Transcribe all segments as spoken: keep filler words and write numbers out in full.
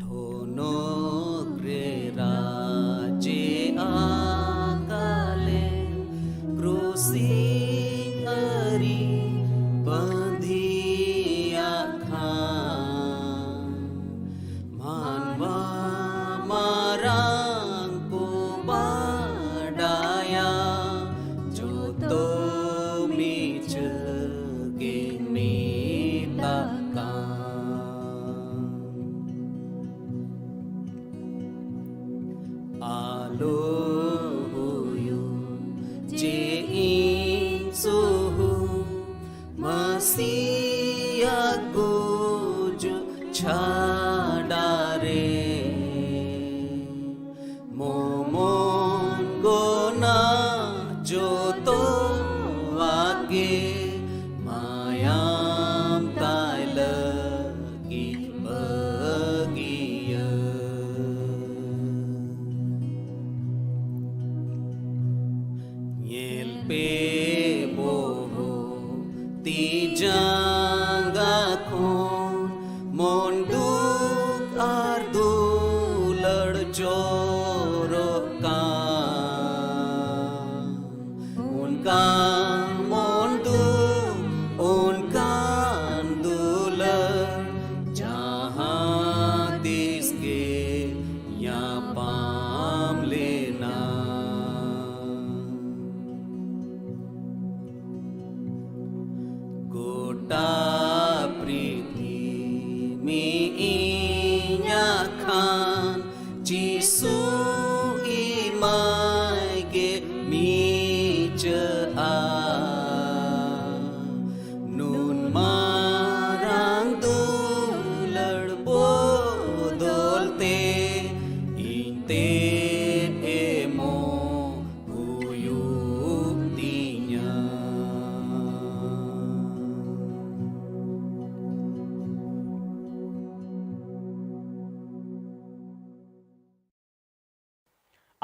ᱴᱷᱚᱱᱚᱠ ᱨᱮ ᱨᱟᱡᱮ ᱟᱠᱟᱞᱮ, ᱠᱨᱩᱥᱤ ᱟᱹᱨᱤ ᱵᱟᱸᱫᱷᱤᱭᱟᱜ ᱠᱷᱟᱱ, ᱢᱟᱱᱣᱟ ᱢᱟᱨᱟᱝ ᱠᱚ ᱵᱟᱰᱟᱭᱟ, ᱡᱚᱛᱚ ᱢᱤᱪᱷᱟᱹ ᱜᱮ ᱢᱮᱛᱟᱜ ᱠᱟᱱ᱾ ᱟᱞᱚ ᱦᱩᱭᱩᱜ ᱡᱮ ᱤᱧ ᱥᱩᱦᱩ ᱢᱟᱹᱥᱤᱭᱟᱜ ᱜᱩᱡᱩᱜ ᱪᱷᱟᱰᱟ ᱨᱮ, ᱢᱚᱢᱚᱱ ᱜᱚᱱᱟ ᱡᱚᱛᱚᱣᱟᱜ ᱜᱮ ᱢᱟᱭᱟᱢ ᱛᱟᱭ ᱞᱟᱹᱜᱤᱫ ᱵᱟᱹᱜᱤᱭᱟᱹ᱾ ᱧᱮᱞ ᱯᱮ ᱵᱚᱦᱚᱜ ᱛᱤ ᱡᱟᱸᱜᱟ ᱠᱷᱚᱱ ᱢᱚᱱ ᱫᱩ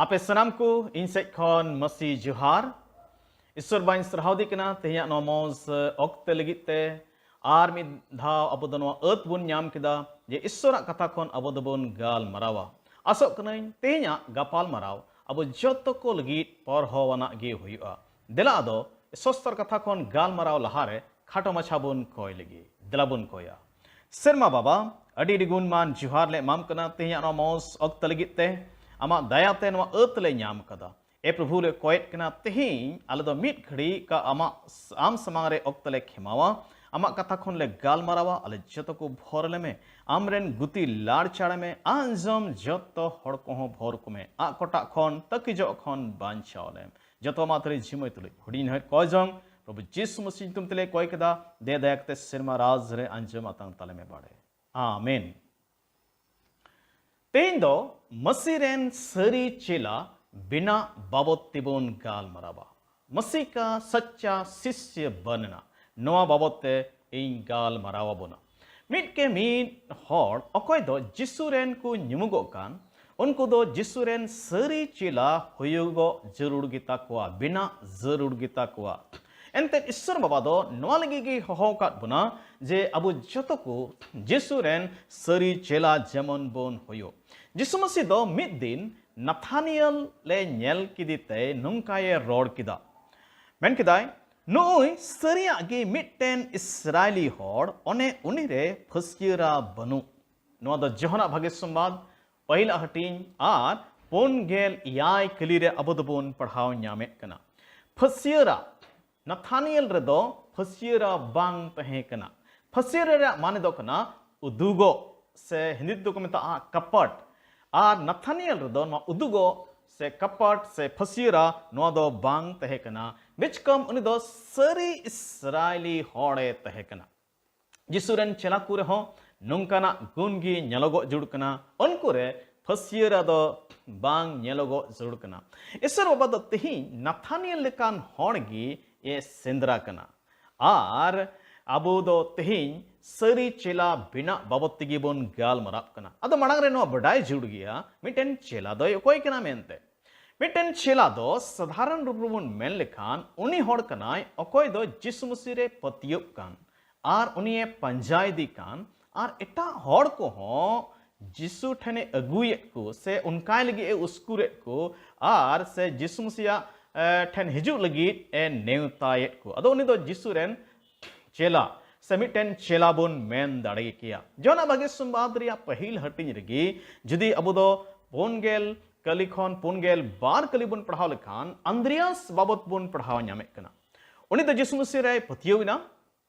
ᱟᱯᱮ ᱥᱟᱱᱟᱢ ᱠᱚ ᱤᱧ ᱥᱮᱫ ᱠᱷᱚᱱ ᱢᱟᱹᱥᱤ ᱡᱚᱦᱟᱨ᱾ ᱤᱥᱥᱚᱨ ᱵᱟᱧ ᱥᱟᱨᱦᱟᱣ ᱫᱤ ᱠᱟᱱᱟ ᱛᱮᱦᱮᱧᱟᱜ ᱱᱚᱣᱟ ᱢᱚᱡᱽ ᱚᱠᱛᱮ ᱞᱟᱹᱜᱤᱫ ᱛᱮ᱾ ᱟᱨ ᱢᱤᱫ ᱫᱷᱟᱣ ᱟᱵᱚ ᱫᱚ ᱱᱚᱣᱟ ᱟᱹᱛ ᱵᱚᱱ ᱧᱟᱢ ᱠᱮᱫᱟ ᱡᱮ ᱤᱥᱥᱚᱨᱟᱜ ᱠᱟᱛᱷᱟ ᱠᱷᱚᱱ ᱟᱵᱚ ᱫᱚᱵᱚᱱ ᱜᱟᱞᱢᱟᱨᱟᱣᱟ᱾ ᱟᱥᱚᱜ ᱠᱟᱹᱱᱟᱹᱧ ᱛᱮᱦᱮᱧᱟᱜ ᱜᱟᱯᱟᱞ ᱢᱟᱨᱟᱣ ᱟᱵᱚ ᱡᱚᱛᱚ ᱠᱚ ᱞᱟᱹᱜᱤᱫ ᱯᱚᱨᱦᱚᱣᱟᱱᱟᱜ ᱜᱮ ᱦᱩᱭᱩᱜᱼᱟ᱾ ᱫᱮᱞᱟ ᱟᱫᱚ ᱥᱚᱥᱛᱚᱨ ᱠᱟᱛᱷᱟ ᱠᱷᱚᱱ ᱜᱟᱞᱢᱟᱨᱟᱣ ᱞᱟᱦᱟᱨᱮ ᱠᱷᱟᱴᱚ ᱢᱟᱪᱷᱟ ᱵᱚᱱ ᱠᱚᱭ ᱞᱮᱜᱮ᱾ ᱫᱮᱞᱟ ᱵᱚᱱ ᱠᱚᱭᱟ᱾ ᱥᱮᱨᱢᱟ ᱵᱟᱵᱟ, ᱟᱹᱰᱤ ᱟᱹᱰᱤ ᱜᱩᱱ ᱢᱟᱱ ᱡᱚᱦᱟᱨ ᱞᱮ ᱮᱢᱟᱢ ᱠᱟᱱᱟ ᱛᱮᱦᱮᱧᱟᱜ ᱱᱚᱣᱟ ᱢᱚᱡᱽ ᱚᱠᱛᱚ ᱞᱟᱹᱜᱤᱫ ᱛᱮ᱾ ᱟᱢᱟᱜ ᱫᱟᱭᱟᱛᱮ ᱱᱚᱣᱟ ᱟᱹᱛ ᱞᱮ ᱧᱟᱢ ᱠᱟᱫᱟ᱾ ᱮ ᱯᱨᱚᱵᱷᱩ, ᱞᱮ ᱠᱚᱭᱮᱫ ᱠᱟᱱᱟ ᱛᱮᱦᱮᱧ ᱟᱞᱮ ᱫᱚ ᱢᱤᱫ ᱜᱷᱟᱹᱲᱤᱡ ᱠᱟ ᱟᱢᱟᱜ ᱟᱢ ᱥᱟᱢᱟᱝ ᱨᱮ ᱚᱠᱛᱚ ᱞᱮ ᱠᱷᱮᱢᱟᱣᱟ᱾ ᱟᱢᱟᱜ ᱠᱟᱛᱷᱟ ᱠᱷᱚᱱ ᱞᱮ ᱜᱟᱞᱢᱟᱨᱟᱣᱟ, ᱟᱞᱮ ᱡᱚᱛᱚ ᱠᱚ ᱵᱷᱚᱨ ᱞᱮᱢᱮ᱾ ᱟᱢᱨᱮᱱ ᱜᱩᱛᱤ ᱞᱟᱲᱪᱟᱲ ᱢᱮ, ᱟᱸᱡᱚᱢ ᱡᱚᱛᱚ ᱦᱚᱲ ᱠᱚᱦᱚᱸ ᱵᱷᱚᱨ ᱠᱚᱢᱮ᱾ ᱟᱜ ᱠᱚᱴᱟᱜ ᱠᱷᱚᱱ ᱛᱟᱹᱠᱤᱡᱚᱜ ᱠᱷᱚᱱ ᱵᱟᱧᱪᱟᱣ ᱞᱮᱢ᱾ ᱡᱚᱛᱚ ᱢᱟᱛᱨᱮ ᱡᱷᱤᱢᱟᱹᱭ ᱛᱩᱞᱩᱡ ᱦᱩᱰᱤᱧ ᱱᱟᱹᱦᱤᱡ ᱠᱚᱭ ᱡᱚᱝ ᱯᱨᱚᱵᱷᱩ ᱡᱤᱥᱩ ᱢᱟᱹᱥᱤ ᱧᱩᱛᱩᱢ ᱛᱮᱞᱮ ᱠᱚᱭ ᱠᱮᱫᱟ᱾ ᱫᱮ ᱫᱟᱭᱟ ᱠᱟᱛᱮ ᱥᱮᱨᱢᱟ ᱨᱟᱡᱽ ᱨᱮ ᱟᱸᱡᱚᱢ ᱟᱛᱟᱝ ᱛᱟᱞᱮ ᱢᱮ ᱵᱟᱲᱮ᱾ ᱟᱢᱮᱱ᱾ ᱛᱮᱦᱮᱧ ᱫᱚ ᱢᱟᱹᱥᱤ ᱨᱮᱱ ᱥᱟᱹᱨᱤ ᱪᱮᱞᱟ ᱵᱮᱱᱟᱜ ᱵᱟᱵᱚᱛ ᱛᱮᱵᱚᱱ ᱜᱟᱞᱢᱟᱨᱟᱣᱟ᱾ ᱢᱟᱹᱥᱤ ᱠᱟ ᱥᱟᱪᱪᱟ ᱥᱤᱥᱭᱟ ᱵᱟᱱᱱᱟ, ᱱᱚᱣᱟ ᱵᱟᱵᱚᱛ ᱛᱮ ᱤᱧ ᱜᱟᱞᱢᱟᱨᱟᱣ ᱟᱵᱚᱱᱟ᱾ ᱢᱤᱫ ᱠᱮ ᱢᱤᱫ ᱦᱚᱲ ᱚᱠᱚᱭ ᱫᱚ ᱡᱤᱥᱩ ᱨᱮᱱ ᱠᱚ ᱧᱩᱢᱩᱜᱚᱜ ᱠᱟᱱ, ᱩᱱᱠᱩ ᱫᱚ ᱡᱤᱥᱩ ᱨᱮᱱ ᱥᱟᱹᱨᱤ ᱪᱮᱞᱟ ᱦᱩᱭᱩᱜᱚᱜ ᱡᱟᱹᱨᱩᱲ ᱜᱮᱛᱟ ᱠᱚᱣᱟ, ᱵᱮᱱᱟᱜ ᱡᱟᱹᱨᱩᱲ ᱜᱮᱛᱟ ᱠᱚᱣᱟ᱾ ᱮᱱᱛᱮᱫ ᱤᱥᱥᱚᱨ ᱵᱟᱵᱟ ᱫᱚ ᱱᱚᱣᱟ ᱞᱟᱹᱜᱤᱫ ᱜᱮ ᱦᱚᱦᱚ ᱟᱠᱟᱫ ᱵᱚᱱᱟ ᱡᱮ ᱟᱵᱚ ᱡᱚᱛᱚ ᱠᱚ ᱡᱤᱥᱩ ᱨᱮᱱ ᱥᱟᱹᱨᱤ ᱪᱮᱞᱟ ᱡᱮᱢᱚᱱ ᱵᱚᱱ ᱦᱩᱭᱩᱜ᱾ ᱡᱤᱥᱩ ᱢᱟᱹᱥᱤ ᱫᱚ ᱢᱤᱫ ᱫᱤᱱ ᱱᱟᱛᱷᱟᱱᱤᱭᱮᱞ ᱞᱮ ᱧᱮᱞ ᱠᱮᱫᱮ ᱛᱮ ᱱᱚᱝᱠᱟᱭᱮ ᱨᱚᱲ ᱠᱮᱫᱟ᱾ ᱢᱮᱱ ᱠᱮᱫᱟᱭ, "ᱱᱩᱭ ᱥᱟᱹᱨᱤᱭᱟᱜ ᱜᱮ ᱢᱤᱫᱴᱮᱱ ᱤᱥᱨᱟᱭᱞᱤ ᱦᱚᱲ, ᱚᱱᱮ ᱩᱱᱤ ᱨᱮ ᱯᱷᱟᱹᱥᱭᱟᱹᱨᱟ ᱵᱟᱹᱱᱩᱜ᱾" ᱱᱚᱣᱟ ᱫᱚ ᱡᱚᱦᱚᱱᱟᱜ ᱵᱷᱟᱜᱮ ᱥᱚᱢᱵᱟᱫ ᱯᱟᱹᱦᱤᱞᱟᱜ ᱦᱟᱹᱴᱤᱧ ᱟᱨ ᱯᱩᱱ ᱜᱮᱞ ᱮᱭᱟᱭ ᱠᱟᱹᱞᱤ ᱨᱮ ᱟᱵᱚ ᱫᱚᱵᱚᱱ ᱯᱟᱲᱦᱟᱣ ᱧᱟᱢᱮᱫ ᱠᱟᱱᱟ᱾ ᱯᱷᱟᱹᱥᱭᱟᱹᱨᱟ ᱱᱟᱛᱷᱟᱱᱤᱭᱮᱞ ᱨᱮᱫᱚ ᱯᱷᱟᱹᱥᱭᱟᱹᱨᱟ ᱵᱟᱝ ᱛᱟᱦᱮᱸ ᱠᱟᱱᱟ᱾ ᱯᱷᱟᱹᱥᱭᱟᱹᱨᱟ ᱨᱮᱭᱟᱜ ᱢᱟᱱᱮ ᱫᱚ ᱠᱟᱱᱟ ᱩᱫᱩᱜᱚᱜ, ᱥᱮ ᱦᱤᱱᱫᱤ ᱛᱮᱫᱚ ᱠᱚ ᱢᱮᱛᱟᱜᱼᱟ ᱠᱟᱯᱟᱴ᱾ ᱟᱨ ᱱᱟᱛᱷᱟᱱᱤᱭᱮᱞ ᱨᱮᱫᱚ ᱱᱚᱣᱟ ᱩᱫᱩᱜᱚᱜ ᱥᱮ ᱠᱟᱯᱟᱴ ᱥᱮ ᱯᱷᱟᱹᱥᱭᱟᱹᱨᱟ ᱱᱚᱣᱟ ᱫᱚ ᱵᱟᱝ ᱛᱟᱦᱮᱸ ᱠᱟᱱᱟ᱾ ᱵᱮᱪᱠᱚᱢ ᱩᱱᱤ ᱫᱚ ᱥᱟᱹᱨᱤ ᱤᱥᱨᱟᱭᱞᱤ ᱦᱚᱲᱮ ᱛᱟᱦᱮᱸ ᱠᱟᱱᱟ᱾ ᱡᱤᱥᱩ ᱨᱮᱱ ᱪᱮᱞᱟ ᱠᱚ ᱨᱮᱦᱚᱸ ᱱᱚᱝᱠᱟᱱᱟᱜ ᱜᱩᱱ ᱜᱮ ᱧᱮᱞᱚᱜᱚᱜ ᱡᱟᱹᱨᱩᱲ ᱠᱟᱱᱟ᱾ ᱩᱱᱠᱩ ᱨᱮ ᱯᱷᱟᱹᱥᱭᱟᱹᱨᱟ ᱫᱚ ᱵᱟᱝ ᱧᱮᱞᱚᱜᱚᱜ ᱡᱟᱹᱨᱩᱲ ᱠᱟᱱᱟ᱾ ᱤᱥᱚᱨ ᱵᱟᱵᱟ ᱫᱚ ᱛᱮᱦᱮᱧ ᱱᱟᱛᱷᱟᱱᱤᱭᱮᱞ ᱞᱮᱠᱟᱱ ᱦᱚᱲ ᱜᱮ ᱮ ᱥᱮᱸᱫᱽᱨᱟ ᱠᱟᱱᱟ᱾ ᱟᱨ ᱟᱵᱚ ᱫᱚ ᱛᱮᱦᱮᱧ ᱥᱟᱹᱨᱤ ᱪᱮᱞᱟ ᱵᱮᱱᱟᱜ ᱵᱟᱵᱚᱫ ᱛᱮᱜᱮ ᱵᱚᱱ ᱜᱟᱞᱢᱟᱨᱟᱜ ᱠᱟᱱᱟ᱾ ᱟᱫᱚ ᱢᱟᱲᱟᱝ ᱨᱮ ᱱᱚᱣᱟ ᱵᱟᱰᱟᱭ ᱡᱟᱹᱨᱩᱲ ᱜᱮᱭᱟ, ᱢᱤᱫᱴᱮᱱ ᱪᱮᱞᱟ ᱫᱚᱭ ᱚᱠᱚᱭ ᱠᱟᱱᱟ ᱢᱮᱱᱛᱮ᱾ ᱢᱤᱫᱴᱮᱱ ᱪᱮᱞᱟ ᱫᱚ ᱥᱟᱫᱷᱟᱨᱚᱱ ᱨᱩᱯ ᱨᱮᱵᱚᱱ ᱢᱮᱱ ᱞᱮᱠᱷᱟᱱ, ᱩᱱᱤ ᱦᱚᱲ ᱠᱟᱱᱟᱭ ᱚᱠᱚᱭ ᱫᱚ ᱡᱤᱥᱩ ᱢᱟᱹᱥᱤ ᱨᱮ ᱯᱟᱹᱛᱭᱟᱹᱜ ᱠᱟᱱ ᱟᱨ ᱩᱱᱤᱭᱮ ᱯᱟᱸᱡᱟ ᱤᱫᱤ ᱠᱟᱱ, ᱟᱨ ᱮᱴᱟᱜ ᱦᱚᱲ ᱠᱚᱦᱚᱸ ᱡᱤᱥᱩ ᱴᱷᱮᱱᱮ ᱟᱹᱜᱩᱭᱮᱫ ᱠᱚ ᱥᱮ ᱚᱱᱠᱟᱭ ᱞᱟᱹᱜᱤᱫ ᱮ ᱩᱥᱠᱩᱨᱮᱫ ᱠᱚ ᱟᱨ ᱥᱮ ᱡᱤᱥᱩ ᱢᱟᱹᱥᱤᱭᱟᱜ ᱮ, ᱴᱷᱮᱱ ᱦᱤᱡᱩᱜ ᱞᱟᱹᱜᱤᱫ ᱮ ᱱᱮᱣᱛᱟᱭᱮᱫ ᱠᱚ᱾ ᱟᱫᱚ ᱩᱱᱤ ᱫᱚ ᱡᱤᱥᱩ ᱨᱮᱱ ᱪᱮᱞᱟ ᱥᱮ ᱢᱤᱫᱴᱮᱱ ᱪᱮᱞᱟ ᱵᱚᱱ ᱢᱮᱱ ᱫᱟᱲᱮ ᱠᱮᱭᱟ᱾ ᱡᱚᱦᱟᱱᱟᱜ ᱵᱷᱟᱜᱮ ᱥᱚᱢᱵᱟᱫ ᱨᱮᱭᱟᱜ ᱯᱟᱹᱦᱤᱞ ᱦᱟᱹᱴᱤᱧ ᱨᱮᱜᱮ ᱡᱩᱫᱤ ᱟᱵᱚ ᱫᱚ ᱯᱩᱱ ᱜᱮᱞ ᱠᱟᱹᱞᱤ ᱠᱷᱚᱱ ᱯᱩᱱ ᱜᱮᱞ ᱵᱟᱨ ᱠᱟᱹᱞᱤ ᱵᱚᱱ ᱯᱟᱲᱦᱟᱣ ᱞᱮᱠᱷᱟᱱ, ᱟᱱᱫᱨᱮᱭᱟᱥ ᱵᱟᱵᱚᱛ ᱵᱚᱱ ᱯᱟᱲᱦᱟᱣ ᱧᱟᱢᱮᱫ ᱠᱟᱱᱟ᱾ ᱩᱱᱤ ᱫᱚ ᱡᱤᱥᱩ ᱢᱟᱹᱥᱤ ᱨᱮᱭ ᱯᱟᱹᱛᱭᱟᱹᱣ ᱮᱱᱟ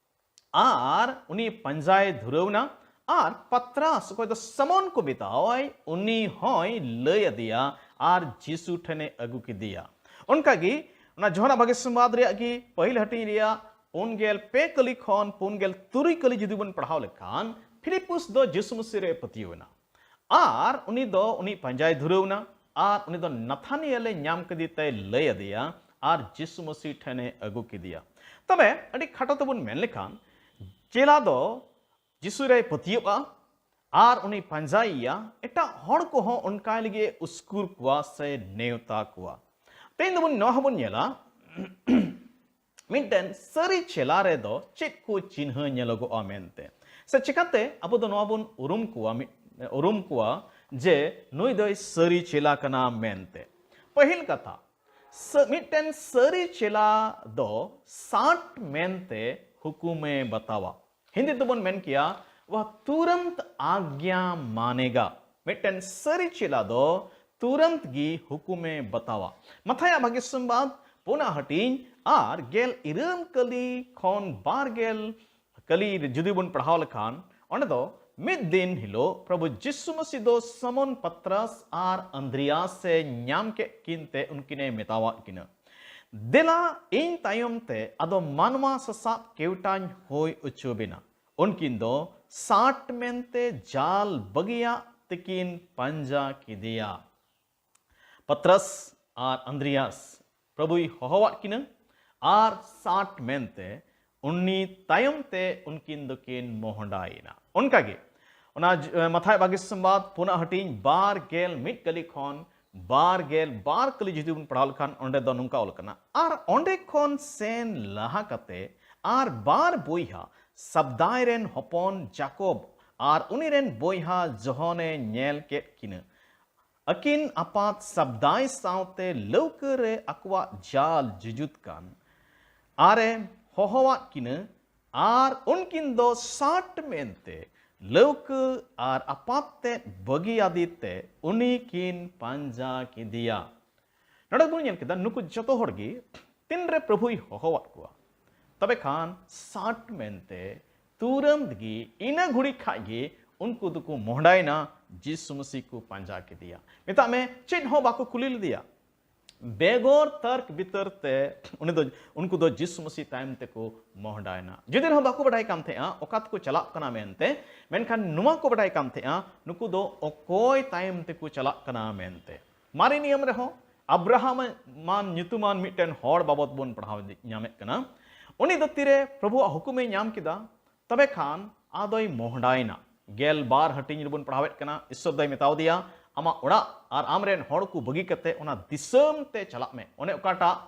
ᱟᱨ ᱩᱱᱤ ᱯᱟᱸᱡᱟᱭ ᱫᱷᱩᱨᱟᱹᱣ ᱮᱱᱟ, ᱟᱨ ᱯᱟᱛᱨᱟᱥ, ᱚᱠᱚᱭ ᱫᱚ ᱥᱤᱢᱚᱱ ᱠᱚ ᱢᱮᱛᱟᱣᱟᱭ, ᱩᱱᱤ ᱦᱚᱸᱭ ᱞᱟᱹᱭ ᱟᱫᱮᱭᱟ ᱟᱨ ᱡᱤᱥᱩ ᱴᱷᱮᱱᱮ ᱟᱹᱜᱩ ᱠᱮᱫᱮᱭᱟ᱾ ᱚᱱᱠᱟᱜᱮ ᱚᱱᱟ ᱡᱚᱦᱟᱱᱟᱜ ᱵᱷᱟᱜᱮ ᱥᱚᱢᱵᱟᱫ ᱨᱮᱭᱟᱜ ᱜᱮ ᱯᱟᱹᱦᱤᱞ ᱦᱟᱹᱴᱤᱧ ᱨᱮᱭᱟᱜ ᱯᱩᱱ ᱜᱮᱞ ᱯᱮ ᱠᱟᱹᱞᱤ ᱠᱷᱚᱱ ᱯᱩᱱ ᱜᱮᱞ ᱛᱩᱨᱩᱭ ᱠᱟᱹᱞᱤ ᱡᱩᱫᱤ ᱵᱚᱱ ᱯᱟᱲᱦᱟᱣ ᱞᱮᱠᱷᱟᱱ, ᱯᱷᱤᱞᱤᱯᱩᱥ ᱫᱚ ᱡᱤᱥᱩ ᱢᱟᱹᱥᱤ ᱨᱮ ᱯᱟᱹᱛᱭᱟᱹᱣ ᱮᱱᱟ᱾ ᱟᱨ ᱩᱱᱤ ᱫᱚ ᱩᱱᱤ ᱯᱟᱸᱡᱟᱭ ᱫᱷᱩᱨᱟᱹᱣ ᱮᱱᱟ, ᱟᱨ ᱩᱱᱤ ᱫᱚ ᱱᱟᱛᱷᱟᱱᱤᱭᱮᱞ ᱮ ᱧᱟᱢ ᱠᱮᱫᱮ ᱛᱮᱭ ᱞᱟᱹᱭ ᱟᱫᱮᱭᱟ, ᱟᱨ ᱡᱤᱥᱩ ᱢᱟᱹᱥᱤ ᱴᱷᱮᱱᱮ ᱟᱹᱜᱩ ᱠᱮᱫᱮᱭᱟ᱾ ᱛᱚᱵᱮ ᱟᱹᱰᱤ ᱠᱷᱟᱴᱚ ᱛᱮᱵᱚᱱ ᱢᱮᱱ ᱞᱮᱠᱷᱟᱱ, ᱪᱮᱞᱟ ᱫᱚ ᱡᱤᱥᱩ ᱨᱮᱭ ᱯᱟᱹᱛᱭᱟᱹᱜᱼᱟ ᱟᱨ ᱩᱱᱤ ᱯᱟᱸᱡᱟᱭᱮᱭᱟ, ᱮᱴᱟᱜ ᱦᱚᱲ ᱠᱚᱦᱚᱸ ᱚᱱᱠᱟᱭ ᱞᱟᱹᱜᱤᱫ ᱮ ᱩᱥᱠᱩᱨ ᱠᱚᱣᱟ ᱥᱮ ᱱᱮᱣᱛᱟ ᱠᱚᱣᱟ᱾ ᱛᱮᱦᱮᱧ ᱫᱚᱵᱚᱱ ᱱᱚᱣᱟ ᱦᱚᱸᱵᱚᱱ ᱧᱮᱞᱟ, ᱢᱤᱫᱴᱮᱱ ᱥᱟᱹᱨᱤ ᱪᱮᱞᱟ ᱨᱮᱫᱚ ᱪᱮᱫ ᱠᱚ ᱪᱤᱱᱦᱟᱹ ᱧᱮᱞᱚᱜᱚᱜᱼᱟ ᱢᱮᱱᱛᱮ, ᱥᱮ ᱪᱤᱠᱟᱛᱮ ᱟᱵᱚ ᱫᱚ ᱱᱚᱣᱟ ᱵᱚᱱ ᱩᱨᱩᱢ ᱠᱚᱣᱟ, ᱢᱤᱫ, ᱩᱨᱩᱢ ᱠᱚᱣᱟ ᱡᱮ ᱱᱩᱭ ᱫᱚᱭ ᱥᱟᱹᱨᱤ ᱪᱮᱞᱟ ᱠᱟᱱᱟ ᱢᱮᱱᱛᱮ᱾ ᱯᱟᱹᱦᱤᱞ ᱠᱟᱛᱷᱟ, ᱥᱟᱹ-, ᱢᱤᱫᱴᱮᱱ ᱥᱟᱹᱨᱤ ᱪᱮᱞᱟ ᱫᱚ ᱥᱟᱴ ᱢᱮᱱᱛᱮ ᱦᱩᱠᱩᱢᱮ ᱵᱟᱛᱟᱣᱟ᱾ ᱦᱤᱱᱫᱤ ᱛᱮᱵᱚᱱ ᱢᱮᱱ ᱠᱮᱭᱟ, ᱣᱟᱦ ᱛᱩᱨᱟᱱᱛ ᱟᱜᱽᱭᱟ ᱢᱟᱱᱮᱜᱟ᱾ ᱢᱤᱫᱴᱮᱱ ᱥᱟᱹᱨᱤ ᱪᱮᱞᱟ ᱫᱚ ᱛᱩᱨᱟᱱᱛ ᱜᱮ ᱦᱩᱠᱩᱢᱮ ᱵᱟᱛᱟᱣᱟ᱾ ᱢᱟᱛᱷᱟᱭᱟᱜ ᱵᱷᱟᱜᱮ ᱥᱚᱢᱵᱟᱫ ᱯᱩᱱᱟ ᱦᱟᱹᱴᱤᱧ ᱟᱨ ᱜᱮᱞ ᱤᱨᱟᱹᱞ ᱠᱟᱹᱞᱤ ᱠᱷᱚᱱ ᱵᱟᱨ ᱜᱮᱞ ᱠᱟᱹᱞᱤ ᱨᱮ ᱡᱩᱫᱤ ᱵᱚᱱ ᱯᱟᱲᱦᱟᱣ ᱞᱮᱠᱷᱟᱱ, ᱚᱸᱰᱮ ᱫᱚ ᱢᱤᱫ ᱫᱤᱱ ᱦᱤᱞᱳᱜ ᱯᱨᱚᱵᱷᱩ ᱡᱤᱥᱩ ᱢᱟᱹᱥᱤ ᱫᱚ ᱥᱤᱢᱚᱱ ᱯᱟᱛᱨᱟᱥ ᱟᱨ ᱟᱱᱫᱨᱮᱭᱟᱥ ᱮ ᱧᱟᱢ ᱠᱮᱫ ᱠᱤᱱ ᱛᱮ ᱩᱱᱠᱤᱱᱮ ᱢᱮᱛᱟᱣᱟᱫ ᱠᱤᱱᱟ, "ᱫᱮᱞᱟ ᱤᱧ ᱛᱟᱭᱚᱢ ᱛᱮ, ᱟᱫᱚ ᱢᱟᱱᱣᱟ ᱥᱟᱥᱟᱵ ᱠᱮᱣᱴᱟᱧ ᱦᱩᱭ ᱦᱚᱪᱚ ᱵᱤᱱᱟ᱾" ᱩᱱᱠᱤᱱ ᱫᱚ ᱥᱟᱴ ᱢᱮᱱᱛᱮ ᱡᱟᱞ ᱵᱟᱹᱜᱤᱭᱟᱜ ᱛᱮᱠᱤᱱ ᱯᱟᱸᱡᱟ ᱠᱮᱫᱮᱭᱟ᱾ ᱯᱟᱛᱨᱟᱥ ᱟᱨ ᱟᱱᱫᱨᱮᱭᱟᱥ ᱯᱨᱚᱵᱷᱩᱭ ᱦᱚᱦᱚᱣᱟᱫ ᱠᱤᱱᱟ ᱟᱨ ᱥᱟᱴ ᱢᱮᱱᱛᱮ ᱩᱱᱤ ᱛᱟᱭᱚᱢ ᱛᱮ ᱩᱱᱠᱤᱱ ᱫᱚᱠᱤᱱ ᱢᱚᱦᱰᱟᱭᱮᱱᱟ᱾ ᱚᱱᱠᱟᱜᱮ ᱚᱱᱟ ᱡ- ᱢᱟᱛᱷᱟᱭ ᱵᱟᱜᱤ ᱥᱚᱢᱵᱟᱫ ᱯᱩᱱᱟᱜ ᱦᱟᱹᱴᱤᱧ ᱵᱟᱨ ᱜᱮᱞ ᱢᱤᱫ ᱠᱟᱹᱞᱤ ᱠᱷᱚᱱ ᱵᱟᱨ ᱜᱮᱞ ᱵᱟᱨ ᱠᱟᱹᱞᱤ ᱡᱩᱫᱤ ᱵᱚᱱ ᱯᱟᱲᱦᱟᱣ ᱞᱮᱠᱷᱟᱱ, ᱚᱸᱰᱮ ᱫᱚ ᱱᱚᱝᱠᱟ ᱚᱞ ᱠᱟᱱᱟ, ᱟᱨ ᱚᱸᱰᱮ ᱠᱷᱚᱱ ᱥᱮᱱ ᱞᱟᱦᱟ ᱠᱟᱛᱮ ᱟᱨ ᱵᱟᱨ ᱵᱚᱭᱦᱟ ᱥᱟᱵᱫᱟᱭ ᱨᱮᱱ ᱦᱚᱯᱚᱱ ᱡᱟᱠᱚᱵ ᱟᱨ ᱩᱱᱤ ᱨᱮᱱ ᱵᱚᱭᱦᱟ ᱡᱚᱦᱚᱱᱮ ᱧᱮᱞ ᱠᱮᱫ ᱠᱤᱱᱟ᱾ ᱟᱹᱠᱤᱱ ᱟᱯᱟᱛ ᱥᱟᱵᱫᱟᱭ ᱥᱟᱶᱛᱮ ᱞᱟᱹᱣᱠᱟᱹ ᱨᱮ ᱟᱠᱚᱣᱟᱜ ᱡᱟᱞ ᱡᱩᱡᱩᱫ ᱠᱟᱱ ᱟᱨᱮ ᱦᱚᱦᱚᱣᱟᱫ ᱠᱤᱱᱟ, ᱟᱨ ᱩᱱᱠᱤᱱ ᱫᱚ ᱥᱟᱴ ᱢᱮᱱᱛᱮ ᱞᱟᱹᱣᱠᱟᱹ ᱟᱨ ᱟᱯᱟᱛ ᱛᱮᱫ ᱵᱟᱹᱜᱤᱭᱟᱫᱮ ᱛᱮ ᱩᱱᱤ ᱠᱤᱱ ᱯᱟᱸᱡᱟ ᱠᱮᱫᱮᱭᱟ᱾ ᱱᱚᱰᱮ ᱵᱚᱱ ᱧᱮᱞ ᱠᱮᱫᱟ, ᱱᱩᱠᱩ ᱡᱚᱛᱚ ᱦᱚᱲ ᱜᱮ ᱛᱤᱱᱨᱮ ᱯᱨᱚᱵᱷᱩᱭ ᱦᱚᱦᱚᱣᱟᱫ ᱠᱚᱣᱟ, ᱛᱚᱵᱮ ᱠᱷᱟᱱ ᱥᱟᱴ ᱢᱮᱱᱛᱮ ᱛᱩᱨᱟᱹᱱᱛ ᱜᱮ, ᱤᱱᱟᱹ ᱜᱷᱩᱲᱤ ᱠᱷᱟᱡ ᱜᱮ ᱩᱱᱠᱩ ᱫᱚᱠᱚ ᱢᱚᱦᱰᱟᱭᱮᱱᱟ, ᱡᱤᱥᱩ ᱢᱟᱹᱥᱤ ᱠᱚ ᱯᱟᱸᱡᱟ ᱠᱮᱫᱮᱭᱟ᱾ ᱢᱮᱛᱟᱜ ᱢᱮ, ᱪᱮᱫ ᱦᱚᱸ ᱵᱟᱠᱚ ᱠᱩᱞᱤ ᱞᱮᱫᱮᱭᱟ᱾ ᱵᱮᱜᱚᱨ ᱛᱟᱨᱠ ᱵᱤᱛᱚᱨᱠ ᱛᱮ ᱩᱱᱤ ᱫᱚ, ᱩᱱᱠᱩ ᱫᱚ ᱡᱤᱥᱩ ᱢᱟᱹᱥᱤ ᱛᱟᱭᱚᱢ ᱛᱮᱠᱚ ᱢᱚᱦᱰᱟᱭᱮᱱᱟ᱾ ᱡᱩᱫᱤ ᱨᱮᱦᱚᱸ ᱵᱟᱠᱚ ᱵᱟᱰᱟᱭ ᱠᱟᱱ ᱛᱟᱦᱮᱸᱜᱼᱟ ᱚᱠᱟ ᱛᱮᱠᱚ ᱪᱟᱞᱟᱜ ᱠᱟᱱᱟ ᱢᱮᱱᱛᱮ, ᱢᱮᱱᱠᱷᱟᱱ ᱱᱚᱣᱟ ᱠᱚ ᱵᱟᱰᱟᱭ ᱠᱟᱱ ᱛᱟᱦᱮᱸᱜᱼᱟ ᱱᱩᱠᱩ ᱫᱚ ᱚᱠᱚᱭ ᱛᱟᱭᱚᱢ ᱛᱮᱠᱚ ᱪᱟᱞᱟᱜ ᱠᱟᱱᱟ ᱢᱮᱱᱛᱮ᱾ ᱢᱟᱨᱮ ᱱᱤᱭᱚᱢ ᱨᱮᱦᱚᱸ ᱟᱵᱨᱟᱦᱟᱢ ᱢᱟᱱ ᱧᱩᱛᱩᱢᱟᱱ ᱢᱤᱫᱴᱮᱱ ᱦᱚᱲ ᱵᱟᱵᱚᱛ ᱵᱚᱱ ᱯᱟᱲᱦᱟᱣ ᱧᱟᱢᱮᱫ ᱠᱟᱱᱟ᱾ ᱩᱱᱤ ᱫᱚ ᱛᱤᱨᱮ ᱯᱨᱚᱵᱷᱩᱣᱟᱜ ᱦᱩᱠᱩᱢᱮ ᱧᱟᱢ ᱠᱮᱫᱟ, ᱛᱚᱵᱮ ᱠᱷᱟᱱ ᱟᱫᱚᱭ ᱢᱚᱦᱰᱟᱭᱮᱱᱟ᱾ ᱜᱮᱞ ᱵᱟᱨ ᱦᱟᱹᱴᱤᱧ ᱨᱮᱵᱚᱱ ᱯᱟᱲᱦᱟᱣᱮᱫ ᱠᱟᱱᱟ, ᱤᱥᱥᱚᱨ ᱫᱚᱭ ᱢᱮᱛᱟᱣ ᱫᱮᱭᱟ, "ᱟᱢᱟᱜ ᱚᱲᱟᱜ ᱟᱨ ᱟᱢᱨᱮᱱ ᱦᱚᱲ ᱠᱚ ᱵᱟᱹᱜᱤ ᱠᱟᱛᱮ ᱚᱱᱟ ᱫᱤᱥᱚᱢ ᱛᱮ ᱪᱟᱞᱟᱜ ᱢᱮ, ᱚᱱᱮ ᱚᱠᱟᱴᱟᱜ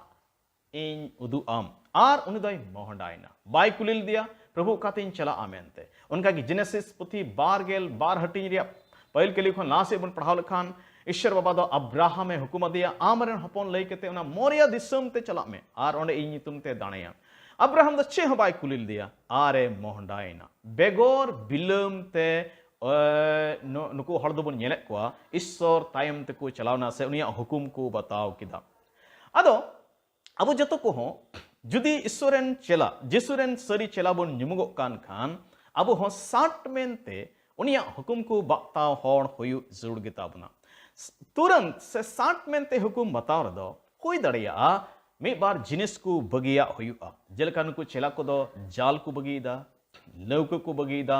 ᱤᱧ ᱩᱫᱩᱜ ᱟᱢ", ᱟᱨ ᱩᱱᱤ ᱫᱚᱭ ᱢᱚᱦᱰᱟᱭᱮᱱᱟ᱾ ᱵᱟᱭ ᱠᱩᱞᱤ ᱞᱮᱫᱮᱭᱟ, "ᱯᱨᱚᱵᱷᱩ, ᱚᱠᱟᱛᱤᱧ ᱪᱟᱞᱟᱜᱼᱟ?" ᱢᱮᱱᱛᱮ᱾ ᱚᱱᱠᱟᱜᱮ ᱡᱮᱱᱮᱥᱤᱥ ᱯᱩᱛᱷᱤ ᱵᱟᱨ ᱜᱮᱞ ᱵᱟᱨ ᱦᱟᱹᱴᱤᱧ ᱨᱮᱭᱟᱜ ᱯᱟᱹᱦᱤᱞ ᱠᱟᱹᱞᱤ ᱠᱷᱚᱱ ᱞᱟᱦᱟ ᱥᱮᱫ ᱵᱚᱱ ᱯᱟᱲᱦᱟᱣ ᱞᱮᱠᱷᱟᱱ, ᱤᱥᱥᱚᱨ ᱵᱟᱵᱟ ᱫᱚ ᱟᱵᱨᱟᱦᱟᱢ ᱮ ᱦᱩᱠᱩᱢ ᱟᱫᱮᱭᱟ, "ᱟᱢ ᱨᱮᱱ ᱦᱚᱯᱚᱱ ᱞᱟᱹᱭ ᱠᱟᱛᱮ ᱚᱱᱟ ᱢᱚᱨᱤᱭᱟ ᱫᱤᱥᱚᱢ ᱛᱮ ᱪᱟᱞᱟᱜ ᱢᱮ ᱟᱨ ᱚᱸᱰᱮ ᱤᱧ ᱧᱩᱛᱩᱢ ᱛᱮ ᱫᱟᱲᱮᱭᱟᱢ᱾" ᱟᱵᱨᱟᱦᱟᱢ ᱫᱚ ᱪᱮᱫ ᱦᱚᱸ ᱵᱟᱭ ᱠᱩᱞᱤ ᱞᱮᱫᱮᱭᱟ, ᱟᱨ ᱮ ᱢᱚᱦᱰᱟᱭᱮᱱᱟ᱾ ᱵᱮᱜᱚᱨ ᱵᱤᱞᱚᱢ ᱛᱮ, ᱮ, ᱱᱩ-, ᱱᱩᱠᱩ ᱦᱚᱲ ᱫᱚᱵᱚᱱ ᱧᱮᱞᱮᱫ ᱠᱚᱣᱟ, ᱤᱥᱥᱚᱨ ᱛᱟᱭᱚᱢ ᱛᱮᱠᱚ ᱪᱟᱞᱟᱣᱱᱟ ᱥᱮ ᱩᱱᱤᱭᱟᱜ ᱦᱩᱠᱩᱢ ᱠᱚ ᱵᱟᱛᱟᱣ ᱠᱮᱫᱟ᱾ ᱟᱫᱚ ᱟᱵᱚ ᱡᱚᱛᱚ ᱠᱚᱦᱚᱸ ᱡᱩᱫᱤ ᱤᱥᱥᱚᱨ ᱨᱮᱱ ᱪᱮᱞᱟ, ᱡᱤᱥᱩ ᱨᱮᱱ ᱥᱟᱹᱨᱤ ᱪᱮᱞᱟ ᱵᱚᱱ ᱧᱩᱢᱩᱜᱚᱜ ᱠᱟᱱ ᱠᱷᱟᱱ, ᱟᱵᱚ ᱦᱚᱸ ᱥᱟᱴ ᱢᱮᱱᱛᱮ ᱩᱱᱤᱭᱟᱜ ᱦᱩᱠᱩᱢ ᱠᱚ ᱵᱟᱛᱟᱣ ᱦᱚᱲ ᱦᱩᱭᱩᱜ ᱡᱟᱹᱨᱩᱲ ᱜᱮᱛᱟ ᱵᱚᱱᱟ᱾ ᱛᱩᱨᱟᱹᱱᱛ ᱥᱮ ᱥᱟᱴ ᱢᱮᱱᱛᱮ ᱦᱩᱠᱩᱢ ᱵᱟᱛᱟᱣ ᱨᱮᱫᱚ ᱦᱩᱭ ᱫᱟᱲᱮᱭᱟᱜᱼᱟ ᱢᱤᱫ ᱵᱟᱨ ᱡᱤᱱᱤᱥ ᱠᱚ ᱵᱟᱹᱜᱤᱭᱟᱜ ᱦᱩᱭᱩᱜᱼᱟ᱾ ᱡᱮᱞᱮᱠᱟ ᱱᱩᱠᱩ ᱪᱮᱞᱟ ᱠᱚᱫᱚ ᱡᱟᱞ ᱠᱚ ᱵᱟᱹᱜᱤᱭᱮᱫᱟ, ᱞᱟᱹᱣᱠᱟᱹ ᱠᱚ ᱵᱟᱹᱜᱤᱭᱮᱫᱟ,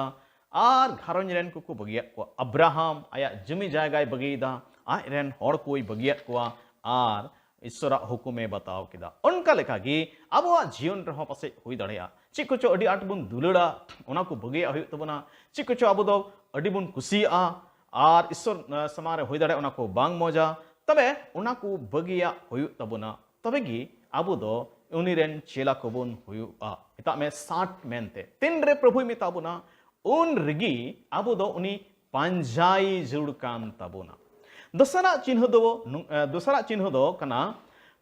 ᱟᱨ ᱜᱷᱟᱨᱚᱸᱡᱽ ᱨᱮᱱ ᱠᱚᱠᱚ ᱵᱟᱹᱜᱤᱭᱟᱜ ᱠᱚᱣᱟ᱾ ᱟᱵᱨᱟᱦᱟᱢ ᱟᱭᱟᱜ ᱡᱩᱢᱤ ᱡᱟᱭᱜᱟᱭ ᱵᱟᱹᱜᱤᱭᱮᱫᱟ, ᱟᱡ ᱨᱮᱱ ᱦᱚᱲ ᱠᱚᱭ ᱵᱟᱹᱜᱤᱭᱟᱜ ᱠᱚᱣᱟ, ᱟᱨ ᱤᱥᱥᱚᱨᱟᱜ ᱦᱩᱠᱩᱢᱮ ᱵᱟᱛᱟᱣ ᱠᱮᱫᱟ᱾ ᱚᱱᱠᱟ ᱞᱮᱠᱟᱜᱮ ᱟᱵᱚᱣᱟᱜ ᱡᱤᱭᱚᱱ ᱨᱮᱦᱚᱸ ᱯᱟᱥᱮᱡ ᱦᱩᱭ ᱫᱟᱲᱮᱭᱟᱜᱼᱟ, ᱪᱮᱫ ᱠᱚᱪᱚ ᱟᱹᱰᱤ ᱟᱸᱴ ᱵᱚᱱ ᱫᱩᱞᱟᱹᱲᱟ, ᱚᱱᱟ ᱠᱚ ᱵᱟᱹᱜᱤᱭᱟᱜ ᱦᱩᱭᱩᱜ ᱛᱟᱵᱚᱱᱟ᱾ ᱪᱮᱫ ᱠᱚᱪᱚ ᱟᱵᱚ ᱫᱚ ᱟᱹᱰᱤ ᱵᱚᱱ ᱠᱩᱥᱤᱭᱟᱜᱼᱟ ᱟᱨ ᱤᱥᱥᱚᱨ, ᱟᱸ, ᱥᱟᱢᱟᱝ ᱨᱮ ᱦᱩᱭ ᱫᱟᱲᱮᱭᱟᱜᱼᱟ ᱚᱱᱟ ᱠᱚ ᱵᱟᱝ ᱢᱚᱡᱟ, ᱛᱚᱵᱮ ᱚᱱᱟ ᱠᱚ ᱵᱟᱹᱜᱤᱭᱟᱜ ᱦᱩᱭᱩᱜ ᱛᱟᱵᱚᱱᱟ, ᱛᱚᱵᱮ ᱜᱮ ᱟᱵᱚ ᱫᱚ ᱩᱱᱤ ᱨᱮᱱ ᱪᱮᱞᱟ ᱠᱚᱵᱚᱱ ᱦᱩᱭᱩᱜᱼᱟ᱾ ᱢᱮᱛᱟᱜ ᱢᱮ ᱥᱟᱴ ᱢᱮᱱᱛᱮ᱾ ᱛᱤᱱᱨᱮ ᱯᱨᱚᱵᱷᱩᱭ ᱢᱮᱛᱟ ᱵᱚᱱᱟ, ᱩᱱ ᱨᱮᱜᱮ ᱟᱵᱚ ᱫᱚ ᱩᱱᱤ ᱯᱟᱸᱡᱟᱭ ᱡᱟᱹᱨᱩᱲ ᱠᱟᱱ ᱛᱟᱵᱚᱱᱟ᱾ ᱫᱚᱥᱟᱨᱟᱜ ᱪᱤᱱᱦᱟᱹ ᱫᱚ ᱱᱚ-, ᱮ, ᱫᱚᱥᱟᱨᱟᱜ ᱪᱤᱱᱦᱟᱹ ᱫᱚ ᱠᱟᱱᱟ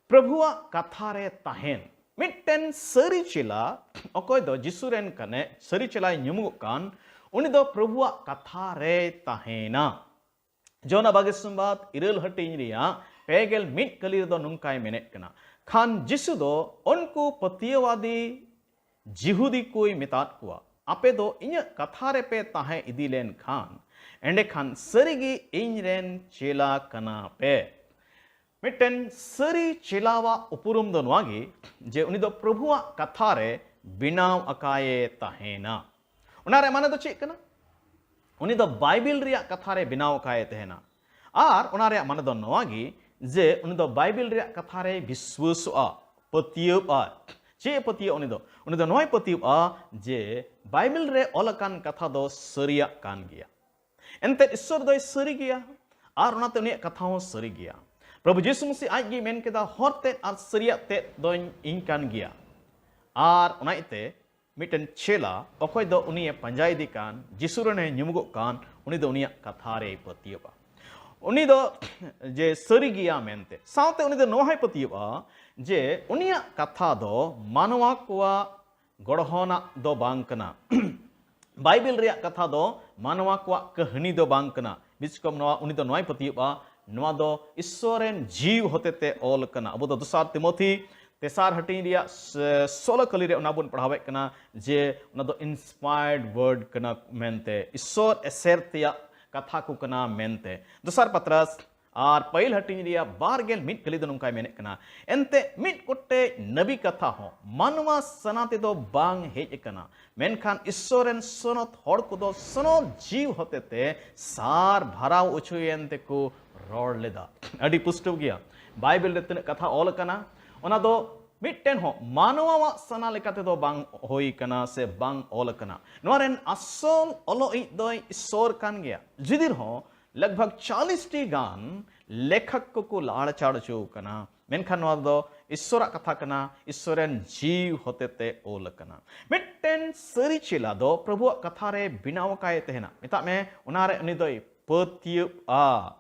ᱯᱨᱚᱵᱷᱩᱣᱟᱜ ᱠᱟᱛᱷᱟ ᱨᱮ ᱛᱟᱦᱮᱱ᱾ ᱢᱤᱫᱴᱮᱱ ᱥᱟᱹᱨᱤ ᱪᱮᱞᱟ, ᱚᱠᱚᱭ ᱫᱚ ᱡᱤᱥᱩ ᱨᱮᱱ ᱠᱟᱱᱮ, ᱥᱟᱹᱨᱤ ᱪᱮᱞᱟᱭ ᱧᱩᱢᱩᱜᱚᱜ ᱠᱟᱱ, ᱩᱱᱤ ᱫᱚ ᱯᱨᱚᱵᱷᱩᱣᱟᱜ ᱠᱟᱛᱷᱟ ᱨᱮᱭ ᱛᱟᱦᱮᱱᱟ᱾ ᱡᱚᱦᱟᱱᱟᱜ ᱵᱟᱜᱮ ᱥᱚᱢᱵᱟᱫ ᱤᱨᱟᱹᱞ ᱦᱟᱹᱴᱤᱧ ᱨᱮᱭᱟᱜ ᱯᱮ ᱜᱮᱞ ᱢᱤᱫ ᱠᱟᱹᱞᱤ ᱨᱮᱫᱚ ᱱᱚᱝᱠᱟᱭ ᱢᱮᱱᱮᱫ ᱠᱟᱱᱟ, ᱠᱷᱟᱱ ᱡᱤᱥᱩ ᱫᱚ ᱩᱱᱠᱩ ᱯᱟᱹᱛᱭᱟᱹᱣᱟᱫᱤ ᱡᱤᱦᱩᱫᱤ ᱠᱚᱭ ᱢᱮᱛᱟᱫ ᱠᱚᱣᱟ, ᱟᱯᱮ ᱫᱚ ᱤᱧᱟᱹᱜ ᱠᱟᱛᱷᱟ ᱨᱮᱯᱮ ᱛᱟᱦᱮᱸ ᱤᱫᱤ ᱞᱮᱱ ᱠᱷᱟᱱ, ᱮᱸᱰᱮᱠᱷᱟᱱ ᱥᱟᱹᱨᱤᱜᱮ ᱤᱧ ᱨᱮᱱ ᱪᱮᱞᱟ ᱠᱟᱱᱟ ᱯᱮ᱾ ᱢᱤᱫᱴᱮᱱ ᱥᱟᱹᱨᱤ ᱪᱮᱞᱟᱣᱟᱜ ᱩᱯᱨᱩᱢ ᱫᱚ ᱱᱚᱣᱟ ᱜᱮ, ᱡᱮ ᱩᱱᱤ ᱫᱚ ᱯᱨᱚᱵᱷᱩᱣᱟᱜ ᱠᱟᱛᱷᱟ ᱨᱮ ᱵᱮᱱᱟᱣ ᱟᱠᱟᱭᱮ ᱛᱟᱦᱮᱱᱟ᱾ ᱚᱱᱟ ᱨᱮᱭᱟᱜ ᱢᱟᱱᱮ ᱫᱚ ᱪᱮᱫ ᱠᱟᱱᱟ? ᱩᱱᱤ ᱫᱚ ᱵᱟᱭᱵᱮᱞ ᱨᱮᱭᱟᱜ ᱠᱟᱛᱷᱟ ᱨᱮ ᱵᱮᱱᱟᱣ ᱟᱠᱟᱭᱮ ᱛᱟᱦᱮᱱᱟ᱾ ᱟᱨ ᱚᱱᱟ ᱨᱮᱭᱟᱜ ᱢᱟᱱᱮ ᱫᱚ ᱱᱚᱣᱟ ᱜᱮ, ᱡᱮ ᱩᱱᱤ ᱫᱚ ᱵᱟᱭᱵᱮᱞ ᱨᱮᱭᱟᱜ ᱠᱟᱛᱷᱟ ᱨᱮᱭ ᱵᱤᱥᱣᱟᱹᱥᱚᱜᱼᱟ, ᱯᱟᱹᱛᱭᱟᱹᱣᱚᱜᱼᱟ᱾ ᱪᱮᱫ ᱮ ᱯᱟᱹᱛᱭᱟᱹᱣᱚᱜᱼᱟ ᱩᱱᱤ ᱫᱚ? ᱩᱱᱤ ᱫᱚ ᱱᱚᱣᱟᱭ ᱯᱟᱹᱛᱭᱟᱹᱣᱚᱜᱼᱟ ᱡᱮ ᱵᱟᱭᱵᱮᱞ ᱨᱮ ᱚᱞ ᱟᱠᱟᱱ ᱠᱟᱛᱷᱟ ᱫᱚ ᱥᱟᱹᱨᱤᱭᱟᱜ ᱠᱟᱱ ᱜᱮᱭᱟ᱾ ᱮᱱᱛᱮᱫ ᱤᱥᱥᱚᱨ ᱫᱚᱭ ᱥᱟᱹᱨᱤ ᱜᱮᱭᱟ, ᱟᱨ ᱚᱱᱟᱛᱮ ᱩᱱᱤᱭᱟᱜ ᱠᱟᱛᱷᱟ ᱦᱚᱸ ᱥᱟᱹᱨᱤ ᱜᱮᱭᱟ᱾ ᱯᱨᱚᱵᱷᱩ ᱡᱤᱥᱩ ᱢᱟᱥᱤ ᱟᱡ ᱜᱮᱭ ᱢᱮᱱ ᱠᱮᱫᱟ, "ᱦᱚᱨ ᱛᱮᱫ ᱟᱨ ᱥᱟᱹᱨᱤᱭᱟᱜ ᱛᱮᱫ ᱫᱚᱧ ᱤᱧ ᱠᱟᱱ ᱜᱮᱭᱟ᱾" ᱟᱨ ᱚᱱᱟ ᱤᱭᱟᱹᱛᱮ ᱢᱤᱫᱴᱮᱱ ᱪᱮᱞᱟ, ᱚᱠᱚᱭ ᱫᱚ ᱩᱱᱤᱭᱮ ᱯᱟᱸᱡᱟ ᱤᱫᱤ ᱠᱟᱱ, ᱡᱤᱥᱩ ᱨᱮᱱᱮ ᱧᱩᱢᱩᱜᱚᱜ ᱠᱟᱱ, ᱩᱱᱤ ᱫᱚ ᱩᱱᱤᱭᱟᱜ ᱠᱟᱛᱷᱟ ᱨᱮᱭ ᱯᱟᱹᱛᱭᱟᱹᱣᱟ᱾ ᱩᱱᱤ ᱫᱚ ᱡᱮ ᱥᱟᱹᱨᱤ ᱜᱮᱭᱟ ᱢᱮᱱᱛᱮ, ᱥᱟᱶᱛᱮ ᱩᱱᱤ ᱫᱚ ᱱᱚᱣᱟ ᱦᱚᱸᱭ ᱯᱟᱹᱛᱭᱟᱹᱣᱟ ᱡᱮ ᱩᱱᱤᱭᱟᱜ ᱠᱟᱛᱷᱟ ᱫᱚ ᱢᱟᱱᱣᱟ ᱠᱚᱣᱟᱜ ᱜᱚᱲᱦᱚᱱᱟᱜ ᱫᱚ ᱵᱟᱝ ᱠᱟᱱᱟ᱾ ᱵᱟᱭᱵᱮᱞ ᱨᱮᱭᱟᱜ ᱠᱟᱛᱷᱟ ᱫᱚ ᱢᱟᱱᱣᱟ ᱠᱚᱣᱟᱜ ᱠᱟᱹᱦᱱᱤ ᱫᱚ ᱵᱟᱝ ᱠᱟᱱᱟ᱾ ᱵᱤᱥᱠᱚᱢ ᱱᱚᱣᱟ, ᱩᱱᱤ ᱫᱚ ᱱᱚᱣᱟᱭ ᱯᱟᱹᱛᱭᱟᱹᱣᱟ, ᱱᱚᱣᱟ ᱫᱚ ᱤᱥᱥᱚᱨ ᱨᱮᱱ ᱡᱤᱣ ᱦᱚᱛᱮ ᱛᱮ ᱚᱞ ᱠᱟᱱᱟ᱾ ᱟᱵᱚ ᱫᱚ ᱫᱚᱥᱟᱨ ᱛᱤᱢᱳᱛᱷᱤ ᱛᱮᱥᱟᱨ ᱦᱟᱹᱴᱤᱧ ᱨᱮᱭᱟᱜ ᱥᱮ-, ᱥᱳᱞᱳ ᱠᱟᱹᱞᱤ ᱨᱮ ᱚᱱᱟ ᱵᱚᱱ ᱯᱟᱲᱦᱟᱣᱮᱫ ᱠᱟᱱᱟ ᱡᱮ ᱚᱱᱟ ᱫᱚ inspired word ᱠᱟᱱᱟ ᱢᱮᱱᱛᱮ, ᱤᱥᱥᱚᱨ ᱮᱥᱮᱨ ᱛᱮᱭᱟᱜ ᱠᱟᱛᱷᱟ ᱠᱚ ᱠᱟᱱᱟ ᱢᱮᱱᱛᱮ᱾ ᱫᱚᱥᱟᱨ ᱯᱟᱛᱨᱟᱥ ᱟᱨ ᱯᱟᱹᱦᱤᱞ ᱦᱟᱹᱴᱤᱧ ᱨᱮᱭᱟᱜ ᱵᱟᱨ ᱜᱮᱞ ᱢᱤᱫ ᱠᱟᱹᱞᱤ ᱫᱚ ᱱᱚᱝᱠᱟᱭ ᱢᱮᱱᱮᱫ ᱠᱟᱱᱟ, ᱮᱱᱛᱮ ᱢᱤᱫ ᱠᱚᱴᱮᱡ ᱱᱟᱵᱤ ᱠᱟᱛᱷᱟ ᱦᱚᱸ ᱢᱟᱱᱣᱟ ᱥᱟᱱᱟ ᱛᱮᱫᱚ ᱵᱟᱝ ᱦᱮᱡ ᱟᱠᱟᱱᱟ, ᱢᱮᱱᱠᱷᱟᱱ ᱤᱥᱥᱚᱨ ᱨᱮᱱ ᱥᱚᱱᱚᱛ ᱦᱚᱲ ᱠᱚᱫᱚ ᱥᱚᱱᱚᱛ ᱡᱤᱣ ᱦᱚᱛᱮᱛᱮ ᱥᱟᱨ ᱵᱷᱟᱨᱟᱣ ᱚᱪᱚᱭᱮᱱ ᱛᱮᱠᱚ ᱨᱚᱲ ᱞᱮᱫᱟ᱾ ᱟᱹᱰᱤ ᱯᱩᱥᱴᱟᱹᱣ ᱜᱮᱭᱟ᱾ ᱵᱟᱭᱵᱮᱞ ᱨᱮ ᱛᱤᱱᱟᱹᱜ ᱠᱟᱛᱷᱟ ᱚᱞ ᱟᱠᱟᱱᱟ, ᱚᱱᱟ ᱫᱚ ᱢᱤᱫᱴᱮᱱ ᱦᱚᱸ ᱢᱟᱱᱣᱟᱣᱟᱜ ᱥᱟᱱᱟ ᱞᱮᱠᱟ ᱛᱮᱫᱚ ᱵᱟᱝ ᱦᱩᱭ ᱠᱟᱱᱟ ᱥᱮ ᱵᱟᱝ ᱚᱞ ᱟᱠᱟᱱᱟ᱾ ᱱᱚᱣᱟ ᱨᱮᱱ ᱟᱥᱚᱞ ᱚᱞᱚᱜ ᱤᱡ ᱫᱚᱭ ᱤᱥᱥᱚᱨ ᱠᱟᱱ ᱜᱮᱭᱟ᱾ ᱡᱩᱫᱤ ᱨᱮᱦᱚᱸ ᱞᱟᱜᱽ ᱵᱷᱟᱜᱽ ᱪᱟᱞᱤᱥ ᱴᱤ ᱜᱟᱱ ᱞᱮᱠᱷᱚᱠ ᱠᱚᱠᱚ ᱞᱟᱲᱪᱟᱲ ᱦᱚᱪᱚ ᱟᱠᱟᱱᱟ, ᱢᱮᱱᱠᱷᱟᱱ ᱱᱚᱣᱟ ᱫᱚ ᱤᱥᱥᱚᱨᱟᱜ ᱠᱟᱛᱷᱟ ᱠᱟᱱᱟ, ᱤᱥᱥᱚᱨ ᱨᱮᱱ ᱡᱤᱣᱤ ᱦᱚᱛᱮ ᱛᱮ ᱚᱞ ᱟᱠᱟᱱᱟ᱾ ᱢᱤᱫᱴᱮᱱ ᱥᱟᱹᱨᱤ ᱪᱮᱞᱟ ᱫᱚ ᱯᱨᱚᱵᱷᱩᱣᱟᱜ ᱠᱟᱛᱷᱟ ᱨᱮ ᱵᱮᱱᱟᱣ ᱟᱠᱟᱭ ᱛᱟᱦᱮᱱᱟ᱾ ᱢᱮᱛᱟᱜ ᱢᱮ, ᱚᱱᱟ ᱨᱮ ᱩᱱᱤ ᱫᱚᱭ ᱯᱟᱹᱛᱭᱟᱹᱜᱼᱟ᱾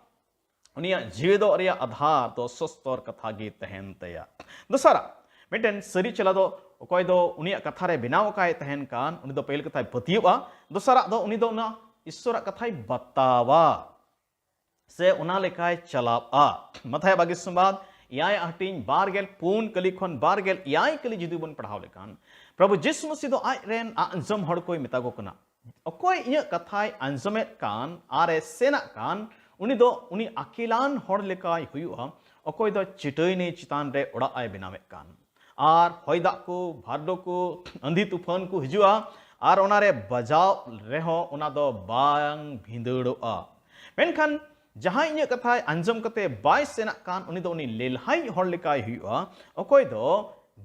ᱩᱱᱤᱭᱟᱜ ᱡᱤᱣᱮᱫᱚᱜ ᱨᱮᱭᱟᱜ ᱟᱫᱷᱟᱨ ᱫᱚ ᱥᱚᱥᱛᱚᱨ ᱠᱟᱛᱷᱟ ᱜᱮ ᱛᱟᱦᱮᱱ ᱛᱟᱭᱟ᱾ ᱫᱚᱥᱟᱨᱟᱜ, ᱢᱤᱫᱴᱮᱱ ᱥᱟᱹᱨᱤ ᱪᱮᱞᱟ ᱫᱚ ᱚᱠᱚᱭ ᱫᱚ ᱩᱱᱤᱭᱟᱜ ᱠᱟᱛᱷᱟ ᱨᱮ ᱵᱮᱱᱟᱣ ᱟᱠᱟᱭ ᱛᱟᱦᱮᱱ ᱠᱟᱱ, ᱩᱱᱤ ᱫᱚ ᱯᱟᱹᱦᱤᱞ ᱠᱟᱛᱷᱟᱭ ᱯᱟᱹᱛᱭᱟᱹᱜᱼᱟ᱾ ᱫᱚᱥᱟᱨᱟᱜ ᱫᱚ ᱩᱱᱤ ᱫᱚ ᱚᱱᱟ ᱤᱥᱥᱚᱨᱟᱜ ᱠᱟᱛᱷᱟᱭ ᱵᱟᱛᱟᱣᱟ ᱥᱮ ᱚᱱᱟ ᱞᱮᱠᱟᱭ ᱪᱟᱞᱟᱣᱟ᱾ ᱢᱟᱛᱷᱟᱭ ᱵᱟᱜᱮ ᱥᱚᱢᱵᱟᱫ ᱮᱭᱟᱭ ᱦᱟᱹᱴᱤᱧ ᱵᱟᱨ ᱜᱮᱞ ᱯᱩᱱ ᱠᱟᱹᱞᱤ ᱠᱷᱚᱱ ᱵᱟᱨ ᱜᱮᱞ ᱮᱭᱟᱭ ᱠᱟᱹᱞᱤ ᱡᱩᱫᱤ ᱵᱚᱱ ᱯᱟᱲᱦᱟᱣ ᱞᱮᱠᱷᱟᱱ, ᱯᱨᱚᱵᱷᱩ ᱡᱤᱥᱩ ᱢᱟᱹᱥᱤ ᱫᱚ ᱟᱡ ᱨᱮᱱ ᱟᱸᱡᱚᱢ ᱦᱚᱲ ᱠᱚᱭ ᱢᱮᱛᱟ ᱠᱚ ᱠᱟᱱᱟ, ᱚᱠᱚᱭ ᱤᱧᱟᱹᱜ ᱠᱟᱛᱷᱟᱭ ᱟᱸᱡᱚᱢᱮᱫ ᱠᱟᱱ ᱟᱨ ᱮ ᱥᱮᱱᱟᱜ ᱠᱟᱱ, ᱩᱱᱤ ᱫᱚ ᱩᱱᱤ ᱟᱹᱠᱤᱞᱟᱱ ᱦᱚᱲ ᱞᱮᱠᱟᱭ ᱦᱩᱭᱩᱜᱼᱟ, ᱚᱠᱚᱭ ᱫᱚ ᱪᱟᱹᱴᱟᱹᱭᱱᱤ ᱪᱮᱛᱟᱱ ᱨᱮ ᱚᱲᱟᱜ ᱮ ᱵᱮᱱᱟᱣᱮᱫ ᱠᱟᱱ᱾ ᱟᱨ ᱦᱚᱭ ᱫᱟᱜ ᱠᱚ, ᱵᱷᱟᱨᱰᱳ ᱠᱚ, ᱟᱸᱫᱷᱤ ᱛᱩᱯᱷᱟᱹᱱ ᱠᱚ ᱦᱤᱡᱩᱜᱼᱟ, ᱟᱨ ᱚᱱᱟᱨᱮ ᱵᱟᱡᱟᱣ ᱨᱮᱦᱚᱸ ᱚᱱᱟ ᱫᱚ ᱵᱟᱝ ᱵᱷᱤᱸᱫᱟᱹᱲᱚᱜᱼᱟ᱾ ᱢᱮᱱᱠᱷᱟᱱ ᱡᱟᱦᱟᱸᱭ ᱤᱧᱟᱹᱜ ᱠᱟᱛᱷᱟᱭ ᱟᱸᱡᱚᱢ ᱠᱟᱛᱮ ᱵᱟᱭ ᱥᱮᱱᱟᱜ ᱠᱟᱱ, ᱩᱱᱤ ᱫᱚ ᱩᱱᱤ ᱞᱮᱞᱦᱟᱭᱤᱡ ᱦᱚᱲ ᱞᱮᱠᱟᱭ ᱦᱩᱭᱩᱜᱼᱟ, ᱚᱠᱚᱭ ᱫᱚ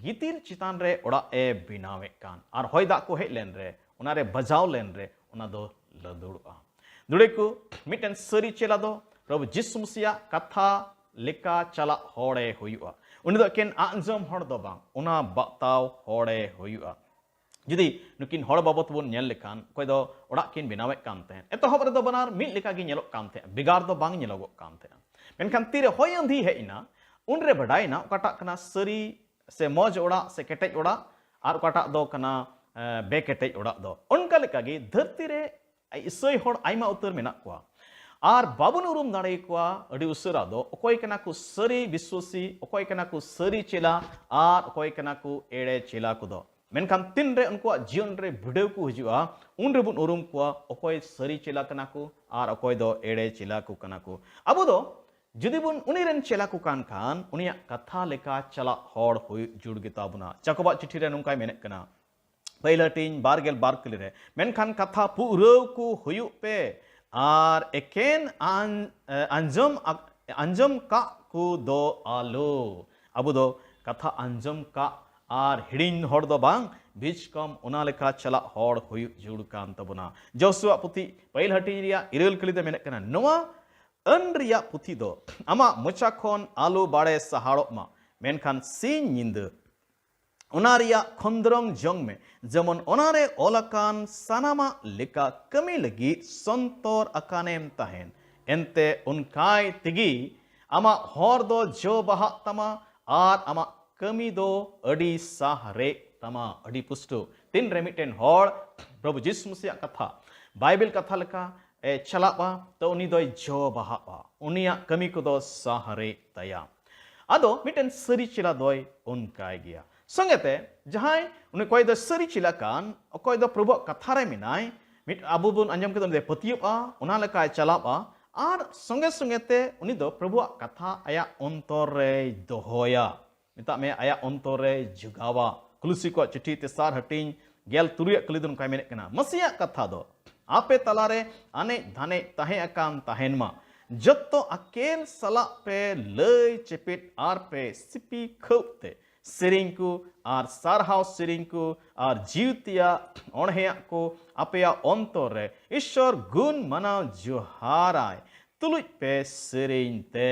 ᱜᱤᱛᱤᱞ ᱪᱮᱛᱟᱱ ᱨᱮ ᱚᱲᱟᱜ ᱮ ᱵᱮᱱᱟᱣᱮᱫ ᱠᱟᱱ᱾ ᱟᱨ ᱦᱚᱭ ᱫᱟᱜ ᱠᱚ ᱦᱮᱡ ᱞᱮᱱ ᱨᱮ, ᱚᱱᱟᱨᱮ ᱵᱟᱡᱟᱣ ᱞᱮᱱ ᱨᱮ, ᱚᱱᱟ ᱫᱚ ᱞᱟᱹᱫᱩᱲᱚᱜᱼᱟ᱾ ᱫᱩᱲᱮ ᱠᱚ, ᱢᱤᱫᱴᱮᱱ ᱥᱟᱹᱨᱤ ᱪᱮᱞᱟ ᱫᱚ ᱯᱨᱚᱵᱷᱩ ᱡᱤᱥᱩ ᱢᱟᱹᱥᱤᱭᱟᱜ ᱠᱟᱛᱷᱟ ᱞᱮᱠᱟ ᱪᱟᱞᱟᱜ ᱦᱚᱲᱮ ᱦᱩᱭᱩᱜᱼᱟ᱾ ᱩᱱᱤ ᱫᱚ ᱮᱠᱮᱱ ᱟᱸᱡᱚᱢ ᱦᱚᱲ ᱫᱚ ᱵᱟᱝ, ᱚᱱᱟ ᱵᱟᱛᱟᱣ ᱦᱚᱲᱮ ᱦᱩᱭᱩᱜᱼᱟ᱾ ᱡᱩᱫᱤ ᱱᱩᱠᱤᱱ ᱦᱚᱲ ᱵᱟᱵᱚᱛ ᱵᱚᱱ ᱧᱮᱞ ᱞᱮᱠᱷᱟᱱ, ᱚᱠᱚᱭ ᱫᱚ ᱚᱲᱟᱜ ᱠᱤᱱ ᱵᱮᱱᱟᱣᱮᱫ ᱠᱟᱱ ᱛᱟᱦᱮᱸᱫ, ᱮᱛᱚᱦᱚᱵ ᱨᱮᱫᱚ ᱵᱟᱱᱟᱨ ᱢᱤᱫ ᱞᱮᱠᱟ ᱜᱮ ᱧᱮᱞᱚᱜ ᱠᱟᱱ ᱛᱟᱦᱮᱸᱫ, ᱵᱷᱮᱜᱟᱨ ᱫᱚ ᱵᱟᱝ ᱧᱮᱞᱚᱜᱚᱜ ᱠᱟᱱ ᱛᱟᱦᱮᱸᱫ᱾ ᱢᱮᱱᱠᱷᱟᱱ ᱛᱤᱨᱮ ᱦᱚᱭ ᱟᱸᱫᱷᱤ ᱦᱮᱡ ᱮᱱᱟ, ᱩᱱᱨᱮ ᱵᱟᱰᱟᱭᱮᱱᱟ ᱚᱠᱟᱴᱟᱜ ᱠᱟᱱᱟ ᱥᱟᱹᱨᱤ ᱥᱮ ᱢᱚᱡᱽ ᱚᱲᱟᱜ ᱥᱮ ᱠᱮᱴᱮᱡ ᱚᱲᱟᱜ, ᱟᱨ ᱚᱠᱟᱴᱟᱜ ᱫᱚ ᱠᱟᱱᱟ, ᱮ, ᱵᱮᱠᱮᱴᱮᱡ ᱚᱲᱟᱜ ᱫᱚ᱾ ᱚᱱᱠᱟ ᱞᱮᱠᱟᱜᱮ ᱫᱷᱟᱹᱨᱛᱤ ᱨᱮ ᱤᱥᱟᱹᱭ ᱦᱚᱲ ᱟᱭᱢᱟ ᱩᱛᱟᱹᱨ ᱢᱮᱱᱟᱜ ᱠᱚᱣᱟ, ᱟᱨ ᱵᱟᱵᱚᱱ ᱩᱨᱩᱢ ᱫᱟᱲᱮᱭᱟᱠᱚᱣᱟ ᱟᱹᱰᱤ ᱩᱥᱟᱹᱨᱟ ᱫᱚ ᱚᱠᱚᱭ ᱠᱟᱱᱟ ᱠᱚ ᱥᱟᱹᱨᱤ ᱵᱤᱥᱣᱟᱹᱥᱤ, ᱚᱠᱚᱭ ᱠᱟᱱᱟ ᱠᱚ ᱥᱟᱹᱨᱤ ᱪᱮᱞᱟ, ᱟᱨ ᱚᱠᱚᱭ ᱠᱟᱱᱟ ᱠᱚ ᱮᱲᱮ ᱪᱮᱞᱟ ᱠᱚᱫᱚ᱾ ᱢᱮᱱᱠᱷᱟᱱ ᱛᱤᱱᱨᱮ ᱩᱱᱠᱩᱣᱟᱜ ᱡᱤᱭᱚᱱ ᱨᱮ ᱵᱤᱰᱟᱹᱣ ᱠᱚ ᱦᱤᱡᱩᱜᱼᱟ, ᱩᱱ ᱨᱮᱵᱚᱱ ᱩᱨᱩᱢ ᱠᱚᱣᱟ ᱚᱠᱚᱭ ᱥᱟᱹᱨᱤ ᱪᱮᱞᱟ ᱠᱟᱱᱟ ᱠᱚ ᱟᱨ ᱚᱠᱚᱭ ᱫᱚ ᱮᱲᱮ ᱪᱮᱞᱟ ᱠᱚ ᱠᱟᱱᱟ ᱠᱚ᱾ ᱟᱵᱚ ᱫᱚ ᱡᱩᱫᱤ ᱵᱚᱱ ᱩᱱᱤ ᱨᱮᱱ ᱪᱮᱞᱟ ᱠᱚ ᱠᱟᱱ ᱠᱷᱟᱱ, ᱩᱱᱤᱭᱟᱜ ᱠᱟᱛᱷᱟ ᱞᱮᱠᱟ ᱪᱟᱞᱟᱜ ᱦᱚᱲ ᱦᱩᱭᱩᱜ ᱡᱩᱲ ᱜᱮᱛᱟ ᱵᱚᱱᱟ᱾ ᱡᱟᱠᱚᱵᱟᱜ ᱪᱤᱴᱷᱤ ᱨᱮ ᱱᱚᱝᱠᱟᱭ ᱢᱮᱱᱮᱫ ᱠᱟᱱᱟ, ᱯᱟᱹᱭᱞᱟᱹ ᱦᱟᱹᱴᱤᱧ ᱵᱟᱨ ᱜᱮᱞ ᱵᱟᱨ ᱠᱟᱹᱞᱤ ᱨᱮ, ᱢᱮᱱᱠᱷᱟᱱ ᱠᱟᱛᱷᱟ ᱯᱩᱨᱟᱹᱣ ᱠᱚ ᱦᱩᱭᱩᱜ ᱯᱮ, ᱟᱨ ᱮᱠᱮᱱ ᱟᱸ-, ᱮ, ᱟᱸᱡᱚᱢ ᱟᱠ-, ᱟᱸᱡᱚᱢ ᱠᱟᱜ ᱠᱚ ᱫᱚ ᱟᱞᱚ᱾ ᱟᱵᱚ ᱫᱚ ᱠᱟᱛᱷᱟ ᱟᱸᱡᱚᱢ ᱠᱟᱜ ᱟᱨ ᱦᱤᱲᱤᱧ ᱦᱚᱲ ᱫᱚ ᱵᱟᱝ, ᱵᱤᱪᱠᱚᱢ ᱚᱱᱟ ᱞᱮᱠᱟ ᱪᱟᱞᱟᱜ ᱦᱚᱲ ᱦᱩᱭᱩᱜ ᱡᱟᱹᱨᱩᱲ ᱠᱟᱱ ᱛᱟᱵᱚᱱᱟ᱾ ᱡᱚᱥᱩᱣᱟᱜ ᱯᱩᱛᱷᱤ ᱯᱟᱹᱦᱤᱞ ᱦᱟᱹᱴᱤᱧ ᱨᱮᱭᱟᱜ ᱤᱨᱟᱹᱞ ᱠᱟᱹᱞᱤ ᱫᱚ ᱢᱮᱱᱮᱫ ᱠᱟᱱᱟ, ᱱᱚᱣᱟ ᱟᱹᱱ ᱨᱮᱭᱟᱜ ᱯᱩᱛᱷᱤ ᱫᱚ ᱟᱢᱟᱜ ᱢᱚᱪᱟ ᱠᱷᱚᱱ ᱟᱞᱚ ᱵᱟᱲᱮ ᱥᱟᱦᱟᱲᱚᱜ ᱢᱟ, ᱢᱮᱱᱠᱷᱟᱱ ᱥᱤᱧ ᱧᱤᱫᱟᱹ ᱚᱱᱟ ᱨᱮᱭᱟᱜ ᱠᱷᱚᱸᱫᱽᱨᱚᱝ ᱡᱚᱝ ᱢᱮ, ᱡᱮᱢᱚᱱ ᱚᱱᱟᱨᱮ ᱚᱞ ᱟᱠᱟᱱ ᱥᱟᱱᱟᱢᱟᱜ ᱞᱮᱠᱟ ᱠᱟᱹᱢᱤ ᱞᱟᱹᱜᱤᱫ ᱥᱚᱱᱛᱚᱨ ᱟᱠᱟᱱᱮᱢ ᱛᱟᱦᱮᱱ᱾ ᱮᱱᱛᱮ ᱚᱱᱠᱟᱭ ᱛᱮᱜᱮ ᱟᱢᱟᱜ ᱦᱚᱨ ᱫᱚ ᱡᱚ ᱵᱟᱦᱟᱜ ᱛᱟᱢᱟ ᱟᱨ ᱟᱢᱟᱜ ᱠᱟᱹᱢᱤ ᱫᱚ ᱟᱹᱰᱤ ᱥᱟᱦᱨᱮᱜ ᱛᱟᱢᱟ᱾ ᱟᱹᱰᱤ ᱯᱩᱥᱴᱟᱹᱣ᱾ ᱛᱤᱱᱨᱮ ᱢᱤᱫᱴᱮᱱ ᱦᱚᱲ ᱯᱨᱚᱵᱷᱩ ᱡᱤᱥᱩ ᱢᱟᱥᱤᱭᱟᱜ ᱠᱟᱛᱷᱟ, ᱵᱟᱭᱵᱮᱞ ᱠᱟᱛᱷᱟ ᱞᱮᱠᱟ ᱮ ᱪᱟᱞᱟᱜᱼᱟ, ᱛᱚ ᱩᱱᱤ ᱫᱚᱭ ᱡᱚ ᱵᱟᱦᱟᱜᱼᱟ, ᱩᱱᱤᱭᱟᱜ ᱠᱟᱹᱢᱤ ᱠᱚᱫᱚ ᱥᱟᱦᱨᱮᱜ ᱛᱟᱭᱟ᱾ ᱟᱫᱚ ᱢᱤᱫᱴᱮᱱ ᱥᱟᱹᱨᱤ ᱪᱮᱞᱟ ᱫᱚᱭ ᱚᱱᱠᱟᱭ ᱜᱮᱭᱟ᱾ ᱥᱚᱸᱜᱮᱛᱮ ᱡᱟᱦᱟᱸᱭ ᱩᱱᱤ ᱚᱠᱚᱭ ᱫᱚ ᱥᱟᱹᱨᱤ ᱪᱮᱞᱟ ᱠᱟᱱ, ᱚᱠᱚᱭ ᱫᱚ ᱯᱨᱚᱵᱷᱩᱣᱟᱜ ᱠᱟᱛᱷᱟ ᱨᱮ ᱢᱮᱱᱟᱭ, ᱢᱤᱫ ᱟᱵᱚ ᱵᱚᱱ ᱟᱸᱡᱚᱢ ᱠᱮᱫᱟ ᱩᱱᱤ ᱫᱚᱭ ᱯᱟᱹᱛᱭᱟᱹᱜᱼᱟ, ᱚᱱᱟ ᱞᱮᱠᱟᱭ ᱪᱟᱞᱟᱜᱼᱟ, ᱟᱨ ᱥᱚᱸᱜᱮ ᱥᱚᱸᱜᱮ ᱛᱮ ᱩᱱᱤ ᱫᱚ ᱯᱨᱚᱵᱷᱩᱣᱟᱜ ᱠᱟᱛᱷᱟ ᱟᱭᱟᱜ ᱚᱱᱛᱚᱨ ᱨᱮᱭ ᱫᱚᱦᱚᱭᱟ᱾ ᱢᱮᱛᱟᱜ ᱢᱮ, ᱟᱭᱟᱜ ᱚᱱᱛᱚᱨ ᱨᱮᱭ ᱡᱚᱜᱟᱣᱟ᱾ ᱠᱩᱞᱩᱥᱤ ᱠᱚᱣᱟᱜ ᱪᱤᱴᱷᱤ ᱛᱮᱥᱟᱨ ᱦᱟᱹᱴᱤᱧ ᱜᱮᱞ ᱛᱩᱨᱩᱭᱟᱜ ᱠᱟᱹᱞᱤ ᱫᱚ ᱱᱚᱝᱠᱟᱭ ᱢᱮᱱᱮᱫ ᱠᱟᱱᱟ, ᱢᱟᱹᱥᱤᱭᱟᱜ ᱠᱟᱛᱷᱟ ᱫᱚ ᱟᱯᱮ ᱛᱟᱞᱟᱨᱮ ᱟᱱᱮᱡ ᱫᱷᱟᱱᱮᱡ ᱛᱟᱦᱮᱸ ᱟᱠᱟᱱ ᱛᱟᱦᱮᱱ ᱢᱟ᱾ ᱡᱚᱛᱚ ᱟᱠᱮᱞ ᱥᱟᱞᱟᱜ ᱯᱮ ᱞᱟᱹᱭ ᱪᱮᱯᱮᱫ ᱟᱨ ᱯᱮ ᱥᱤᱯᱤ ᱠᱷᱟᱹᱣᱜ ᱛᱮ ᱥᱮᱨᱮᱧ ᱠᱚ ᱟᱨ ᱥᱟᱨᱦᱟᱣ ᱥᱮᱨᱮᱧ ᱠᱚ ᱟᱨ ᱡᱤᱣᱤ ᱛᱮᱭᱟᱜ ᱚᱬᱦᱮᱭᱟᱜ ᱠᱚ ᱟᱯᱮᱭᱟᱜ ᱚᱱᱛᱚᱨ ᱨᱮ ᱤᱥᱥᱚᱨ ᱜᱩᱱ ᱢᱟᱱᱟᱣ ᱡᱚᱦᱟᱨᱟᱭ ᱛᱩᱞᱩᱡ ᱯᱮ ᱥᱮᱨᱮᱧ ᱛᱮ᱾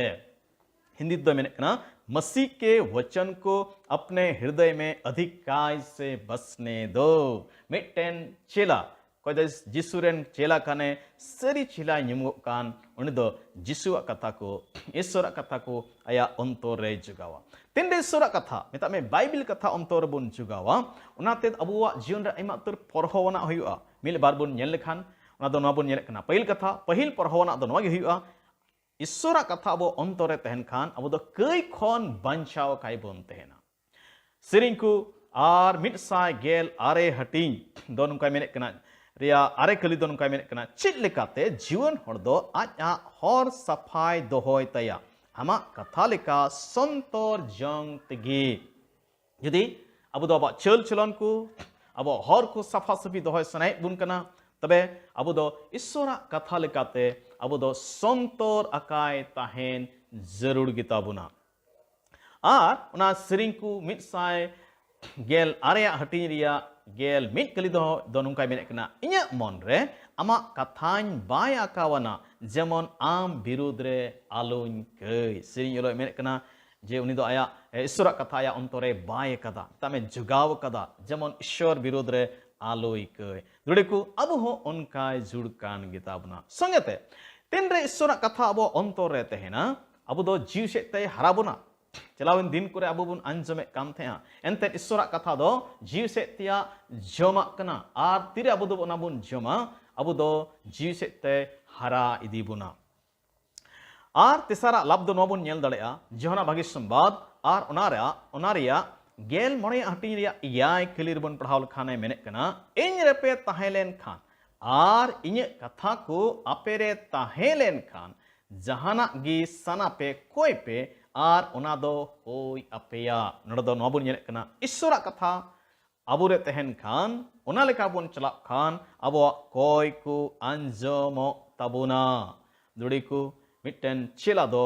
ᱦᱤᱱᱫᱤ ᱛᱮᱫᱚ ᱢᱮᱱᱮᱫ ᱠᱟᱱᱟ, ᱢᱟᱹᱥᱤ ᱠᱮ ᱣᱚᱪᱚᱱ ᱠᱚ ᱟᱯᱱᱮ ᱦᱨᱤᱫᱚᱭ ᱢᱮ ᱟᱫᱷᱤᱠᱟᱭ ᱥᱮ ᱵᱟᱥᱱᱮ ᱫᱚ᱾ ᱢᱤᱫᱴᱮᱱ ᱪᱮᱞᱟ, ᱚᱠᱚᱭ ᱫᱚ ᱡᱤᱥᱩ ᱨᱮᱱ ᱪᱮᱞᱟ ᱠᱟᱱᱮ, ᱥᱟᱹᱨᱤ ᱪᱮᱞᱟᱭ ᱧᱩᱢᱚᱜ ᱠᱟᱱ, ᱩᱱᱤ ᱫᱚ ᱡᱤᱥᱩᱣᱟᱜ ᱠᱟᱛᱷᱟ ᱠᱚ, ᱤᱥᱥᱚᱨᱟᱜ ᱠᱟᱛᱷᱟ ᱠᱚ ᱟᱭᱟᱜ ᱚᱱᱛᱚᱨ ᱨᱮᱭ ᱡᱚᱜᱟᱣᱟ᱾ ᱛᱤᱱᱨᱮ ᱤᱥᱥᱚᱨᱟᱜ ᱠᱟᱛᱷᱟ, ᱢᱮᱛᱟᱜ ᱢᱮ, ᱵᱟᱭᱵᱮᱞ ᱠᱟᱛᱷᱟ ᱚᱱᱛᱚᱨ ᱨᱮᱵᱚᱱ ᱡᱚᱜᱟᱣᱟ, ᱚᱱᱟᱛᱮ ᱟᱵᱚᱣᱟᱜ ᱡᱤᱭᱚᱱ ᱨᱮ ᱟᱭᱢᱟ ᱩᱛᱟᱹᱨ ᱯᱚᱨᱦᱚᱣᱟᱱᱟᱜ ᱦᱩᱭᱩᱜᱼᱟ᱾ ᱢᱤᱫ ᱵᱟᱨ ᱵᱚᱱ ᱧᱮᱞ ᱞᱮᱠᱷᱟᱱ, ᱚᱱᱟ ᱫᱚ ᱱᱚᱣᱟ ᱵᱚᱱ ᱧᱮᱞᱮᱫ ᱠᱟᱱᱟ, ᱯᱟᱹᱦᱤᱞ ᱠᱟᱛᱷᱟ, ᱯᱟᱹᱦᱤᱞ ᱯᱚᱨᱦᱚᱣᱟᱱᱟᱜ ᱫᱚ ᱱᱚᱣᱟ ᱜᱮ ᱦᱩᱭᱩᱜᱼᱟ, ᱤᱥᱥᱚᱨᱟᱜ ᱠᱟᱛᱷᱟ ᱟᱵᱚ ᱚᱱᱛᱚᱨ ᱨᱮ ᱛᱟᱦᱮᱱ ᱠᱷᱟᱱ, ᱟᱵᱚ ᱫᱚ ᱠᱟᱹᱭ ᱠᱷᱚᱱ ᱵᱟᱧᱪᱟᱣ ᱠᱟᱭ ᱵᱚᱱ ᱛᱟᱦᱮᱱᱟ᱾ ᱥᱮᱨᱮᱧ ᱠᱚ ᱟᱨ ᱢᱤᱫ ᱥᱟᱭ ᱜᱮᱞ ᱟᱨᱮ ᱦᱟᱹᱴᱤᱧ ᱫᱚ ᱱᱚᱝᱠᱟᱭ ᱢᱮᱱᱮᱫ ᱠᱟᱱᱟ, ᱨᱮᱭᱟᱜ ᱟᱨᱮ ᱠᱟᱹᱞᱤ ᱫᱚ ᱱᱚᱝᱠᱟᱭ ᱢᱮᱱᱮᱫ ᱠᱟᱱᱟ, ᱪᱮᱫ ᱞᱮᱠᱟᱛᱮ ᱡᱩᱣᱟᱹᱱ ᱦᱚᱲ ᱫᱚ ᱟᱡ ᱟᱜ ᱦᱚᱨ ᱥᱟᱯᱷᱟᱭ ᱫᱚᱦᱚᱭ ᱛᱟᱭᱟ? ᱟᱢᱟᱜ ᱠᱟᱛᱷᱟ ᱞᱮᱠᱟ ᱥᱚᱱᱛᱚᱨ ᱡᱚᱝ ᱛᱮᱜᱮ᱾ ᱡᱩᱫᱤ ᱟᱵᱚ ᱫᱚ ᱟᱵᱚᱣᱟᱜ ᱪᱟᱹᱞ ᱪᱚᱞᱚᱱ ᱠᱚ, ᱟᱵᱚᱣᱟᱜ ᱦᱚᱨ ᱠᱚ ᱥᱟᱯᱷᱟ ᱥᱟᱹᱯᱷᱤ ᱫᱚᱦᱚᱭ ᱥᱟᱱᱟᱭᱮᱫ ᱵᱚᱱ ᱠᱟᱱᱟ, ᱛᱚᱵᱮ ᱟᱵᱚ ᱫᱚ ᱤᱥᱥᱚᱨᱟᱜ ᱠᱟᱛᱷᱟ ᱞᱮᱠᱟᱛᱮ ᱟᱵᱚ ᱫᱚ ᱥᱚᱱᱛᱚᱨ ᱟᱠᱟᱭ ᱛᱟᱦᱮᱱ ᱡᱟᱹᱨᱩᱲ ᱜᱮᱛᱟ ᱵᱚᱱᱟ᱾ ᱟᱨ ᱚᱱᱟ ᱥᱮᱨᱮᱧ ᱠᱚ ᱢᱤᱫ ᱥᱟᱭ ᱜᱮᱞ ᱟᱨᱮᱭᱟᱜ ᱦᱟᱹᱴᱤᱧ ᱨᱮᱭᱟᱜ ᱜᱮᱞ ᱢᱤᱫ ᱠᱟᱹᱞᱤ ᱫᱚ, ᱫᱚ ᱱᱚᱝᱠᱟᱭ ᱢᱮᱱᱮᱫ ᱠᱟᱱᱟ, "ᱤᱧᱟᱹᱜ ᱢᱚᱱ ᱨᱮ ᱟᱢᱟᱜ ᱠᱟᱛᱷᱟᱧ ᱵᱟᱭ ᱟᱠᱟᱣᱟᱱᱟ, ᱡᱮᱢᱚᱱ ᱟᱢ ᱵᱤᱨᱩᱫᱽ ᱨᱮ ᱟᱞᱚᱧ ᱠᱟᱹᱭ᱾" ᱥᱮᱨᱮᱧ ᱚᱞᱚᱭ ᱢᱮᱱᱮᱫ ᱠᱟᱱᱟ ᱡᱮ ᱩᱱᱤ ᱫᱚ ᱟᱭᱟᱜ, ᱮ, ᱤᱥᱥᱚᱨᱟᱜ ᱠᱟᱛᱷᱟ ᱟᱭᱟᱜ ᱚᱱᱛᱚᱨ ᱨᱮ ᱵᱟᱭ ᱟᱠᱟᱫᱟ, ᱢᱮᱛᱟᱜ ᱢᱮ ᱡᱚᱜᱟᱣ ᱟᱠᱟᱫᱟ, ᱡᱮᱢᱚᱱ ᱤᱥᱥᱚᱨ ᱵᱤᱨᱩᱫᱽ ᱨᱮ ᱟᱞᱚᱭ ᱠᱟᱹᱭ᱾ ᱫᱩᱲᱤ ᱠᱚ, ᱟᱵᱚ ᱦᱚᱸ ᱚᱱᱠᱟᱭ ᱡᱩᱲ ᱠᱟᱱ ᱜᱮᱛᱟ ᱵᱚᱱᱟ᱾ ᱥᱚᱸᱜᱮ ᱛᱮ, ᱛᱤᱱᱨᱮ ᱤᱥᱥᱚᱨᱟᱜ ᱠᱟᱛᱷᱟ ᱟᱵᱚᱣᱟᱜ ᱚᱱᱛᱚᱨ ᱨᱮ ᱛᱟᱦᱮᱱᱟ, ᱟᱵᱚ ᱫᱚ ᱡᱤᱣᱤ ᱥᱮᱫ ᱛᱮᱭ ᱦᱟᱨᱟ ᱵᱚᱱᱟ᱾ ᱪᱟᱞᱟᱣᱮᱱ ᱫᱤᱱ ᱠᱚᱨᱮ ᱟᱵᱚ ᱵᱚᱱ ᱟᱸᱡᱚᱢᱮᱫ ᱠᱟᱱ ᱛᱟᱦᱮᱸᱜᱼᱟ, ᱮᱱᱛᱮᱫ ᱤᱥᱥᱚᱨᱟᱜ ᱠᱟᱛᱷᱟ ᱫᱚ ᱡᱤᱣᱤ ᱥᱮᱫ ᱛᱮᱭᱟᱜ ᱡᱚᱢᱟᱜ ᱠᱟᱱᱟ᱾ ᱟᱨ ᱛᱤᱨᱮ ᱟᱵᱚ ᱫᱚ ᱚᱱᱟ ᱵᱚᱱ ᱡᱚᱢᱟ, ᱟᱵᱚ ᱫᱚ ᱡᱤᱣᱤ ᱥᱮᱫ ᱛᱮ ᱦᱟᱨᱟ ᱤᱫᱤ ᱵᱚᱱᱟ᱾ ᱟᱨ ᱛᱮᱥᱟᱨᱟᱜ ᱞᱟᱵᱷ ᱫᱚ ᱱᱚᱣᱟ ᱵᱚᱱ ᱧᱮᱞ ᱫᱟᱲᱮᱭᱟᱜᱼᱟ, ᱡᱚᱦᱟᱱᱟᱜ ᱵᱷᱟᱹᱜᱤ ᱥᱚᱢᱵᱟᱫ ᱟᱨ ᱚᱱᱟ ᱨᱮᱭᱟᱜ, ᱚᱱᱟ ᱨᱮᱭᱟᱜ ᱜᱮᱞ ᱢᱚᱬᱮᱭᱟᱜ ᱦᱟᱹᱴᱤᱧ ᱨᱮᱭᱟᱜ ᱮᱭᱟᱭ ᱠᱟᱹᱞᱤ ᱨᱮᱵᱚᱱ ᱯᱟᱲᱦᱟᱣ ᱞᱮᱠᱷᱟᱱᱮ ᱢᱮᱱᱮᱫ ᱠᱟᱱᱟ, "ᱤᱧ ᱨᱮᱯᱮ ᱛᱟᱦᱮᱸ ᱞᱮᱱ ᱠᱷᱟᱱ ᱟᱨ ᱤᱧᱟᱹᱜ ᱠᱟᱛᱷᱟ ᱠᱚ ᱟᱯᱮ ᱨᱮ ᱛᱟᱦᱮᱸ ᱞᱮᱱ ᱠᱷᱟᱱ, ᱡᱟᱦᱟᱱᱟᱜ ᱜᱮ ᱥᱟᱱᱟ ᱯᱮ, ᱠᱚᱭ ᱯᱮ ᱟᱨ ᱚᱱᱟ ᱫᱚ ᱦᱩᱭ ᱟᱯᱮᱭᱟ᱾" ᱱᱚᱰᱮ ᱫᱚ ᱱᱚᱣᱟ ᱵᱚᱱ ᱧᱮᱞᱮᱫ ᱠᱟᱱᱟ, ᱤᱥᱥᱚᱨᱟᱜ ᱠᱟᱛᱷᱟ ᱟᱵᱚ ᱨᱮ ᱛᱟᱦᱮᱱ ᱠᱷᱟᱱ, ᱚᱱᱟ ᱞᱮᱠᱟ ᱵᱚᱱ ᱪᱟᱞᱟᱜ ᱠᱷᱟᱱ, ᱟᱵᱚᱣᱟᱜ ᱠᱚᱭ ᱠᱚ ᱟᱸᱡᱚᱢᱚᱜ ᱛᱟᱵᱚᱱᱟ᱾ ᱫᱩᱲᱤ ᱠᱚ, ᱢᱤᱫᱴᱮᱱ ᱪᱮᱞᱟ ᱫᱚ,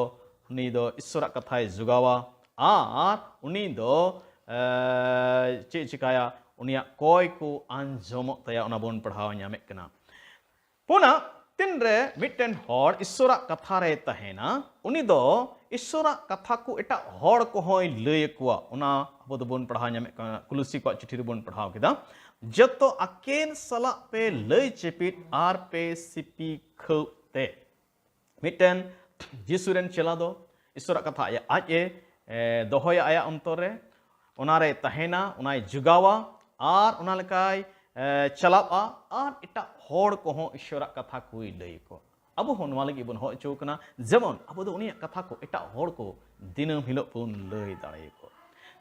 ᱩᱱᱤ ᱫᱚ ᱤᱥᱥᱚᱨᱟᱜ ᱠᱟᱛᱷᱟᱭ ᱡᱚᱜᱟᱣᱟ ᱟᱨ ᱩᱱᱤ ᱫᱚ, ᱮ, ᱪᱮᱫ ᱪᱤᱠᱟᱭᱟ? ᱩᱱᱤᱭᱟᱜ ᱠᱚᱭ ᱠᱚ ᱟᱸᱡᱚᱢᱚᱜ ᱛᱟᱭᱟ, ᱚᱱᱟ ᱵᱚᱱ ᱯᱟᱲᱦᱟᱣ ᱧᱟᱢᱮᱫ ᱠᱟᱱᱟ᱾ ᱯᱩᱱᱟᱜ, ᱛᱤᱱᱨᱮ ᱢᱤᱫᱴᱮᱱ ᱦᱚᱲ ᱤᱥᱥᱚᱨᱟᱜ ᱠᱟᱛᱷᱟ ᱨᱮᱭ ᱛᱟᱦᱮᱱᱟ, ᱩᱱᱤ ᱫᱚ ᱤᱥᱥᱚᱨᱟᱜ ᱠᱟᱛᱷᱟ ᱠᱚ ᱮᱴᱟᱜ ᱦᱚᱲ ᱠᱚᱦᱚᱸᱭ ᱞᱟᱹᱭ ᱟᱠᱚᱣᱟ᱾ ᱚᱱᱟ ᱟᱵᱚ ᱫᱚᱵᱚᱱ ᱯᱟᱲᱦᱟᱣ ᱧᱟᱢᱮᱫ ᱠᱟᱱᱟ, ᱠᱩᱞᱩᱥᱤ ᱠᱚᱣᱟᱜ ᱪᱤᱴᱷᱤ ᱨᱮᱵᱚᱱ ᱯᱟᱲᱦᱟᱣ ᱠᱮᱫᱟ, "ᱡᱚᱛᱚ ᱟᱹᱠᱤᱱ ᱥᱟᱞᱟᱜ ᱯᱮ ᱞᱟᱹᱭ ᱪᱮᱯᱤᱫ ᱟᱨ ᱯᱮ ᱥᱤᱯᱤ ᱠᱷᱟᱹᱣᱜ ᱛᱮ᱾" ᱢᱤᱫᱴᱮᱱ ᱡᱤᱥᱩ ᱨᱮᱱ ᱪᱮᱞᱟ ᱫᱚ ᱤᱥᱥᱚᱨᱟᱜ ᱠᱟᱛᱷᱟ ᱟᱡ, ᱟᱡ ᱮ, ᱮ, ᱫᱚᱦᱚᱭᱟ ᱟᱭᱟᱜ ᱚᱱᱛᱚᱨ ᱨᱮ, ᱚᱱᱟᱨᱮ ᱛᱟᱦᱮᱱᱟ, ᱚᱱᱟᱭ ᱡᱚᱜᱟᱣᱟ ᱟᱨ ᱚᱱᱟ ᱞᱮᱠᱟᱭ, ᱮ, ᱪᱟᱞᱟᱜᱼᱟ ᱟᱨ ᱮᱴᱟᱜ ᱦᱚᱲ ᱠᱚᱦᱚᱸ ᱤᱥᱥᱚᱨᱟᱜ ᱠᱟᱛᱷᱟ ᱠᱚᱭ ᱞᱟᱹᱭ ᱟᱠᱚ᱾ ᱟᱵᱚ ᱦᱚᱸ ᱱᱚᱣᱟ ᱞᱟᱹᱜᱤᱫ ᱵᱚᱱ ᱦᱚᱦᱚ ᱦᱚᱪᱚ ᱟᱠᱟᱱᱟ, ᱡᱮᱢᱚᱱ ᱟᱵᱚ ᱫᱚ ᱩᱱᱤᱭᱟᱜ ᱠᱟᱛᱷᱟ ᱠᱚ ᱮᱴᱟᱜ ᱦᱚᱲ ᱠᱚ ᱫᱤᱱᱟᱹᱢ ᱦᱤᱞᱳᱜ ᱵᱚᱱ ᱞᱟᱹᱭ ᱫᱟᱲᱮᱭᱟᱠᱚ᱾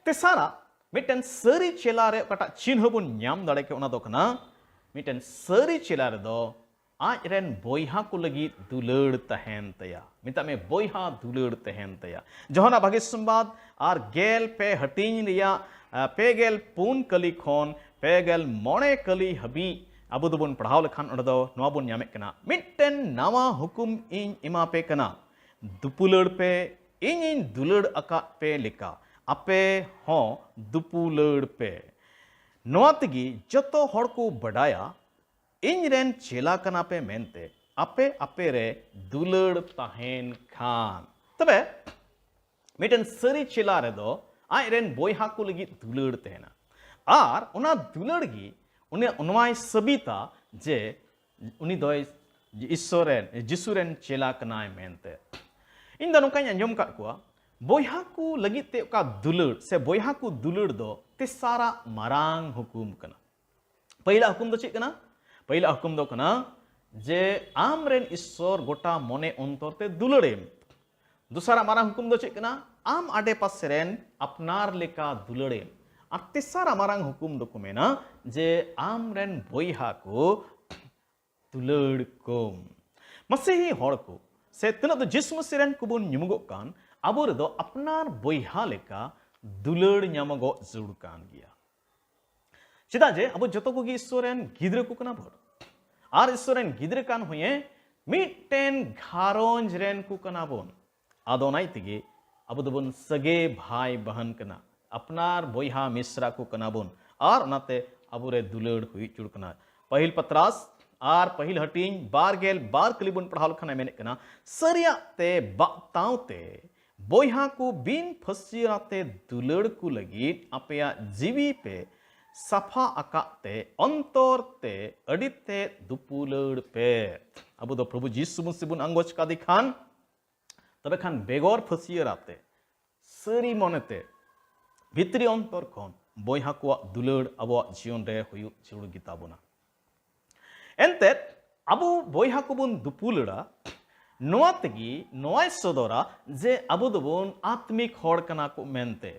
ᱛᱮᱥᱟᱨᱟᱜ, ᱢᱤᱫᱴᱮᱱ ᱥᱟᱹᱨᱤ ᱪᱮᱞᱟ ᱨᱮ ᱚᱠᱟᱴᱟᱜ ᱪᱤᱱᱦᱟᱹ ᱵᱚᱱ ᱧᱟᱢ ᱫᱟᱲᱮ ᱠᱮᱫ, ᱚᱱᱟ ᱫᱚ ᱠᱟᱱᱟ ᱢᱤᱫᱴᱮᱱ ᱥᱟᱹᱨᱤ ᱪᱮᱞᱟ ᱨᱮᱫᱚ ᱟᱡ ᱨᱮᱱ ᱵᱚᱭᱦᱟ ᱠᱚ ᱞᱟᱹᱜᱤᱫ ᱫᱩᱞᱟᱹᱲ ᱛᱟᱦᱮᱱ ᱛᱟᱭᱟ᱾ ᱢᱮᱛᱟᱜ ᱢᱮ, ᱵᱚᱭᱦᱟ ᱫᱩᱞᱟᱹᱲ ᱛᱟᱦᱮᱱ ᱛᱟᱭᱟ᱾ ᱡᱚᱦᱟᱱᱟᱜ ᱵᱷᱟᱹᱜᱤ ᱥᱚᱢᱵᱟᱫ ᱟᱨ ᱜᱮᱞ ᱯᱮ ᱦᱟᱹᱴᱤᱧ ᱨᱮᱭᱟᱜ, ᱟ, ᱯᱮ ᱜᱮᱞ ᱯᱩᱱ ᱠᱟᱹᱞᱤ ᱠᱷᱚᱱ ᱯᱮ ᱜᱮᱞ ᱢᱚᱬᱮ ᱠᱟᱹᱞᱤ ᱦᱟᱹᱵᱤᱡ, ᱟᱵᱚ ᱫᱚᱵᱚᱱ ᱯᱟᱲᱦᱟᱣ ᱞᱮᱠᱷᱟᱱ ᱚᱸᱰᱮ ᱫᱚ ᱱᱚᱣᱟ ᱵᱚᱱ ᱧᱟᱢᱮᱫ ᱠᱟᱱᱟ, "ᱢᱤᱫᱴᱮᱱ ᱱᱟᱣᱟ ᱦᱩᱠᱩᱢ ᱤᱧ ᱮᱢᱟ ᱯᱮ ᱠᱟᱱᱟ, ᱫᱩᱯᱩᱞᱟᱹᱲ ᱯᱮ, ᱤᱧᱤᱧ ᱫᱩᱞᱟᱹᱲ ᱟᱠᱟᱫ ᱯᱮ ᱞᱮᱠᱟ ᱟᱯᱮ ᱦᱚᱸ ᱫᱩᱯᱩᱞᱟᱹᱲ ᱯᱮ᱾ ᱱᱚᱣᱟ ᱛᱮᱜᱮ ᱡᱚᱛᱚ ᱦᱚᱲ ᱠᱚ ᱵᱟᱰᱟᱭᱟ ᱤᱧ ᱨᱮᱱ ᱪᱮᱞᱟ ᱠᱟᱱᱟ ᱯᱮ ᱢᱮᱱᱛᱮ, ᱟᱯᱮ ᱟᱯᱮ ᱨᱮ ᱫᱩᱞᱟᱹᱲ ᱛᱟᱦᱮᱱ ᱠᱷᱟᱱ᱾" ᱛᱚᱵᱮ ᱢᱤᱫᱴᱮᱱ ᱥᱟᱹᱨᱤ ᱪᱮᱞᱟ ᱨᱮᱫᱚ ᱟᱡ ᱨᱮᱱ ᱵᱚᱭᱦᱟ ᱠᱚ ᱞᱟᱹᱜᱤᱫ ᱫᱩᱞᱟᱹᱲ ᱛᱟᱦᱮᱱᱟ᱾ ᱟᱨ ᱚᱱᱟ ᱫᱩᱞᱟᱹᱲ ᱜᱮ ᱩᱱᱤ ᱱᱚᱣᱟᱭ ᱥᱟᱹᱵᱤᱛᱟ ᱡᱮ ᱩᱱᱤ ᱫᱚᱭ ᱤᱥᱥᱚᱨ ᱨᱮᱱ, ᱡᱤᱥᱩ ᱨᱮᱱ ᱪᱮᱞᱟ ᱠᱟᱱᱟᱭ ᱢᱮᱱᱛᱮ᱾ ᱤᱧ ᱫᱚ ᱱᱚᱝᱠᱟᱧ ᱟᱸᱡᱚᱢ ᱟᱠᱟᱫ ᱠᱚᱣᱟ, ᱵᱚᱭᱦᱟ ᱠᱚ ᱞᱟᱹᱜᱤᱫ ᱛᱮ ᱚᱠᱟ ᱫᱩᱞᱟᱹᱲ ᱥᱮ ᱵᱚᱭᱦᱟ ᱠᱚ ᱫᱩᱞᱟᱹᱲ ᱫᱚ ᱛᱮᱥᱟᱨᱟᱜ ᱢᱟᱨᱟᱝ ᱦᱩᱠᱩᱢ ᱠᱟᱱᱟ᱾ ᱯᱟᱹᱦᱤᱞᱟᱜ ᱦᱩᱠᱩᱢ ᱫᱚ ᱪᱮᱫ ᱠᱟᱱᱟ? ᱯᱟᱹᱦᱤᱞᱟᱜ ᱦᱩᱠᱩᱢ ᱫᱚ ᱠᱟᱱᱟ ᱡᱮ ᱟᱢ ᱨᱮᱱ ᱤᱥᱥᱚᱨ ᱜᱚᱴᱟ ᱢᱚᱱᱮ ᱚᱱᱛᱚᱨ ᱛᱮ ᱫᱩᱞᱟᱹᱲᱮᱢ᱾ ᱫᱚᱥᱟᱨᱟᱜ ᱢᱟᱨᱟᱝ ᱦᱩᱠᱩᱢ ᱫᱚ ᱪᱮᱫ ᱠᱟᱱᱟ? ᱟᱢ ᱟᱰᱮ ᱯᱟᱥᱮ ᱨᱮᱱ ᱟᱯᱱᱟᱨ ᱞᱮᱠᱟ ᱫᱩᱞᱟᱹᱲᱮᱢ᱾ ᱟᱨ ᱛᱮᱥᱟᱨᱟᱜ ᱢᱟᱨᱟᱝ ᱦᱩᱠᱩᱢ ᱫᱚᱠᱚ ᱢᱮᱱᱟ ᱡᱮ ᱟᱢ ᱨᱮᱱ ᱵᱚᱭᱦᱟ ᱠᱚ ᱫᱩᱞᱟᱹᱲ ᱠᱚᱢ᱾ ᱢᱟᱥᱮᱦᱤ ᱦᱚᱲ ᱠᱚ ᱥᱮ ᱛᱤᱱᱟᱹᱜ ᱫᱚ ᱡᱤᱥᱩ ᱢᱟᱹᱥᱤ ᱨᱮᱱ ᱠᱚᱵᱚᱱ ᱧᱩᱢᱩᱜᱚᱜ ᱠᱟᱱ, ᱟᱵᱚ ᱨᱮᱫᱚ ᱟᱯᱱᱟᱨ ᱵᱚᱭᱦᱟ ᱞᱮᱠᱟ ᱫᱩᱞᱟᱹᱲ ᱧᱟᱢᱚᱜᱚᱜ ᱡᱟᱹᱨᱩᱲ ᱠᱟᱱ ᱜᱮᱭᱟ᱾ ᱪᱮᱫᱟᱜ ᱡᱮ ᱟᱵᱚ ᱡᱚᱛᱚ ᱠᱚᱜᱮ ᱤᱥᱥᱚᱨ ᱨᱮᱱ ᱜᱤᱫᱽᱨᱟᱹ ᱠᱚ ᱠᱟᱱᱟ ᱵᱚᱱ᱾ ᱟᱨ ᱤᱥᱥᱚᱨ ᱨᱮᱱ ᱜᱤᱫᱽᱨᱟᱹ ᱠᱟᱱ ᱦᱩᱭᱮ ᱢᱤᱫᱴᱮᱱ ᱜᱷᱟᱨᱚᱸᱡᱽ ᱨᱮᱱ ᱠᱚ ᱠᱟᱱᱟ ᱵᱚᱱ᱾ ᱟᱫᱚ ᱚᱱᱟ ᱛᱮᱜᱮ ᱟᱵᱚ ᱫᱚᱵᱚᱱ ᱥᱟᱹᱜᱮ ᱵᱷᱟᱭ ᱵᱟᱦᱟᱱ ᱠᱟᱱᱟ, ᱟᱯᱱᱟᱨ ᱵᱚᱭᱦᱟ ᱢᱤᱥᱨᱟ ᱠᱚ ᱠᱟᱱᱟ ᱵᱚᱱ, ᱟᱨ ᱚᱱᱟᱛᱮ ᱟᱵᱚᱨᱮ ᱫᱩᱞᱟᱹᱲ ᱦᱩᱭ ᱦᱚᱪᱚ ᱠᱟᱱᱟ᱾ ᱯᱟᱹᱦᱤᱞ ᱯᱟᱛᱨᱟᱥ ᱟᱨ ᱯᱟᱹᱦᱤᱞ ᱦᱟᱹᱴᱤᱧ ᱵᱟᱨ ᱜᱮᱞ ᱵᱟᱨ ᱠᱟᱹᱞᱤ ᱵᱚᱱ ᱯᱟᱲᱦᱟᱣ ᱞᱮᱠᱷᱟᱱ ᱮ ᱢᱮᱱᱮᱫ ᱠᱟᱱᱟ, ᱥᱟᱹᱨᱤᱭᱟᱜ ᱛᱮ ᱵᱟᱜᱛᱟᱣ ᱛᱮ ᱵᱚᱭᱦᱟ ᱠᱚ ᱵᱤᱱ ᱯᱷᱟᱹᱥᱤᱭᱟᱹᱨᱟᱛᱮ ᱫᱩᱞᱟᱹᱲ ᱠᱚ ᱞᱟᱹᱜᱤᱫ ᱟᱯᱮᱭᱟᱜ ᱡᱤᱣᱤ ᱯᱮ ᱥᱟᱯᱷᱟ ᱟᱠᱟᱫ ᱛᱮ ᱚᱱᱛᱚᱨ ᱛᱮ ᱟᱹᱰᱤ ᱛᱮ ᱫᱩᱯᱩᱞᱟᱹᱲ ᱯᱮ᱾ ᱟᱵᱚ ᱫᱚ ᱯᱨᱚᱵᱷᱩ ᱡᱤᱥᱩ ᱢᱟᱹᱥᱤ ᱵᱚᱱ ᱟᱸᱜᱚᱪ ᱠᱟᱫᱮ ᱠᱷᱟᱱ, ᱛᱚᱵᱮ ᱠᱷᱟᱱ ᱵᱮᱜᱚᱨ ᱯᱷᱟᱹᱥᱤᱭᱟᱹᱨᱟᱛᱮ ᱥᱟᱹᱨᱤ ᱢᱚᱱᱮᱛᱮ ᱵᱷᱤᱛᱨᱤ ᱚᱱᱛᱚᱨ ᱠᱷᱚᱱ ᱵᱚᱭᱦᱟ ᱠᱚᱣᱟᱜ ᱫᱩᱞᱟᱹᱲ ᱟᱵᱚᱣᱟᱜ ᱡᱤᱭᱚᱱ ᱨᱮ ᱦᱩᱭᱩᱜ ᱡᱟᱹᱨᱩᱲ ᱜᱮᱛᱟ ᱵᱚᱱᱟ᱾ ᱮᱱᱛᱮᱫ ᱟᱵᱚ ᱵᱚᱭᱦᱟ ᱠᱚᱵᱚᱱ ᱫᱩᱯᱩᱞᱟᱹᱲᱟ, ᱱᱚᱣᱟ ᱛᱮᱜᱮ ᱱᱚᱣᱟᱭ ᱥᱚᱫᱚᱨᱟ ᱡᱮ ᱟᱵᱚ ᱫᱚᱵᱚᱱ ᱟᱛᱢᱤᱠ ᱦᱚᱲ ᱠᱟᱱᱟ ᱠᱚ ᱢᱮᱱᱛᱮ,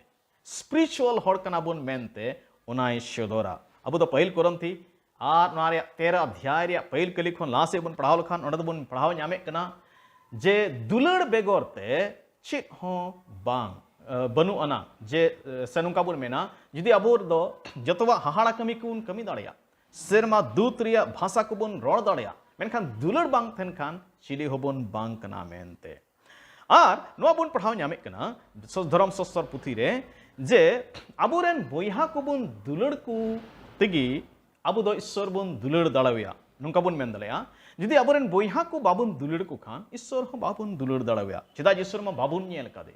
ᱥᱯᱤᱨᱤᱪᱩᱣᱟᱞ ᱦᱚᱲ ᱠᱟᱱᱟ ᱵᱚᱱ ᱢᱮᱱᱛᱮ ᱚᱱᱟᱭ ᱥᱚᱫᱚᱨᱟ᱾ ᱟᱵᱚ ᱫᱚ ᱯᱟᱹᱦᱤᱞ ᱠᱚᱨᱚᱱᱛᱷᱤ ᱟᱨ ᱱᱚᱣᱟ ᱨᱮᱭᱟᱜ ᱛᱮᱨᱚ ᱚᱫᱷᱭᱟᱭ ᱨᱮᱭᱟᱜ ᱯᱟᱹᱦᱤᱞ ᱠᱟᱹᱞᱤ ᱠᱷᱚᱱ ᱞᱟᱦᱟ ᱥᱮᱫ ᱵᱚᱱ ᱯᱟᱲᱦᱟᱣ ᱞᱮᱠᱷᱟᱱ ᱚᱸᱰᱮ ᱫᱚᱵᱚᱱ ᱯᱟᱲᱦᱟᱣ ᱧᱟᱢᱮᱫ ᱠᱟᱱᱟ ᱡᱮ ᱫᱩᱞᱟᱹᱲ ᱵᱮᱜᱚᱨ ᱛᱮ ᱪᱮᱫ ᱦᱚᱸ ᱵᱟᱝ, ᱟᱹ, ᱵᱟᱹᱱᱩᱜ ᱟᱱᱟ᱾ ᱡᱮ, ᱟᱹ, ᱥᱮ ᱱᱚᱝᱠᱟ ᱵᱚᱱ ᱢᱮᱱᱟ, ᱡᱩᱫᱤ ᱟᱵᱚ ᱫᱚ ᱡᱚᱛᱚᱣᱟᱜ ᱦᱟᱦᱟᱲᱟ ᱠᱟᱹᱢᱤ ᱠᱚᱵᱚᱱ ᱠᱟᱹᱢᱤ ᱫᱟᱲᱮᱭᱟᱜ, ᱥᱮᱨᱢᱟ ᱫᱩᱛ ᱨᱮᱭᱟᱜ ᱵᱷᱟᱥᱟ ᱠᱚᱵᱚᱱ ᱨᱚᱲ ᱫᱟᱲᱮᱭᱟᱜᱼᱟ, ᱢᱮᱱᱠᱷᱟᱱ ᱫᱩᱞᱟᱹᱲ ᱵᱟᱝ ᱛᱟᱦᱮᱱ ᱠᱷᱟᱱ ᱪᱤᱞᱤ ᱦᱚᱸᱵᱚᱱ ᱵᱟᱝ ᱠᱟᱱᱟ ᱢᱮᱱᱛᱮ᱾ ᱟᱨ ᱱᱚᱣᱟ ᱵᱚᱱ ᱯᱟᱲᱦᱟᱣ ᱧᱟᱢᱮᱫ ᱠᱟᱱᱟ ᱥᱚ- ᱫᱷᱚᱨᱚᱢ ᱥᱚᱥᱛᱚᱨ ᱯᱩᱛᱷᱤ ᱨᱮ, ᱡᱮ ᱟᱵᱚᱨᱮᱱ ᱵᱚᱭᱦᱟ ᱠᱚᱵᱚᱱ ᱫᱩᱞᱟᱹᱲ ᱠᱚ ᱛᱮᱜᱮ ᱟᱵᱚ ᱫᱚ ᱤᱥᱥᱚᱨ ᱵᱚᱱ ᱫᱩᱞᱟᱹᱲ ᱫᱟᱲᱮᱣᱟᱭᱟ᱾ ᱱᱚᱝᱠᱟ ᱵᱚᱱ ᱢᱮᱱ ᱫᱟᱲᱮᱭᱟᱜᱼᱟ, ᱡᱩᱫᱤ ᱟᱵᱚᱨᱮᱱ ᱵᱚᱭᱦᱟ ᱠᱚ ᱵᱟᱵᱚᱱ ᱫᱩᱞᱟᱹᱲ ᱠᱚ ᱠᱷᱟᱱ ᱤᱥᱥᱚᱨ ᱦᱚᱸ ᱵᱟᱵᱚᱱ ᱫᱩᱞᱟᱹᱲ ᱫᱟᱲᱮᱣᱟᱭᱟ᱾ ᱪᱮᱫᱟᱜ ᱡᱮ ᱤᱥᱥᱚᱨ ᱢᱟ ᱵᱟᱵᱚᱱ ᱧᱮᱞ ᱟᱠᱟᱫᱮ᱾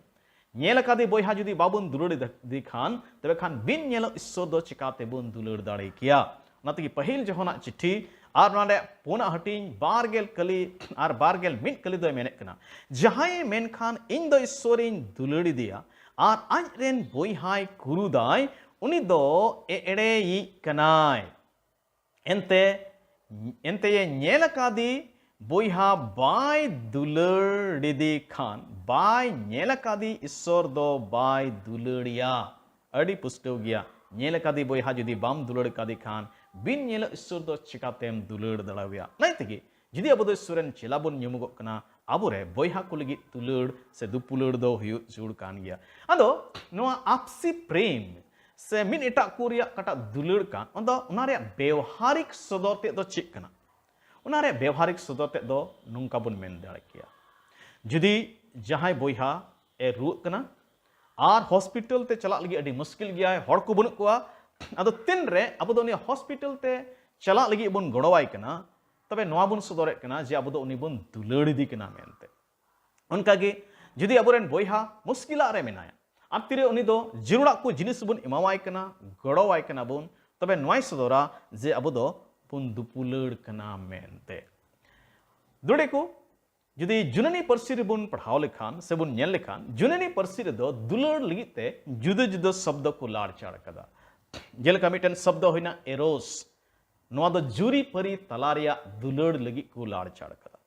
ᱧᱮᱞ ᱟᱠᱟᱫᱮ ᱵᱚᱭᱦᱟ ᱡᱩᱫᱤ ᱵᱟᱵᱚᱱ ᱫᱩᱞᱟᱹᱲ ᱤᱫᱤ ᱠᱷᱟᱱ, ᱛᱚᱵᱮ ᱠᱷᱟᱱ ᱵᱤᱱ ᱧᱮᱞᱚᱜ ᱤᱥᱥᱚᱨ ᱫᱚ ᱪᱤᱠᱟᱛᱮᱵᱚᱱ ᱫᱩᱞᱟᱹᱲ ᱫᱟᱲᱮ ᱠᱮᱭᱟ? ᱚᱱᱟ ᱛᱮᱜᱮ ᱯᱟᱹᱦᱤᱞ ᱡᱚᱦᱚᱱᱟᱜ ᱪᱤᱴᱷᱤ ᱟᱨ ᱱᱚᱰᱮ ᱯᱩᱱᱟᱜ ᱦᱟᱹᱴᱤᱧ ᱵᱟᱨ ᱜᱮᱞ ᱠᱟᱹᱞᱤ ᱟᱨ ᱵᱟᱨ ᱜᱮᱞ ᱢᱤᱫ ᱠᱟᱹᱞᱤ ᱫᱚᱭ ᱢᱮᱱᱮᱫ ᱠᱟᱱᱟ, ᱡᱟᱦᱟᱸᱭᱮ ᱢᱮᱱᱠᱷᱟᱱ ᱤᱧ ᱫᱚ ᱤᱥᱥᱚᱨᱤᱧ ᱫᱩᱞᱟᱹᱲ ᱤᱫᱤᱭᱟ ᱟᱨ ᱟᱡ ᱨᱮᱱ ᱵᱚᱭᱦᱟᱭ ᱠᱩᱨᱩᱫᱟᱭ, ᱩᱱᱤ ᱫᱚ ᱮᱲᱮᱭᱤᱡ ᱠᱟᱱᱟᱭ᱾ ᱮᱱᱛᱮ, ᱮᱱᱛᱮᱭᱮ ᱧᱮᱞ ᱟᱠᱟᱫᱤ ᱵᱚᱭᱦᱟ ᱵᱟᱭ ᱫᱩᱞᱟᱹᱲ ᱞᱮᱫᱮ ᱠᱷᱟᱱ, ᱵᱟᱭ ᱧᱮᱞ ᱟᱠᱟᱫᱤ ᱤᱥᱥᱚᱨ ᱫᱚ ᱵᱟᱭ ᱫᱩᱞᱟᱹᱲᱤᱭᱟ᱾ ᱟᱹᱰᱤ ᱯᱩᱥᱴᱟᱹᱣ ᱜᱮᱭᱟ, ᱧᱮᱞ ᱟᱠᱟᱫᱤ ᱵᱚᱭᱦᱟ ᱡᱩᱫᱤ ᱵᱟᱢ ᱫᱩᱞᱟᱹᱲ ᱟᱠᱟᱫᱮ ᱠᱷᱟᱱ, ᱵᱤᱱ ᱧᱮᱞᱚᱜ ᱤᱥᱥᱚᱨ ᱫᱚ ᱪᱤᱠᱟᱛᱮᱢ ᱫᱩᱞᱟᱹᱲ ᱫᱟᱲᱮᱣᱟᱭᱟ? ᱚᱱᱟ ᱛᱮᱜᱮ ᱡᱩᱫᱤ ᱟᱵᱚ ᱫᱚ ᱤᱥᱥᱚᱨ ᱨᱮᱱ ᱪᱮᱞᱟ ᱵᱚᱱ ᱧᱩᱢᱩᱜᱚᱜ ᱠᱟᱱᱟ, ᱟᱵᱚᱨᱮ ᱵᱚᱭᱦᱟ ᱠᱚ ᱞᱟᱹᱜᱤᱫ ᱫᱩᱞᱟᱹᱲ ᱥᱮ ᱫᱩᱯᱩᱞᱟᱹᱲ ᱫᱚ ᱦᱩᱭᱩᱜ ᱡᱟᱹᱨᱩᱲ ᱠᱟᱱ ᱜᱮᱭᱟ᱾ ᱟᱫᱚ ᱱᱚᱣᱟ ᱟᱯᱥᱤ ᱯᱨᱮᱢ ᱥᱮ ᱢᱤᱫ ᱮᱴᱟᱜ ᱠᱚ ᱨᱮᱭᱟᱜ ᱚᱠᱟᱴᱟᱜ ᱫᱩᱞᱟᱹᱲ ᱠᱟᱱ, ᱚᱱᱟ ᱫᱚ, ᱚᱱᱟ ᱨᱮᱭᱟᱜ ᱵᱮᱣᱦᱟᱨᱤᱠ ᱥᱚᱫᱚᱨ ᱛᱮᱫ ᱫᱚ ᱪᱮᱫ ᱠᱟᱱᱟ? ᱚᱱᱟ ᱨᱮᱭᱟᱜ ᱵᱮᱣᱦᱟᱨᱤᱠ ᱥᱚᱫᱚᱨ ᱛᱮᱫ ᱫᱚ ᱱᱚᱝᱠᱟ ᱵᱚᱱ ᱢᱮᱱ ᱫᱟᱲᱮ ᱠᱮᱭᱟ, ᱡᱩᱫᱤ ᱡᱟᱦᱟᱸᱭ ᱵᱚᱭᱦᱟ ᱮ ᱨᱩᱣᱟᱹᱜ ᱠᱟᱱᱟ ᱟᱨ ᱦᱚᱥᱯᱤᱴᱟᱞ ᱛᱮ ᱪᱟᱞᱟᱜ ᱞᱟᱹᱜᱤᱫ ᱟᱹᱰᱤ ᱢᱩᱥᱠᱤᱞ ᱜᱮᱭᱟᱭ, ᱦᱚᱲ ᱠᱚ ᱵᱟᱹᱱᱩᱜ ᱠᱚᱣᱟ, ᱟᱫᱚ ᱛᱤᱱᱨᱮ ᱟᱵᱚ ᱫᱚ ᱩᱱᱤ ᱦᱚᱥᱯᱤᱴᱟᱞ ᱛᱮ ᱪᱟᱞᱟᱜ ᱞᱟᱹᱜᱤᱫ ᱵᱚᱱ ᱜᱚᱲᱚᱣᱟᱭ ᱠᱟᱱᱟ, ᱛᱚᱵᱮ ᱱᱚᱣᱟ ᱵᱚᱱ ᱥᱚᱫᱚᱨᱮᱫ ᱠᱟᱱᱟ ᱡᱮ ᱟᱵᱚ ᱫᱚ ᱩᱱᱤ ᱵᱚᱱ ᱫᱩᱞᱟᱹᱲ ᱤᱫᱤ ᱠᱟᱱᱟ ᱢᱮᱱᱛᱮ᱾ ᱚᱱᱠᱟᱜᱮ ᱡᱩᱫᱤ ᱟᱵᱚᱨᱮᱱ ᱵᱚᱭᱦᱟ ᱢᱩᱥᱠᱤᱞᱟᱜ ᱨᱮ ᱢᱮᱱᱟᱭᱟ ᱟᱨ ᱛᱤᱨᱮ ᱩᱱᱤ ᱫᱚ ᱡᱟᱹᱨᱩᱲᱟᱜ ᱠᱚ ᱡᱤᱱᱤᱥ ᱵᱚᱱ ᱮᱢᱟᱣᱟᱭ ᱠᱟᱱᱟ, ᱜᱚᱲᱚᱣᱟᱭ ᱠᱟᱱᱟ ᱵᱚᱱ, ᱛᱚᱵᱮ ᱱᱚᱣᱟᱭ ᱥᱚᱫᱚᱨᱟ ᱡᱮ ᱟᱵᱚ ᱫᱚ ᱵᱚᱱ ᱫᱩᱯᱩᱞᱟᱹᱲ ᱠᱟᱱᱟ ᱢᱮᱱᱛᱮ᱾ ᱫᱩᱲᱤ ᱠᱚ, ᱡᱩᱫᱤ ᱡᱩᱱᱟᱹᱱᱤ ᱯᱟᱹᱨᱥᱤ ᱨᱮᱵᱚᱱ ᱯᱟᱲᱦᱟᱣ ᱞᱮᱠᱷᱟᱱ ᱥᱮᱵᱚᱱ ᱧᱮᱞ ᱞᱮᱠᱷᱟᱱ, ᱡᱩᱱᱟᱹᱱᱤ ᱯᱟᱹᱨᱥᱤ ᱨᱮᱫᱚ ᱫᱩᱞᱟᱹᱲ ᱞᱟᱹᱜᱤᱫ ᱛᱮ ᱡᱩᱫᱟᱹ ᱡᱩᱫᱟᱹ ᱥᱚᱵᱫᱚ ᱠᱚ ᱞᱟᱲᱪᱟᱲ ᱟᱠᱟᱫᱟ᱾ ᱡᱮᱞᱮᱠᱟ ᱢᱤᱫᱴᱮᱱ ᱥᱚᱵᱫᱚ ᱦᱩᱭᱱᱟ ᱮᱨᱳᱥ, ᱱᱚᱣᱟ ᱫᱚ ᱡᱩᱨᱤ ᱯᱟᱹᱨᱤ ᱛᱟᱞᱟ ᱨᱮᱭᱟᱜ ᱫᱩᱞᱟᱹᱲ ᱞᱟᱹᱜᱤᱫ ᱠᱚ ᱞᱟᱲᱪᱟᱲ ᱟᱠᱟᱫᱟ᱾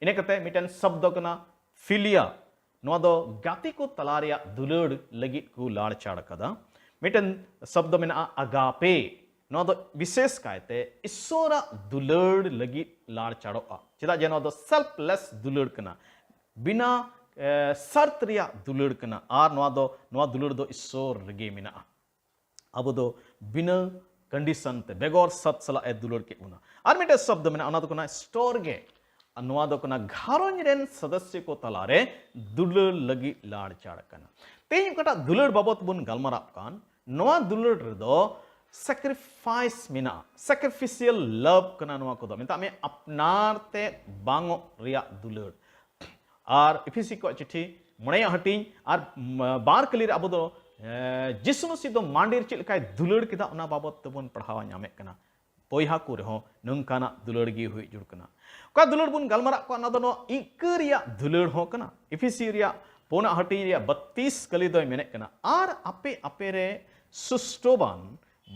ᱤᱱᱟᱹ ᱠᱟᱛᱮ ᱢᱤᱫᱴᱮᱱ ᱥᱚᱵᱫᱚ ᱠᱟᱱᱟ ᱯᱷᱤᱞᱤᱭᱟ, ᱱᱚᱣᱟ ᱫᱚ ᱜᱟᱛᱮ ᱠᱚ ᱛᱟᱞᱟ ᱨᱮᱭᱟᱜ ᱫᱩᱞᱟᱹᱲ ᱞᱟᱹᱜᱤᱫ ᱠᱚ ᱞᱟᱲᱪᱟᱲ ᱟᱠᱟᱫᱟ᱾ ᱢᱤᱫᱴᱮᱱ ᱥᱚᱵᱫᱚ ᱢᱮᱱᱟᱜᱼᱟ ᱟᱜᱟᱯᱮ, ᱱᱚᱣᱟ ᱫᱚ ᱵᱤᱥᱮᱥ ᱠᱟᱭᱛᱮ ᱤᱥᱥᱚᱨᱟᱜ ᱫᱩᱞᱟᱹᱲ ᱞᱟᱹᱜᱤᱫ ᱞᱟᱲᱪᱟᱲᱚᱜᱼᱟ, ᱪᱮᱫᱟᱜ ᱡᱮ ᱱᱚᱣᱟ ᱫᱚ ᱥᱮᱞᱯᱞᱮᱥ ᱫᱩᱞᱟᱹᱲ ᱠᱟᱱᱟ, ᱵᱤᱱᱟ ᱮ, ᱥᱟᱨᱛ ᱨᱮᱭᱟᱜ ᱫᱩᱞᱟᱹᱲ ᱠᱟᱱᱟ, ᱟᱨ ᱱᱚᱣᱟ ᱫᱚ, ᱱᱚᱣᱟ ᱫᱩᱞᱟᱹᱲ ᱫᱚ ᱤᱥᱥᱚᱨ ᱨᱮᱜᱮ ᱢᱮᱱᱟᱜᱼᱟ᱾ ᱟᱵᱚ ᱫᱚ ᱵᱤᱱᱟᱹ ᱠᱚᱱᱰᱤᱥᱚᱱ ᱛᱮ, ᱵᱮᱜᱚᱨ ᱥᱟᱛ ᱥᱟᱞᱟᱜ ᱮ ᱫᱩᱞᱟᱹᱲ ᱠᱮᱫ ᱵᱚᱱᱟ᱾ ᱟᱨ ᱢᱤᱫᱴᱮᱱ ᱥᱚᱵᱫᱚ ᱢᱮᱱᱟᱜᱼᱟ, ᱚᱱᱟ ᱫᱚ ᱠᱟᱱᱟ ᱥᱴᱚᱨᱜᱮ᱾ ᱟᱨ ᱱᱚᱣᱟ ᱫᱚ ᱠᱟᱱᱟ ᱜᱷᱟᱨᱚᱸᱡᱽ ᱨᱮᱱ ᱥᱚᱫᱚᱥᱭᱚ ᱠᱚ ᱛᱟᱞᱟᱨᱮ ᱫᱩᱞᱟᱹᱲ ᱞᱟᱹᱜᱤᱫ ᱞᱟᱲᱪᱟᱲ ᱠᱟᱱᱟ᱾ ᱛᱮᱦᱮᱧ ᱚᱠᱟᱴᱟᱜ ᱫᱩᱞᱟᱹᱲ ᱵᱟᱵᱚᱛ ᱵᱚᱱ ᱜᱟᱞᱢᱟᱨᱟᱜ ᱠᱟᱱ, ᱱᱚᱣᱟ ᱫᱩᱞᱟᱹᱲ ᱨᱮᱫᱚ ᱥᱮᱠᱨᱤᱯᱷᱟᱭᱤᱥ ᱢᱮᱱᱟᱜᱼᱟ᱾ ᱥᱮᱠᱨᱤᱯᱷᱤᱥᱤᱭᱟᱞ ᱞᱟᱵᱷ ᱠᱟᱱᱟ ᱱᱚᱣᱟ ᱠᱚᱫᱚ, ᱢᱮᱛᱟᱜ ᱢᱮ ᱟᱯᱱᱟᱨ ᱛᱮ ᱵᱟᱝᱚᱜ ᱨᱮᱭᱟᱜ ᱫᱩᱞᱟᱹᱲ᱾ ᱟᱨ ᱤᱯᱷᱤᱥᱤ ᱠᱚᱣᱟᱜ ᱪᱤᱴᱷᱤ ᱢᱚᱬᱮᱭᱟᱜ ᱦᱟᱹᱴᱤᱧ ᱟᱨ ᱵᱟᱨ ᱠᱟᱹᱞᱤ ᱨᱮ ᱟᱵᱚ ᱫᱚ ᱡᱤᱥᱩ ᱢᱟᱹᱥᱤ ᱫᱚ ᱢᱟᱱᱰᱤᱨ ᱪᱮᱫ ᱞᱮᱠᱟᱭ ᱫᱩᱞᱟᱹᱲ ᱠᱮᱫᱟ, ᱚᱱᱟ ᱵᱟᱵᱚᱛ ᱛᱮᱵᱚᱱ ᱯᱟᱲᱦᱟᱣ ᱧᱟᱢᱮᱫ ᱠᱟᱱᱟ᱾ ᱵᱚᱭᱦᱟ ᱠᱚ ᱨᱮᱦᱚᱸ ᱱᱚᱝᱠᱟᱱᱟᱜ ᱫᱩᱞᱟᱹᱲ ᱜᱮ ᱦᱩᱭ ᱡᱩᱲ ᱠᱟᱱᱟ᱾ ᱚᱠᱟ ᱫᱩᱞᱟᱹᱲ ᱵᱚᱱ ᱜᱟᱞᱢᱟᱨᱟᱜ ᱠᱟᱱᱟ, ᱚᱱᱟ ᱫᱚ ᱱᱚᱣᱟ ᱤᱠᱟᱹ ᱨᱮᱭᱟᱜ ᱫᱩᱞᱟᱹᱲ ᱦᱚᱸ ᱠᱟᱱᱟ᱾ ᱤᱯᱷᱤᱥᱤ ᱨᱮᱭᱟᱜ ᱯᱩᱱᱟᱜ ᱦᱟᱹᱴᱤᱧ ᱨᱮᱭᱟᱜ ᱵᱟᱛᱤᱥ ᱠᱟᱹᱞᱤ ᱫᱚᱭ ᱢᱮᱱᱮᱫ ᱠᱟᱱᱟ, ᱟᱨ ᱟᱯᱮ ᱟᱯᱮ ᱨᱮ ᱥᱩᱥᱴᱚᱵᱟᱱ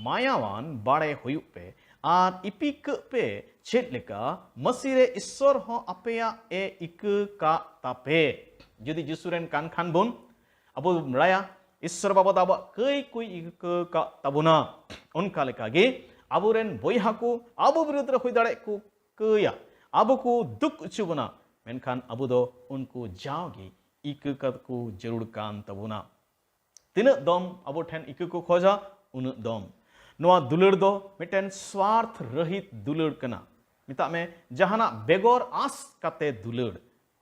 ᱢᱟᱭᱟᱣᱟᱱ ᱵᱟᱲᱮ ᱦᱩᱭᱩᱜ ᱯᱮ, ᱟᱨ ᱤᱯᱤᱠᱟᱹᱜ ᱯᱮ, ᱪᱮᱫ ᱞᱮᱠᱟ ᱢᱟᱹᱥᱤ ᱨᱮ ᱤᱥᱥᱚᱨ ᱦᱚᱸ ᱟᱯᱮᱭᱟᱜ ᱮ ᱤᱠᱟᱹ ᱠᱟᱜ ᱛᱟᱯᱮ᱾ ᱡᱩᱫᱤ ᱡᱤᱥᱩ ᱨᱮᱱ ᱠᱟᱱ ᱠᱷᱟᱱ ᱵᱚᱱ, ᱟᱵᱚ ᱵᱚᱱ ᱵᱟᱲᱟᱭᱟ ᱤᱥᱥᱚᱨ ᱵᱟᱵᱟ ᱫᱚ ᱟᱵᱚᱣᱟᱜ ᱠᱟᱹᱭ ᱠᱚᱭ ᱤᱠᱟᱹ ᱠᱟᱜ ᱛᱟᱵᱚᱱᱟ᱾ ᱚᱱᱠᱟ ᱞᱮᱠᱟᱜᱮ ᱟᱵᱚᱨᱮᱱ ᱵᱚᱭᱦᱟ ᱠᱚ ᱟᱵᱚ ᱵᱤᱨᱩᱫᱽ ᱨᱮ ᱦᱩᱭ ᱫᱟᱲᱮᱭᱟᱜ ᱠᱚ ᱠᱟᱹᱭᱟ, ᱟᱵᱚ ᱠᱚ ᱫᱩᱠ ᱦᱚᱪᱚ ᱵᱚᱱᱟ, ᱢᱮᱱᱠᱷᱟᱱ ᱟᱵᱚ ᱫᱚ ᱩᱱᱠᱩ ᱡᱟᱣᱜᱮ ᱤᱠᱟᱹ ᱠᱟᱜ ᱠᱚ ᱡᱟᱹᱨᱩᱲ ᱠᱟᱱ ᱛᱟᱵᱚᱱᱟ᱾ ᱛᱤᱱᱟᱹᱜ ᱫᱚᱢ ᱟᱵᱚ ᱴᱷᱮᱱ ᱤᱠᱟᱹ ᱠᱚ ᱠᱷᱚᱡᱟ, ᱩᱱᱟᱹᱜ ᱫᱚᱢ᱾ ᱱᱚᱣᱟ ᱫᱩᱞᱟᱹᱲ ᱫᱚ ᱢᱤᱫᱴᱮᱱ ᱥᱣᱟᱨᱛᱷ ᱨᱟᱹᱦᱤᱛ ᱫᱩᱞᱟᱹᱲ ᱠᱟᱱᱟ᱾ ᱢᱮᱛᱟᱜ ᱢᱮ, ᱡᱟᱦᱟᱱᱟᱜ ᱵᱮᱜᱚᱨ ᱟᱸᱥ ᱠᱟᱛᱮ ᱫᱩᱞᱟᱹᱲ᱾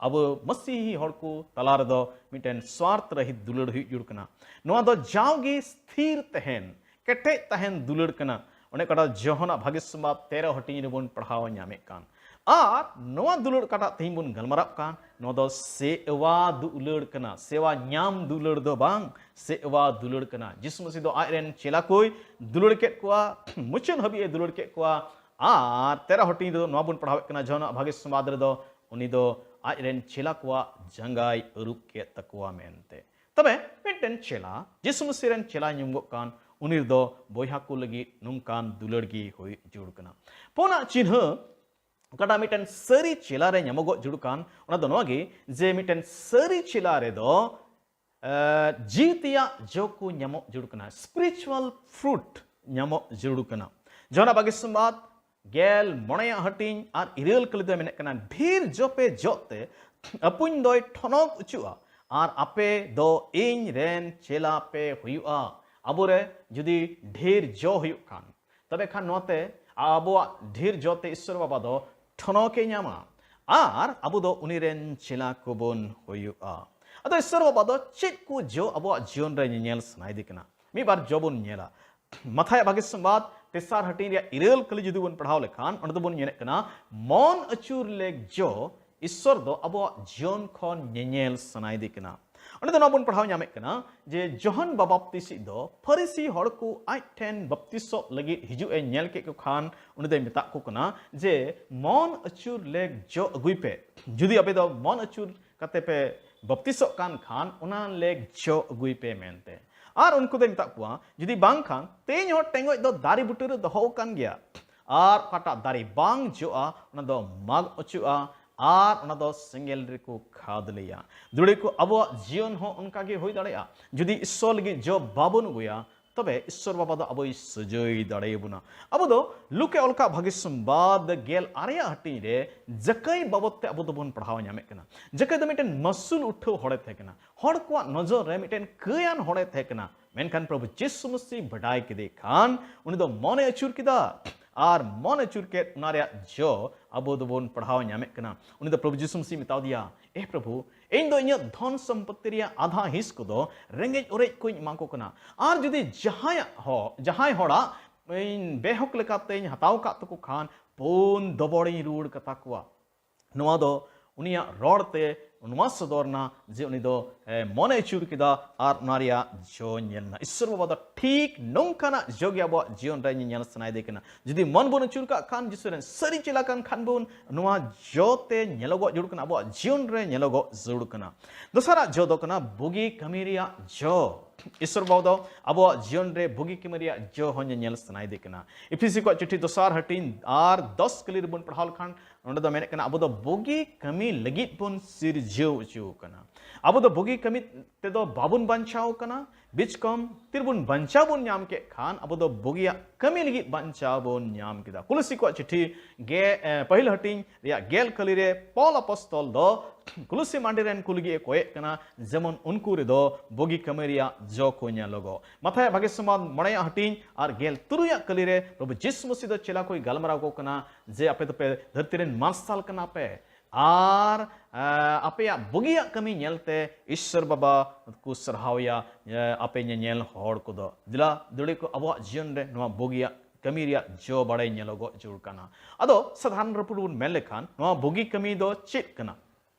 ᱟᱵᱚ ᱢᱟᱹᱥᱤᱦᱤ ᱦᱚᱲ ᱠᱚ ᱛᱟᱞᱟ ᱨᱮᱫᱚ ᱢᱤᱫᱴᱮᱱ ᱥᱣᱟᱨᱛᱷ ᱨᱟᱹᱦᱤᱛ ᱫᱩᱞᱟᱹᱲ ᱦᱩᱭᱩᱜ ᱡᱩᱲ ᱠᱟᱱᱟ᱾ ᱱᱚᱣᱟ ᱫᱚ ᱡᱟᱣᱜᱮ ᱥᱛᱷᱤᱨ ᱛᱟᱦᱮᱱ, ᱠᱮᱴᱮᱡ ᱛᱟᱦᱮᱱ ᱫᱩᱞᱟᱹᱲ ᱠᱟᱱᱟ᱾ ᱚᱱᱮ ᱚᱠᱟᱴᱟᱜ ᱡᱚᱦᱚᱱᱟᱜ ᱵᱷᱟᱜᱮ ᱥᱚᱢᱵᱟᱫ ᱛᱮᱨᱚ ᱦᱟᱹᱴᱤᱧ ᱨᱮᱵᱚᱱ ᱯᱟᱲᱦᱟᱣ ᱧᱟᱢᱮᱫ ᱠᱟᱱ᱾ ᱟᱨ ᱱᱚᱣᱟ ᱫᱩᱞᱟᱹᱲ ᱚᱠᱟᱴᱟᱜ ᱛᱮᱦᱮᱧ ᱵᱚᱱ ᱜᱟᱞᱢᱟᱨᱟᱜ ᱠᱟᱱ, ᱱᱚᱣᱟ ᱫᱚ ᱥᱮᱣᱟ ᱫᱩᱞᱟᱹᱲ ᱠᱟᱱᱟ, ᱥᱮᱣᱟ ᱧᱟᱢ ᱫᱩᱞᱟᱹᱲ ᱫᱚ ᱵᱟᱝ, ᱥᱮᱣᱟ ᱫᱩᱞᱟᱹᱲ ᱠᱟᱱᱟ᱾ ᱡᱤᱥᱩ ᱢᱟᱹᱥᱤ ᱫᱚ ᱟᱡ ᱨᱮᱱ ᱪᱮᱞᱟ ᱠᱚᱭ ᱫᱩᱞᱟᱹᱲ ᱠᱮᱫ ᱠᱚᱣᱟ, ᱢᱩᱪᱟᱹᱫ ᱦᱟᱹᱵᱤᱡ ᱮ ᱫᱩᱞᱟᱹᱲ ᱠᱮᱫ ᱠᱚᱣᱟ᱾ ᱟᱨ ᱛᱮᱨᱚ ᱦᱟᱹᱴᱤᱧ ᱨᱮᱫᱚ ᱱᱚᱣᱟ ᱵᱚᱱ ᱯᱟᱲᱦᱟᱣᱮᱫ ᱠᱟᱱᱟ, ᱡᱚᱦᱚᱱᱟᱜ ᱵᱷᱟᱜᱮ ᱥᱚᱢᱵᱟᱫ ᱨᱮᱫᱚ ᱩᱱᱤ ᱫᱚ ᱟᱡ ᱨᱮᱱ ᱪᱮᱞᱟ ᱠᱚᱣᱟᱜ ᱡᱟᱸᱜᱟᱭ ᱟᱹᱨᱩᱵ ᱠᱮᱫ ᱛᱟᱠᱚᱣᱟ ᱢᱮᱱᱛᱮ᱾ ᱛᱚᱵᱮ ᱢᱤᱫᱴᱮᱱ ᱪᱮᱞᱟ, ᱡᱤᱥᱩ ᱢᱟᱹᱥᱤ ᱨᱮᱱ ᱪᱮᱞᱟᱭ ᱧᱩᱢᱚᱜ ᱠᱟᱱ, ᱩᱱᱤ ᱨᱮᱫᱚ ᱵᱚᱭᱦᱟ ᱠᱚ ᱞᱟᱹᱜᱤᱫ ᱱᱚᱝᱠᱟᱱ ᱫᱩᱞᱟᱹᱲ ᱜᱮ ᱦᱩᱭ ᱡᱩᱲ ᱠᱟᱱᱟ᱾ ᱯᱩᱱᱟᱜ ᱪᱤᱱᱦᱟᱹ ᱚᱠᱟᱴᱟᱜ ᱢᱤᱫᱴᱮᱱ ᱥᱟᱹᱨᱤ ᱪᱮᱞᱟ ᱨᱮ ᱧᱟᱢᱚᱜᱚᱜ ᱡᱩᱲ ᱠᱟᱱ, ᱚᱱᱟ ᱫᱚ ᱱᱚᱣᱟ ᱜᱮ ᱡᱮ ᱢᱤᱫᱴᱮᱱ ᱥᱟᱹᱨᱤ ᱪᱮᱞᱟ ᱨᱮᱫᱚ, ᱮ, ᱡᱤᱣᱤ ᱛᱮᱭᱟᱜ ᱡᱚ ᱠᱚ ᱧᱟᱢᱚᱜ ᱡᱩᱲ ᱠᱟᱱᱟ, ᱥᱯᱤᱨᱤᱪᱩᱣᱟᱞ ᱯᱷᱨᱩᱴ ᱧᱟᱢᱚᱜ ᱡᱩᱲ ᱠᱟᱱᱟ᱾ ᱡᱚᱦᱚᱱᱟᱜ ᱵᱷᱟᱜᱮ ᱥᱚᱢᱵᱟᱫ ᱜᱮᱞ ᱢᱚᱬᱮᱭᱟᱜ ᱦᱟᱹᱴᱤᱧ ᱟᱨ ᱤᱨᱟᱹᱞ ᱠᱟᱹᱞᱤ ᱫᱚᱭ ᱢᱮᱱᱮᱫ ᱠᱟᱱᱟ, ᱰᱷᱮᱨ ᱡᱚ ᱯᱮ ᱡᱚᱜ ᱛᱮ ᱟᱹᱯᱩᱧ ᱫᱚᱭ ᱴᱷᱚᱱᱚᱠ ᱚᱪᱚᱜᱼᱟ, ᱟᱨ ᱟᱯᱮ ᱫᱚ ᱤᱧ ᱨᱮᱱ ᱪᱮᱞᱟ ᱯᱮ ᱦᱩᱭᱩᱜᱼᱟ᱾ ᱟᱵᱚᱨᱮ ᱡᱩᱫᱤ ᱰᱷᱮᱨ ᱡᱚ ᱦᱩᱭᱩᱜ ᱠᱷᱟᱱ, ᱛᱚᱵᱮ ᱠᱷᱟᱱ ᱱᱚᱣᱟᱛᱮ ᱟᱵᱚᱣᱟᱜ ᱰᱷᱮᱨ ᱡᱚ ᱛᱮ ᱤᱥᱥᱚᱨ ᱵᱟᱵᱟ ᱫᱚ ᱴᱷᱚᱱᱚᱠ ᱮ ᱧᱟᱢᱟ ᱟᱨ ᱟᱵᱚ ᱫᱚ ᱩᱱᱤ ᱨᱮᱱ ᱪᱮᱞᱟ ᱠᱚᱵᱚᱱ ᱦᱩᱭᱩᱜᱼᱟ᱾ ᱟᱫᱚ ᱤᱥᱥᱚᱨ ᱵᱟᱵᱟ ᱫᱚ ᱪᱮᱫ ᱠᱚ ᱡᱚ ᱟᱵᱚᱣᱟᱜ ᱡᱤᱭᱚᱱ ᱨᱮ ᱧᱮᱧᱮᱞ ᱥᱟᱱᱟᱭᱮᱫᱮ ᱠᱟᱱᱟ? ᱢᱤᱫ ᱵᱟᱨ ᱡᱚ ᱵᱚᱱ ᱧᱮᱞᱟ᱾ ᱢᱟᱛᱷᱟᱭᱟᱜ ᱵᱷᱟᱜᱮ ᱥᱚᱢᱵᱟᱫ ᱛᱮᱥᱟᱨ ᱦᱟᱹᱴᱤᱧ ᱨᱮᱭᱟᱜ ᱤᱨᱟᱹᱞ ᱠᱟᱹᱞᱤ ᱡᱩᱫᱤ ᱵᱚᱱ ᱯᱟᱲᱦᱟᱣ ᱞᱮᱠᱷᱟᱱ, ᱚᱸᱰᱮ ᱫᱚᱵᱚᱱ ᱧᱮᱞᱮᱫ ᱠᱟᱱᱟ, ᱢᱚᱱ ᱟᱹᱪᱩᱨ ᱞᱮᱠ ᱡᱚ ᱤᱥᱥᱚᱨ ᱫᱚ ᱟᱵᱚᱣᱟᱜ ᱡᱤᱭᱚᱱ ᱠᱷᱚᱱ ᱧᱮᱧᱮᱞ ᱥᱟᱱᱟᱭᱮᱫᱮ ᱠᱟᱱᱟ᱾ ᱚᱸᱰᱮ ᱫᱚ ᱱᱚᱣᱟ ᱵᱚᱱ ᱯᱟᱲᱦᱟᱣ ᱧᱟᱢᱮᱫ ᱠᱟᱱᱟ ᱡᱮ ᱡᱚᱦᱟᱱ ᱵᱟᱵᱟᱯᱛᱤᱥᱤᱡ ᱫᱚ ᱯᱷᱟᱹᱨᱤᱥᱤ ᱦᱚᱲ ᱠᱚ ᱟᱡ ᱴᱷᱮᱱ ᱵᱟᱯᱛᱤᱥᱚᱜ ᱞᱟᱹᱜᱤᱫ ᱦᱤᱡᱩᱜ ᱮ ᱧᱮᱞ ᱠᱮᱫ ᱠᱚ ᱠᱷᱟᱱ, ᱩᱱᱤ ᱫᱚᱭ ᱢᱮᱛᱟᱜ ᱠᱚ ᱠᱟᱱᱟ ᱡᱮ ᱢᱚᱱ ᱟᱹᱪᱩᱨ ᱞᱮᱠ ᱡᱚ ᱟᱹᱜᱩᱭ ᱯᱮ᱾ ᱡᱩᱫᱤ ᱟᱯᱮ ᱫᱚ ᱢᱚᱱ ᱟᱹᱪᱩᱨ ᱠᱟᱛᱮ ᱯᱮ ᱵᱟᱯᱛᱤᱥᱚᱜ ᱠᱟᱱ ᱠᱷᱟᱱ, ᱚᱱᱟ ᱞᱮᱠ ᱡᱚ ᱟᱹᱜᱩᱭ ᱯᱮ ᱢᱮᱱᱛᱮ᱾ ᱟᱨ ᱩᱱᱠᱩ ᱫᱚᱭ ᱢᱮᱛᱟᱜ ᱠᱚᱣᱟ, ᱡᱩᱫᱤ ᱵᱟᱝ ᱠᱷᱟᱱ ᱛᱮᱦᱮᱧ ᱦᱚᱸ ᱴᱮᱸᱜᱚᱡ ᱫᱚ ᱫᱟᱨᱮ ᱵᱩᱴᱟᱹ ᱨᱮ ᱫᱚᱦᱚ ᱟᱠᱟᱱ ᱜᱮᱭᱟ, ᱟᱨ ᱚᱠᱟᱴᱟᱜ ᱫᱟᱨᱮ ᱵᱟᱝ ᱡᱚᱜᱼᱟ, ᱚᱱᱟ ᱫᱚ ᱢᱟᱜ ᱚᱪᱚᱜᱼᱟ, ᱟᱨ ᱚᱱᱟ ᱫᱚ ᱥᱮᱸᱜᱮᱞ ᱨᱮᱠᱚ ᱠᱷᱟᱫᱽᱞᱮᱭᱟ᱾ ᱫᱩᱲᱤ ᱠᱚ, ᱟᱵᱚᱣᱟᱜ ᱡᱤᱭᱚᱱ ᱦᱚᱸ ᱚᱱᱠᱟ ᱜᱮ ᱦᱩᱭ ᱫᱟᱲᱮᱭᱟᱜᱼᱟ᱾ ᱡᱩᱫᱤ ᱤᱥᱥᱚᱨ ᱞᱟᱹᱜᱤᱫ ᱡᱚ ᱵᱟᱵᱚᱱ ᱟᱹᱜᱩᱭᱟ, ᱛᱚᱵᱮ ᱤᱥᱥᱚᱨ ᱵᱟᱵᱟ ᱫᱚ ᱟᱵᱚᱭ ᱥᱟᱹᱡᱟᱹᱭ ᱫᱟᱲᱮᱭᱟᱵᱚᱱᱟ᱾ ᱟᱵᱚ ᱫᱚ ᱞᱩᱠᱮ ᱚᱞ ᱠᱟᱜ ᱵᱷᱟᱹᱜᱤ ᱥᱚᱢᱵᱟᱫ ᱜᱮᱞ ᱟᱨᱮᱭᱟᱜ ᱦᱟᱹᱴᱤᱧ ᱨᱮ ᱡᱟᱠᱟᱭ ᱵᱟᱵᱚᱫ ᱛᱮ ᱟᱵᱚ ᱫᱚᱵᱚᱱ ᱯᱟᱲᱦᱟᱣ ᱧᱟᱢᱮᱫ ᱠᱟᱱᱟ᱾ ᱡᱟᱠᱟᱭ ᱫᱚ ᱢᱤᱫᱴᱮᱱ ᱢᱟᱹᱥᱩᱞ ᱩᱴᱷᱟᱹᱣ ᱦᱚᱲᱮ ᱛᱟᱦᱮᱸ ᱠᱟᱱᱟ᱾ ᱦᱚᱲ ᱠᱚᱣᱟᱜ ᱱᱚᱡᱚᱨ ᱨᱮ ᱢᱤᱫᱴᱮᱱ ᱠᱟᱹᱭᱟᱱ ᱦᱚᱲᱮ ᱛᱟᱦᱮᱸ ᱠᱟᱱᱟ᱾ ᱢᱮᱱᱠᱷᱟᱱ ᱯᱨᱚᱵᱷᱩ ᱡᱤᱥᱩ ᱢᱟᱹᱥᱤ ᱵᱟᱰᱟᱭ ᱠᱮᱫᱮ ᱠᱷᱟᱱ, ᱩᱱᱤ ᱫᱚ ᱢᱚᱱᱮ ᱟᱹᱪᱩᱨ ᱠᱮᱫᱟ, ᱟᱨ ᱢᱚᱱᱮ ᱟᱹᱪᱩᱨ ᱠᱮᱫ ᱚᱱᱟ ᱨᱮᱭᱟᱜ ᱡᱚ ᱟᱵᱚ ᱫᱚᱵᱚᱱ ᱯᱟᱲᱦᱟᱣ ᱧᱟᱢᱮᱫ ᱠᱟᱱᱟ᱾ ᱩᱱᱤ ᱫᱚ ᱯᱨᱚᱵᱷᱩ ᱡᱤᱥᱩ ᱢᱟᱹᱥᱤ ᱢᱮᱛᱟᱣ ᱫᱮᱭᱟ, "ᱮ ᱯᱨᱚᱵᱷᱩ, ᱤᱧ ᱫᱚ ᱤᱧᱟᱹᱜ ᱫᱷᱚᱱ ᱥᱚᱢᱯᱚᱛᱤ ᱨᱮᱭᱟᱜ ᱟᱫᱷᱟ ᱦᱤᱸᱥ ᱠᱚᱫᱚ ᱨᱮᱸᱜᱮᱡ ᱚᱨᱮᱡ ᱠᱚᱧ ᱮᱢᱟ ᱠᱚ ᱠᱟᱱᱟ᱾ ᱟᱨ ᱡᱩᱫᱤ ᱡᱟᱦᱟᱸᱭᱟᱜ ᱦᱚ-, ᱡᱟᱦᱟᱸᱭ ᱦᱚᱲᱟᱜ ᱤᱧ ᱵᱮᱦᱚᱠ ᱞᱮᱠᱟᱛᱮᱧ ᱦᱟᱛᱟᱣ ᱠᱟᱜ ᱛᱟᱠᱚ ᱠᱷᱟᱱ, ᱯᱩᱱ ᱫᱚᱵᱚᱲᱤᱧ ᱨᱩᱣᱟᱹᱲ ᱠᱟᱛᱟ ᱠᱚᱣᱟ᱾" ᱱᱚᱣᱟ ᱫᱚ ᱩᱱᱤᱭᱟᱜ ᱨᱚᱲ ᱛᱮ ᱱᱚᱣᱟ ᱥᱚᱫᱚᱨ ᱮᱱᱟ ᱡᱮ ᱩᱱᱤ ᱫᱚ, ᱮ, ᱢᱚᱱᱮ ᱟᱹᱪᱩᱨ ᱠᱮᱫᱟ ᱟᱨ ᱚᱱᱟ ᱨᱮᱭᱟᱜ ᱡᱚ ᱧᱮᱞ ᱮᱱᱟ᱾ ᱤᱥᱥᱚᱨ ᱵᱟᱵᱟ ᱫᱚ ᱴᱷᱤᱠ ᱱᱚᱝᱠᱟᱱᱟᱜ ᱡᱚ ᱜᱮ ᱟᱵᱚᱣᱟᱜ ᱡᱤᱭᱚᱱ ᱨᱮ ᱧᱮᱧᱮᱞ ᱥᱟᱱᱟᱭᱮᱫᱮ ᱠᱟᱱᱟ᱾ ᱡᱩᱫᱤ ᱢᱚᱱ ᱵᱚᱱ ᱟᱹᱪᱩᱨ ᱠᱟᱜ ᱠᱷᱟᱱ, ᱡᱤᱥᱩ ᱨᱮᱱ ᱥᱟᱹᱨᱤ ᱪᱮᱞᱟ ᱠᱟᱱ ᱠᱷᱟᱱ ᱵᱚᱱ, ᱱᱚᱣᱟ ᱡᱚ ᱛᱮ ᱧᱮᱞᱚᱜᱚᱜ ᱡᱟᱹᱨᱩᱲ ᱠᱟᱱᱟ, ᱟᱵᱚᱣᱟᱜ ᱡᱤᱭᱚᱱ ᱨᱮ ᱧᱮᱞᱚᱜᱚᱜ ᱡᱟᱹᱨᱩᱲ ᱠᱟᱱᱟ᱾ ᱫᱚᱥᱟᱨᱟᱜ ᱡᱚ ᱫᱚ ᱠᱟᱱᱟ ᱵᱩᱜᱤ ᱠᱟᱹᱢᱤ ᱨᱮᱭᱟᱜ ᱡᱚ᱾ ᱤᱥᱥᱚᱨ ᱵᱟᱵᱟ ᱫᱚ ᱟᱵᱚᱣᱟᱜ ᱡᱤᱭᱚᱱ ᱨᱮ ᱵᱩᱜᱤ ᱠᱟᱹᱢᱤ ᱨᱮᱭᱟᱜ ᱡᱚ ᱦᱚᱸ ᱧᱮᱧᱮᱞ ᱥᱟᱱᱟᱭᱮᱫᱮ ᱠᱟᱱᱟ᱾ ᱤᱯᱷᱤᱥᱤ ᱠᱚᱣᱟᱜ ᱪᱤᱴᱷᱤ ᱫᱚᱥᱟᱨ ᱦᱟᱹᱴᱤᱧ ᱟᱨ ᱫᱚᱥ ᱠᱟᱹᱞᱤ ᱨᱮᱵᱚᱱ ᱯᱟᱲᱦᱟᱣ ᱞᱮᱠᱷᱟᱱ, ᱚᱸᱰᱮ ᱫᱚ ᱢᱮᱱᱮᱫ ᱠᱟᱱᱟ, ᱟᱵᱚ ᱫᱚ ᱵᱩᱜᱤ ᱠᱟᱹᱢᱤ ᱞᱟᱹᱜᱤᱫ ᱵᱚᱱ ᱥᱤᱨᱡᱟᱹᱣ ᱦᱚᱪᱚ ᱟᱠᱟᱱᱟ᱾ ᱟᱵᱚ ᱫᱚ ᱵᱩᱜᱤ ᱠᱟᱹᱢᱤ ᱛᱮᱫᱚ ᱵᱟᱵᱚᱱ ᱵᱟᱧᱪᱟᱣ ᱠᱟᱱᱟ᱾ ᱵᱤᱪᱠᱚᱢ ᱛᱤᱨᱵᱚᱱ ᱵᱟᱧᱪᱟᱣ ᱵᱚᱱ ᱧᱟᱢ ᱠᱮᱫ ᱠᱷᱟᱱ, ᱟᱵᱚ ᱫᱚ ᱵᱩᱜᱤᱭᱟᱜ ᱠᱟᱹᱢᱤ ᱞᱟᱹᱜᱤᱫ ᱵᱟᱧᱪᱟᱣ ᱵᱚᱱ ᱧᱟᱢ ᱠᱮᱫᱟ᱾ ᱠᱩᱞᱩᱥᱤ ᱠᱚᱣᱟᱜ ᱪᱤᱴᱷᱤ ᱜᱮ, ᱮ, ᱯᱟᱹᱦᱤᱞ ᱦᱟᱹᱴᱤᱧ ᱨᱮᱭᱟᱜ ᱜᱮᱞ ᱠᱟᱹᱞᱤ ᱨᱮ ᱯᱚᱞ ᱟᱯᱚᱥᱛᱚᱞ ᱫᱚ ᱠᱩᱞᱩᱥᱤ ᱢᱟᱹᱱᱰᱤ ᱨᱮᱱ ᱠᱚ ᱞᱟᱹᱜᱤᱫ ᱮ ᱠᱚᱭᱮᱫ ᱠᱟᱱᱟ, ᱡᱮᱢᱚᱱ ᱩᱱᱠᱩ ᱨᱮᱫᱚ ᱵᱩᱜᱤ ᱠᱟᱹᱢᱤ ᱨᱮᱭᱟᱜ ᱡᱚ ᱠᱚ ᱧᱮᱞᱚᱜᱚᱜ᱾ ᱢᱟᱛᱷᱟᱭ ᱵᱷᱟᱜᱮ ᱥᱚᱢᱵᱟᱫ ᱢᱚᱬᱮᱭᱟᱜ ᱦᱟᱹᱴᱤᱧ ᱟᱨ ᱜᱮᱞ ᱛᱩᱨᱩᱭᱟᱜ ᱠᱟᱹᱞᱤ ᱨᱮ ᱯᱨᱚᱵᱷᱩ ᱡᱤᱥᱩ ᱢᱟᱹᱥᱤ ᱫᱚ ᱪᱮᱞᱟ ᱠᱚᱭ ᱜᱟᱞᱢᱟᱨᱟᱣ ᱠᱚ ᱠᱟᱱᱟ ᱡᱮ, ᱟᱯᱮ ᱫᱚᱯᱮ ᱫᱷᱟᱹᱨᱛᱤ ᱨᱮᱱ ᱢᱟᱨᱥᱟᱞ ᱠᱟᱱᱟ ᱯᱮ, ᱟᱨ, ᱮ, ᱟᱯᱮᱭᱟᱜ ᱵᱩᱜᱤᱭᱟᱜ ᱠᱟᱹᱢᱤ ᱧᱮᱞᱛᱮ ᱤᱥᱥᱚᱨ ᱵᱟᱵᱟ ᱠᱚ ᱥᱟᱨᱦᱟᱣᱮᱭᱟ, ᱮ, ᱟᱯᱮ ᱧᱮᱧᱮᱞ ᱦᱚᱲ ᱠᱚᱫᱚ᱾ ᱫᱮᱞᱟ ᱫᱟᱹᱲᱤ ᱠᱚ, ᱟᱵᱚᱣᱟᱜ ᱡᱤᱭᱚᱱ ᱨᱮ ᱱᱚᱣᱟ ᱵᱩᱜᱤᱭᱟᱜ ᱠᱟᱹᱢᱤ ᱨᱮᱭᱟᱜ ᱡᱚ ᱵᱟᱲᱟᱭ ᱧᱮᱞᱚᱜᱚᱜ ᱡᱟᱹᱨᱩᱲ ᱠᱟᱱᱟ᱾ ᱟᱫᱚ ᱥᱟᱫᱷᱟᱨᱚᱱ ᱨᱩᱯ ᱨᱮᱵᱚᱱ ᱢᱮᱱ ᱞᱮᱠᱷᱟᱱ, ᱱᱚᱣᱟ ᱵᱩᱜᱤ ᱠᱟᱹᱢᱤ ᱫᱚ ᱪᱮᱫ ᱠᱟᱱᱟ?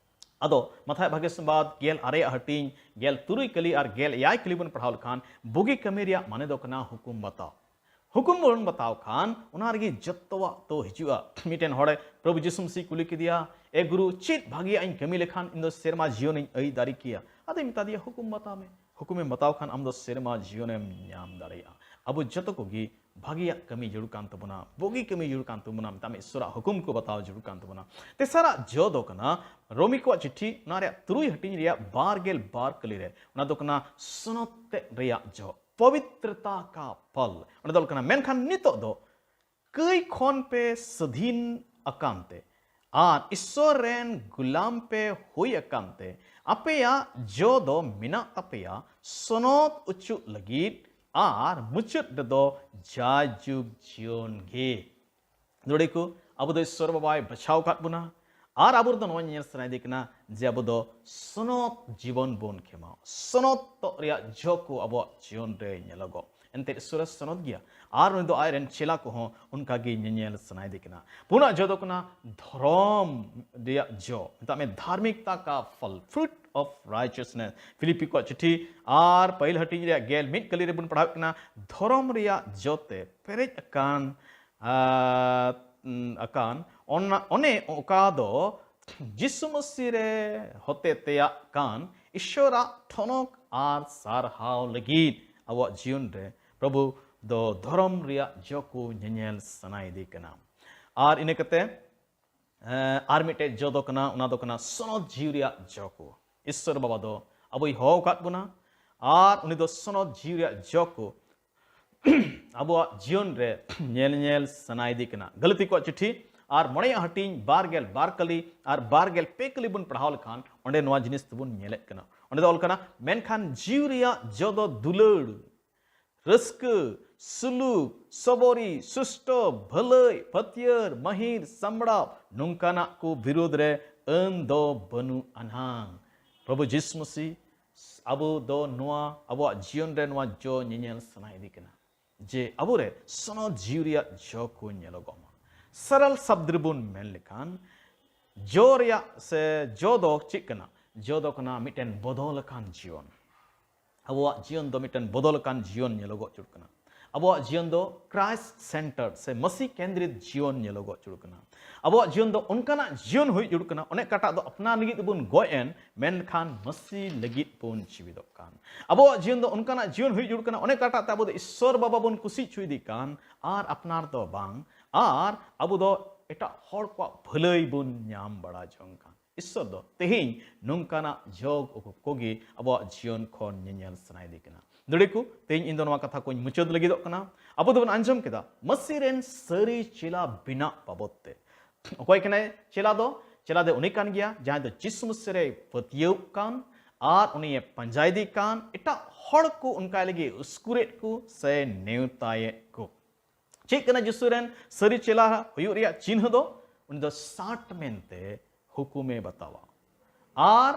ᱟᱫᱚ ᱢᱟᱛᱷᱟᱭ ᱵᱷᱟᱜᱮ ᱥᱚᱢᱵᱟᱫ ᱜᱮᱞ ᱟᱨᱮᱭᱟᱜ ᱦᱟᱹᱴᱤᱧ ᱜᱮᱞ ᱛᱩᱨᱩᱭ ᱠᱟᱹᱞᱤ ᱟᱨ ᱜᱮᱞ ᱮᱭᱟᱭ ᱠᱟᱹᱞᱤ ᱵᱚᱱ ᱯᱟᱲᱦᱟᱣ ᱞᱮᱠᱷᱟᱱ, ᱵᱩᱜᱤ ᱠᱟᱹᱢᱤ ᱨᱮᱭᱟᱜ ᱢᱟᱱᱮ ᱫᱚ ᱠᱟᱱᱟ ᱦᱩᱠᱩᱢ ᱵᱟᱛᱟᱣ᱾ ᱦᱩᱠᱩᱢ ᱵᱚᱱ ᱵᱟᱛᱟᱣ ᱠᱷᱟᱱ, ᱚᱱᱟ ᱨᱮᱜᱮ ᱡᱚᱛᱚᱣᱟᱜ ᱫᱚ ᱦᱤᱡᱩᱜᱼᱟ᱾ ᱢᱤᱫᱴᱮᱱ ᱦᱚᱲᱮ ᱯᱨᱚᱵᱷᱩ ᱡᱤᱥᱩ ᱢᱟᱹᱥᱤ ᱠᱩᱞᱤ ᱠᱮᱫᱮᱭᱟ, "ᱮ ᱜᱩᱨᱩ, ᱪᱮᱫ ᱵᱷᱟᱜᱤᱭᱟᱜ ᱤᱧ ᱠᱟᱹᱢᱤ ᱞᱮᱠᱷᱟᱱ ᱤᱧ ᱫᱚ ᱥᱮᱨᱢᱟ ᱡᱤᱭᱚᱱᱤᱧ ᱟᱹᱭ ᱫᱟᱲᱮ ᱠᱮᱭᱟ?" ᱟᱫᱚᱭ ᱢᱮᱛᱟ ᱫᱮᱭᱟ, "ᱦᱩᱠᱩᱢ ᱵᱟᱛᱟᱣ ᱢᱮ᱾ ᱦᱩᱠᱩᱢᱮᱢ ᱵᱟᱛᱟᱣ ᱠᱷᱟᱱ ᱟᱢ ᱫᱚ ᱥᱮᱨᱢᱟ ᱡᱤᱭᱚᱱᱮᱢ ᱧᱟᱢ ᱫᱟᱲᱮᱭᱟᱜᱼᱟ᱾" ᱟᱵᱚ ᱡᱚᱛᱚ ᱠᱚᱜᱮ ᱵᱷᱟᱜᱤᱭᱟᱜ ᱠᱟᱹᱢᱤ ᱡᱟᱹᱨᱩᱲ ᱠᱟᱱ ᱛᱟᱵᱚᱱᱟ, ᱵᱩᱜᱤ ᱠᱟᱹᱢᱤ ᱡᱟᱹᱨᱩᱲ ᱠᱟᱱ ᱛᱟᱵᱚᱱᱟ, ᱢᱮᱛᱟᱜ ᱢᱮ ᱤᱥᱥᱚᱨᱟᱜ ᱦᱩᱠᱩᱢ ᱠᱚ ᱵᱟᱛᱟᱣ ᱡᱟᱹᱨᱩᱲ ᱠᱟᱱ ᱛᱟᱵᱚᱱᱟ᱾ ᱛᱮᱥᱟᱨᱟᱜ ᱡᱚ ᱫᱚ ᱠᱟᱱᱟ ᱨᱳᱢᱤ ᱠᱚᱣᱟᱜ ᱪᱤᱴᱷᱤ, ᱚᱱᱟ ᱨᱮᱭᱟᱜ ᱛᱩᱨᱩᱭ ᱦᱟᱹᱴᱤᱧ ᱨᱮᱭᱟᱜ ᱵᱟᱨ ᱜᱮᱞ ᱵᱟᱨ ᱠᱟᱹᱞᱤ ᱨᱮ, ᱚᱱᱟ ᱫᱚ ᱠᱟᱱᱟ ᱥᱚᱱᱚᱛ ᱛᱮᱫ ᱨᱮᱭᱟᱜ ᱡᱚ, ᱯᱚᱵᱤᱛᱨᱚᱛᱟ ᱠᱟ ᱯᱷᱚᱞ᱾ ᱚᱸᱰᱮ ᱫᱚ ᱚᱞ ᱠᱟᱱᱟ, ᱢᱮᱱᱠᱷᱟᱱ ᱱᱤᱛᱚᱜ ᱫᱚ ᱠᱟᱹᱭ ᱠᱷᱚᱱ ᱯᱮ ᱥᱟᱹᱫᱷᱤᱱ ᱟᱠᱟᱱ ᱛᱮ ᱟᱨ ᱤᱥᱥᱚᱨ ᱨᱮᱱ ᱜᱩᱞᱟᱢ ᱯᱮ ᱦᱩᱭ ᱟᱠᱟᱱ ᱛᱮ, ᱟᱯᱮᱭᱟᱜ ᱡᱚ ᱫᱚ ᱢᱮᱱᱟᱜ ᱛᱟᱯᱮᱭᱟ ᱥᱚᱱᱚᱛ ᱚᱪᱚᱜ ᱞᱟᱹᱜᱤᱫ ᱟᱨ ᱢᱩᱪᱟᱹᱫ ᱨᱮᱫᱚ ᱡᱟᱭᱡᱩᱜᱽ ᱡᱤᱭᱚᱱ ᱜᱮ᱾ ᱱᱚᱰᱮ ᱠᱚ, ᱟᱵᱚ ᱫᱚ ᱤᱥᱥᱚᱨ ᱵᱟᱵᱟᱭ ᱵᱟᱪᱷᱟᱣ ᱟᱠᱟᱫ ᱵᱚᱱᱟ, ᱟᱨ ᱟᱵᱚ ᱫᱚ ᱱᱚᱣᱟ ᱧᱮᱞ ᱥᱟᱱᱟᱭᱮᱫᱮ ᱠᱟᱱᱟ ᱡᱮ ᱟᱵᱚ ᱫᱚ ᱥᱚᱱᱚᱛ ᱡᱤᱵᱚᱱ ᱵᱚᱱ ᱠᱷᱮᱢᱟᱣ, ᱥᱚᱱᱚᱛᱚᱜ ᱨᱮᱭᱟᱜ ᱡᱚ ᱠᱚ ᱟᱵᱚᱣᱟᱜ ᱡᱤᱭᱚᱱ ᱨᱮ ᱧᱮᱞᱚᱜᱚᱜ᱾ ᱮᱱᱛᱮ ᱤᱥᱥᱚᱨᱮ ᱥᱚᱱᱚᱛ ᱜᱮᱭᱟ, ᱟᱨ ᱩᱱᱤ ᱫᱚ ᱟᱡ ᱨᱮᱱ ᱪᱮᱞᱟ ᱠᱚᱦᱚᱸ ᱚᱱᱠᱟ ᱜᱮ ᱧᱮᱧᱮᱞ ᱥᱟᱱᱟᱭᱮᱫᱮ ᱠᱟᱱᱟ᱾ ᱯᱩᱱᱟᱜ ᱡᱚ ᱫᱚ ᱠᱟᱱᱟ ᱫᱷᱚᱨᱚᱢ ᱨᱮᱭᱟᱜ ᱡᱚ, ᱢᱮᱛᱟᱜ ᱢᱮ ᱫᱷᱟᱨᱢᱤᱠᱛᱟ ᱠᱟ ᱯᱷᱚᱞ, fruit of righteousness᱾ ᱯᱷᱤᱞᱤᱯᱯᱤ ᱠᱚᱣᱟᱜ ᱪᱤᱴᱷᱤ ᱟᱨ ᱯᱟᱹᱦᱤᱞ ᱦᱟᱹᱴᱤᱧ ᱨᱮᱭᱟᱜ ᱜᱮᱞ ᱢᱤᱫ ᱠᱟᱹᱞᱤ ᱨᱮᱵᱚᱱ ᱯᱟᱲᱦᱟᱣᱮᱫ ᱠᱟᱱᱟ, ᱫᱷᱚᱨᱚᱢ ᱨᱮᱭᱟᱜ ᱡᱚ ᱛᱮ ᱯᱮᱨᱮᱡ ᱟᱠᱟᱱ, ᱟᱨ, ᱩᱢ, ᱟᱠᱟᱱ ᱚᱱᱟ, ᱚᱱᱮ ᱚᱠᱟ ᱫᱚ ᱡᱤᱥᱩ ᱢᱟᱹᱥᱤ ᱨᱮ ᱦᱚᱛᱮ ᱛᱮᱭᱟᱜ ᱠᱟᱱ ᱤᱥᱥᱚᱨᱟᱜ ᱴᱷᱚᱱᱚᱠ ᱟᱨ ᱥᱟᱨᱦᱟᱣ ᱞᱟᱹᱜᱤᱫ ᱟᱵᱚᱣᱟᱜ ᱡᱤᱭᱚᱱ ᱨᱮ ᱯᱨᱚᱵᱷᱩ ᱫᱚ ᱫᱷᱚᱨᱚᱢ ᱨᱮᱭᱟᱜ ᱡᱚ ᱠᱚ ᱧᱮᱧᱮᱞ ᱥᱟᱱᱟᱭᱮᱫᱮ ᱠᱟᱱᱟ᱾ ᱟᱨ ᱤᱱᱟᱹ ᱠᱟᱛᱮ, ᱮᱸ, ᱟᱨ ᱢᱤᱫᱴᱮᱡ ᱡᱚ ᱫᱚ ᱠᱟᱱᱟ, ᱚᱱᱟ ᱫᱚ ᱠᱟᱱᱟ ᱥᱚᱱᱚᱛ ᱡᱤᱣᱤ ᱨᱮᱭᱟᱜ ᱡᱚ ᱠᱚ᱾ ᱤᱥᱥᱚᱨ ᱵᱟᱵᱟ ᱫᱚ ᱟᱵᱚᱭ ᱦᱚᱦᱚ ᱟᱠᱟᱫ ᱵᱚᱱᱟ, ᱟᱨ ᱩᱱᱤ ᱫᱚ ᱥᱚᱱᱚᱛ ᱡᱤᱣᱤ ᱨᱮᱭᱟᱜ ᱡᱚ ᱠᱚ ᱟᱵᱚᱣᱟᱜ ᱡᱤᱭᱚᱱ ᱨᱮ ᱧᱮᱞ ᱧᱮᱞ ᱥᱟᱱᱟᱭᱮᱫᱮ ᱠᱟᱱᱟ᱾ ᱜᱟᱹᱞᱟᱹᱛᱤ ᱠᱚᱣᱟᱜ ᱪᱤᱴᱷᱤ ᱟᱨ ᱢᱚᱬᱮᱭᱟᱜ ᱦᱟᱹᱴᱤᱧ ᱵᱟᱨ ᱜᱮᱞ ᱵᱟᱨ ᱠᱟᱹᱞᱤ ᱟᱨ ᱵᱟᱨ ᱜᱮᱞ ᱯᱮ ᱠᱟᱹᱞᱤ ᱵᱚᱱ ᱯᱟᱲᱦᱟᱣ ᱞᱮᱠᱷᱟᱱ, ᱚᱸᱰᱮ ᱱᱚᱣᱟ ᱡᱤᱱᱤᱥ ᱫᱚᱵᱚᱱ ᱧᱮᱞᱮᱫ ᱠᱟᱱᱟ᱾ ᱚᱸᱰᱮ ᱫᱚ ᱚᱞ ᱠᱟᱱᱟ, ᱢᱮᱱᱠᱷᱟᱱ ᱡᱤᱣᱤ ᱨᱮᱭᱟᱜ ᱡᱚ ᱫᱚ ᱫᱩᱞᱟᱹᱲ, ᱨᱟᱹᱥᱠᱟᱹ, ᱥᱩᱞᱩᱠ, ᱥᱚᱵᱚᱨᱤ, ᱥᱩᱥᱴᱚ, ᱵᱷᱟᱹᱞᱟᱹᱭ, ᱯᱟᱹᱛᱭᱟᱹᱨ, ᱢᱟᱹᱦᱤᱨ, ᱥᱟᱢᱵᱲᱟᱣ, ᱱᱚᱝᱠᱟᱱᱟᱜ ᱠᱚ ᱵᱤᱨᱩᱫᱽ ᱨᱮ ᱟᱹᱱ ᱫᱚ ᱵᱟᱹᱱᱩᱜ ᱟᱱᱟᱝ᱾ ᱯᱨᱚᱵᱷᱩ ᱡᱤᱥᱩ ᱢᱟᱹᱥᱤ ᱟᱵᱚ ᱫᱚ ᱱᱚᱣᱟ ᱟᱵᱚᱣᱟᱜ ᱡᱤᱭᱚᱱ ᱨᱮ ᱱᱚᱣᱟ ᱡᱚ ᱧᱮᱧᱮᱞ ᱥᱟᱱᱟᱭᱮᱫᱮ ᱠᱟᱱᱟ, ᱡᱮ ᱟᱵᱚᱨᱮ ᱥᱚᱱᱚᱛ ᱡᱤᱣᱤ ᱨᱮᱭᱟᱜ ᱡᱚ ᱠᱚ ᱧᱮᱞᱚᱜᱚᱜ ᱢᱟ᱾ ᱥᱟᱨᱟᱞ ᱥᱟᱵᱫ ᱨᱮᱵᱚᱱ ᱢᱮᱱ ᱞᱮᱠᱷᱟᱱ, ᱡᱚ ᱨᱮᱭᱟᱜ ᱥᱮ ᱡᱚ ᱫᱚ ᱪᱮᱫ ᱠᱟᱱᱟ? ᱡᱚ ᱫᱚ ᱠᱟᱱᱟ ᱢᱤᱫᱴᱮᱱ ᱵᱚᱫᱚᱞ ᱟᱠᱟᱱ ᱡᱤᱭᱚᱱ᱾ ᱟᱵᱚᱣᱟᱜ ᱡᱤᱭᱚᱱ ᱫᱚ ᱢᱤᱫᱴᱮᱱ ᱵᱚᱫᱚᱞ ᱟᱠᱟᱱ ᱡᱤᱭᱚᱱ ᱧᱮᱞᱚᱜᱚᱜ ᱡᱩᱲ ᱠᱟᱱᱟ᱾ ᱟᱵᱚᱣᱟᱜ ᱡᱤᱭᱚᱱ ᱫᱚ Christ centered ᱥᱮ ᱢᱟᱹᱥᱤ ᱠᱮᱱᱫᱨᱤᱛ ᱡᱤᱭᱚᱱ ᱧᱮᱞᱚᱜᱚᱜ ᱡᱩᱲ ᱠᱟᱱᱟ᱾ ᱟᱵᱚᱣᱟᱜ ᱡᱤᱭᱚᱱ ᱫᱚ ᱚᱱᱠᱟᱱᱟᱜ ᱡᱤᱭᱚᱱ ᱦᱩᱭ ᱡᱩᱲ ᱠᱟᱱᱟ, ᱚᱱᱮ ᱚᱠᱟᱴᱟᱜ ᱫᱚ ᱟᱯᱱᱟᱨ ᱞᱟᱹᱜᱤᱫ ᱵᱚᱱ ᱜᱚᱡ ᱮᱱ, ᱢᱮᱱᱠᱷᱟᱱ ᱢᱟᱹᱥᱤ ᱞᱟᱹᱜᱤᱫ ᱵᱚᱱ ᱡᱤᱣᱤᱫᱚᱜ ᱠᱟᱱ᱾ ᱟᱵᱚᱣᱟᱜ ᱡᱤᱭᱚᱱ ᱫᱚ ᱚᱱᱠᱟᱱᱟᱜ ᱡᱤᱭᱚᱱ ᱦᱩᱭ ᱡᱩᱲ ᱠᱟᱱᱟ, ᱚᱱᱮ ᱚᱠᱟᱴᱟᱜ ᱛᱮ ᱟᱵᱚ ᱫᱚ ᱤᱥᱥᱚᱨ ᱵᱟᱵᱟ ᱵᱚᱱ ᱠᱩᱥᱤ ᱦᱚᱪᱚᱭᱮᱫᱮ ᱠᱟᱱ, ᱟᱨ ᱟᱯᱱᱟᱨ ᱫᱚ ᱵᱟᱝ, ᱟᱨ ᱟᱵᱚ ᱫᱚ ᱮᱴᱟᱜ ᱦᱚᱲ ᱠᱚᱣᱟᱜ ᱵᱷᱟᱹᱞᱟᱹᱭ ᱵᱚᱱ ᱧᱟᱢ ᱵᱟᱲᱟ ᱡᱚᱝ ᱠᱟᱱ᱾ ᱤᱥᱥᱚᱨ ᱫᱚ ᱛᱮᱦᱮᱧ ᱱᱚᱝᱠᱟᱱᱟᱜ ᱡᱚ ᱠᱚᱜᱮ ᱟᱵᱚᱣᱟᱜ ᱡᱤᱭᱚᱱ ᱠᱷᱚᱱ ᱧᱮᱧᱮᱞ ᱥᱟᱱᱟᱭᱮᱫᱮ ᱠᱟᱱᱟ᱾ ᱫᱟᱹᱲᱤ ᱠᱚ, ᱛᱮᱦᱮᱧ ᱤᱧ ᱫᱚ ᱱᱚᱣᱟ ᱠᱟᱛᱷᱟ ᱠᱚᱧ ᱢᱩᱪᱟᱹᱫ ᱞᱟᱹᱜᱤᱫᱚᱜ ᱠᱟᱱᱟ᱾ ᱟᱵᱚ ᱫᱚᱵᱚᱱ ᱟᱸᱡᱚᱢ ᱠᱮᱫᱟ ᱢᱟᱹᱥᱤ ᱨᱮᱱ ᱥᱟᱹᱨᱤ ᱪᱮᱞᱟ ᱵᱮᱱᱟᱜ ᱵᱟᱵᱚᱫ ᱛᱮ᱾ ᱚᱠᱚᱭ ᱠᱟᱱᱟᱭ ᱪᱮᱞᱟ ᱫᱚ? ᱪᱮᱞᱟ ᱫᱚ ᱩᱱᱤ ᱠᱟᱱ ᱜᱮᱭᱟ ᱡᱟᱦᱟᱸᱭ ᱫᱚ ᱡᱤᱥᱩ ᱢᱟᱹᱥᱤ ᱨᱮᱭ ᱯᱟᱹᱛᱭᱟᱹᱣ ᱠᱟᱱ ᱟᱨ ᱩᱱᱤᱭᱮ ᱯᱟᱸᱡᱟᱭᱮᱫᱮ ᱠᱟᱱ, ᱮᱴᱟᱜ ᱦᱚᱲ ᱠᱚ ᱚᱱᱠᱟᱭ ᱞᱟᱹᱜᱤᱫ ᱩᱥᱠᱩᱨᱮᱫ ᱠᱚ ᱥᱮ ᱱᱮᱣᱛᱟᱭᱮᱫ ᱠᱚ᱾ ᱪᱮᱫ ᱠᱟᱱᱟ ᱡᱤᱥᱩ ᱨᱮᱱ ᱥᱟᱹᱨᱤ ᱪᱮᱞᱟ ᱦᱩᱭᱩᱜ ᱨᱮᱭᱟᱜ ᱪᱤᱱᱦᱟᱹ ᱫᱚ? ᱩᱱᱤ ᱫᱚ ᱥᱟᱴ ᱢᱮᱱᱛᱮ ᱦᱩᱠᱩᱢᱮ ᱵᱟᱛᱟᱣᱟ᱾ ᱟᱨ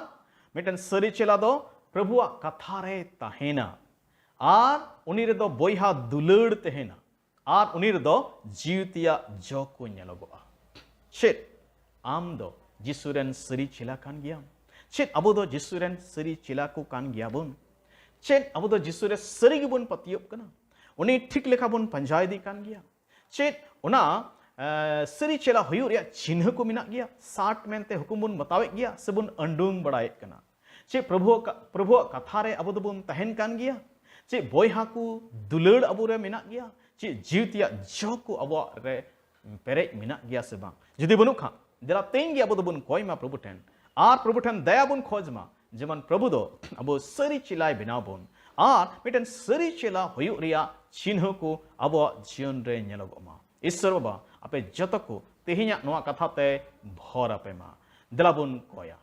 ᱢᱤᱫᱴᱮᱱ ᱥᱟᱹᱨᱤ ᱪᱮᱞᱟ ᱫᱚ ᱯᱨᱚᱵᱷᱩᱣᱟᱜ ᱠᱟᱛᱷᱟ ᱨᱮᱭ ᱛᱟᱦᱮᱱᱟ᱾ ᱟᱨ ᱩᱱᱤ ᱨᱮᱫᱚ ᱵᱚᱭᱦᱟ ᱫᱩᱞᱟᱹᱲ ᱛᱟᱦᱮᱱᱟ᱾ ᱟᱨ ᱩᱱᱤ ᱨᱮᱫᱚ ᱡᱤᱣᱤ ᱛᱮᱭᱟᱜ ᱡᱚ ᱠᱚ ᱧᱮᱞᱚᱜᱚᱜᱼᱟ᱾ ᱪᱮᱫ ᱟᱢ ᱫᱚ ᱡᱤᱥᱩ ᱨᱮᱱ ᱥᱟᱹᱨᱤ ᱪᱮᱞᱟ ᱠᱟᱱ ᱜᱮᱭᱟᱢ? ᱪᱮᱫ ᱟᱵᱚ ᱫᱚ ᱡᱤᱥᱩ ᱨᱮᱱ ᱥᱟᱹᱨᱤ ᱪᱮᱞᱟ ᱠᱚ ᱠᱟᱱ ᱜᱮᱭᱟᱵᱚᱱ? ᱪᱮᱫ ᱟᱵᱚ ᱫᱚ ᱡᱤᱥᱩ ᱨᱮ ᱥᱟᱹᱨᱤ ᱜᱮᱵᱚᱱ ᱯᱟᱹᱛᱭᱟᱹᱜ ᱠᱟᱱᱟ? ᱩᱱᱤ ᱴᱷᱤᱠ ᱞᱮᱠᱟ ᱵᱚᱱ ᱯᱟᱸᱡᱟᱭᱮᱫᱮ ᱠᱟᱱ ᱜᱮᱭᱟ? ᱪᱮᱫ ᱚᱱᱟ, ᱮ, ᱥᱟᱹᱨᱤ ᱪᱮᱞᱟ ᱦᱩᱭᱩᱜ ᱨᱮᱭᱟᱜ ᱪᱤᱱᱦᱟᱹ ᱠᱚ ᱢᱮᱱᱟᱜ ᱜᱮᱭᱟ? ᱥᱟᱴ ᱢᱮᱱᱛᱮ ᱦᱩᱠᱩᱢ ᱵᱚᱱ ᱵᱟᱛᱟᱣᱮᱫ ᱜᱮᱭᱟ ᱥᱮᱵᱚᱱ ᱟᱹᱰᱩᱝ ᱵᱟᱲᱟᱭᱮᱫ ᱠᱟᱱᱟ? ᱪᱮᱫ ᱯᱨᱚᱵᱷᱩᱣᱟᱜ ᱠᱟ-, ᱯᱨᱚᱵᱷᱩᱣᱟᱜ ᱠᱟᱛᱷᱟ ᱨᱮ ᱟᱵᱚ ᱫᱚᱵᱚᱱ ᱛᱟᱦᱮᱱ ᱠᱟᱱ ᱜᱮᱭᱟ? ᱪᱮᱫ ᱵᱚᱭᱦᱟ ᱠᱚ ᱫᱩᱞᱟᱹᱲ ᱟᱵᱚ ᱨᱮ ᱢᱮᱱᱟᱜ ᱜᱮᱭᱟ? ᱪᱮᱫ ᱡᱤᱣᱤ ᱛᱮᱭᱟᱜ ᱡᱚ ᱠᱚ ᱟᱵᱚᱣᱟᱜ ᱨᱮ ᱯᱮᱨᱮᱡ ᱢᱮᱱᱟᱜ ᱜᱮᱭᱟ ᱥᱮ ᱵᱟᱝ? ᱡᱩᱫᱤ ᱵᱟᱹᱱᱩᱜ ᱠᱷᱟᱱ, ᱫᱮᱞᱟ ᱛᱮᱦᱮᱧ ᱜᱮ ᱟᱵᱚ ᱫᱚᱵᱚᱱ ᱠᱚᱭ ᱢᱟ ᱯᱨᱚᱵᱷᱩ ᱴᱷᱮᱱ, ᱟᱨ ᱯᱨᱚᱵᱷᱩ ᱴᱷᱮᱱ ᱫᱟᱭᱟ ᱵᱚᱱ ᱠᱷᱚᱡᱽ ᱢᱟ, ᱡᱮᱢᱚᱱ ᱯᱨᱚᱵᱷᱩ ᱫᱚ ᱟᱵᱚ ᱥᱟᱹᱨᱤ ᱪᱮᱞᱟᱭ ᱵᱮᱱᱟᱣ ᱵᱚᱱ ᱟᱨ ᱢᱤᱫᱴᱮᱱ ᱥᱟᱹᱨᱤ ᱪᱮᱞᱟ ᱦᱩᱭᱩᱜ ᱨᱮᱭᱟᱜ ᱪᱤᱱᱦᱟᱹ ᱠᱚ ᱟᱵᱚᱣᱟᱜ ᱡᱤᱭᱚᱱ ᱨᱮ ᱧᱮᱞᱚᱜᱚᱜ ᱢᱟ᱾ ᱤᱥᱥᱚᱨ ᱵᱟᱵᱟ, ᱟᱯᱮ ᱡᱚᱛᱚ ᱠᱚ ᱛᱮᱦᱮᱧᱟᱜ ᱱᱚᱣᱟ ᱠᱟᱛᱷᱟ ᱛᱮ ᱵᱷᱚᱨ ᱟᱯᱮ ᱢᱟ᱾ ᱫᱮᱞᱟ ᱵᱚᱱ ᱠᱚᱭᱟ᱾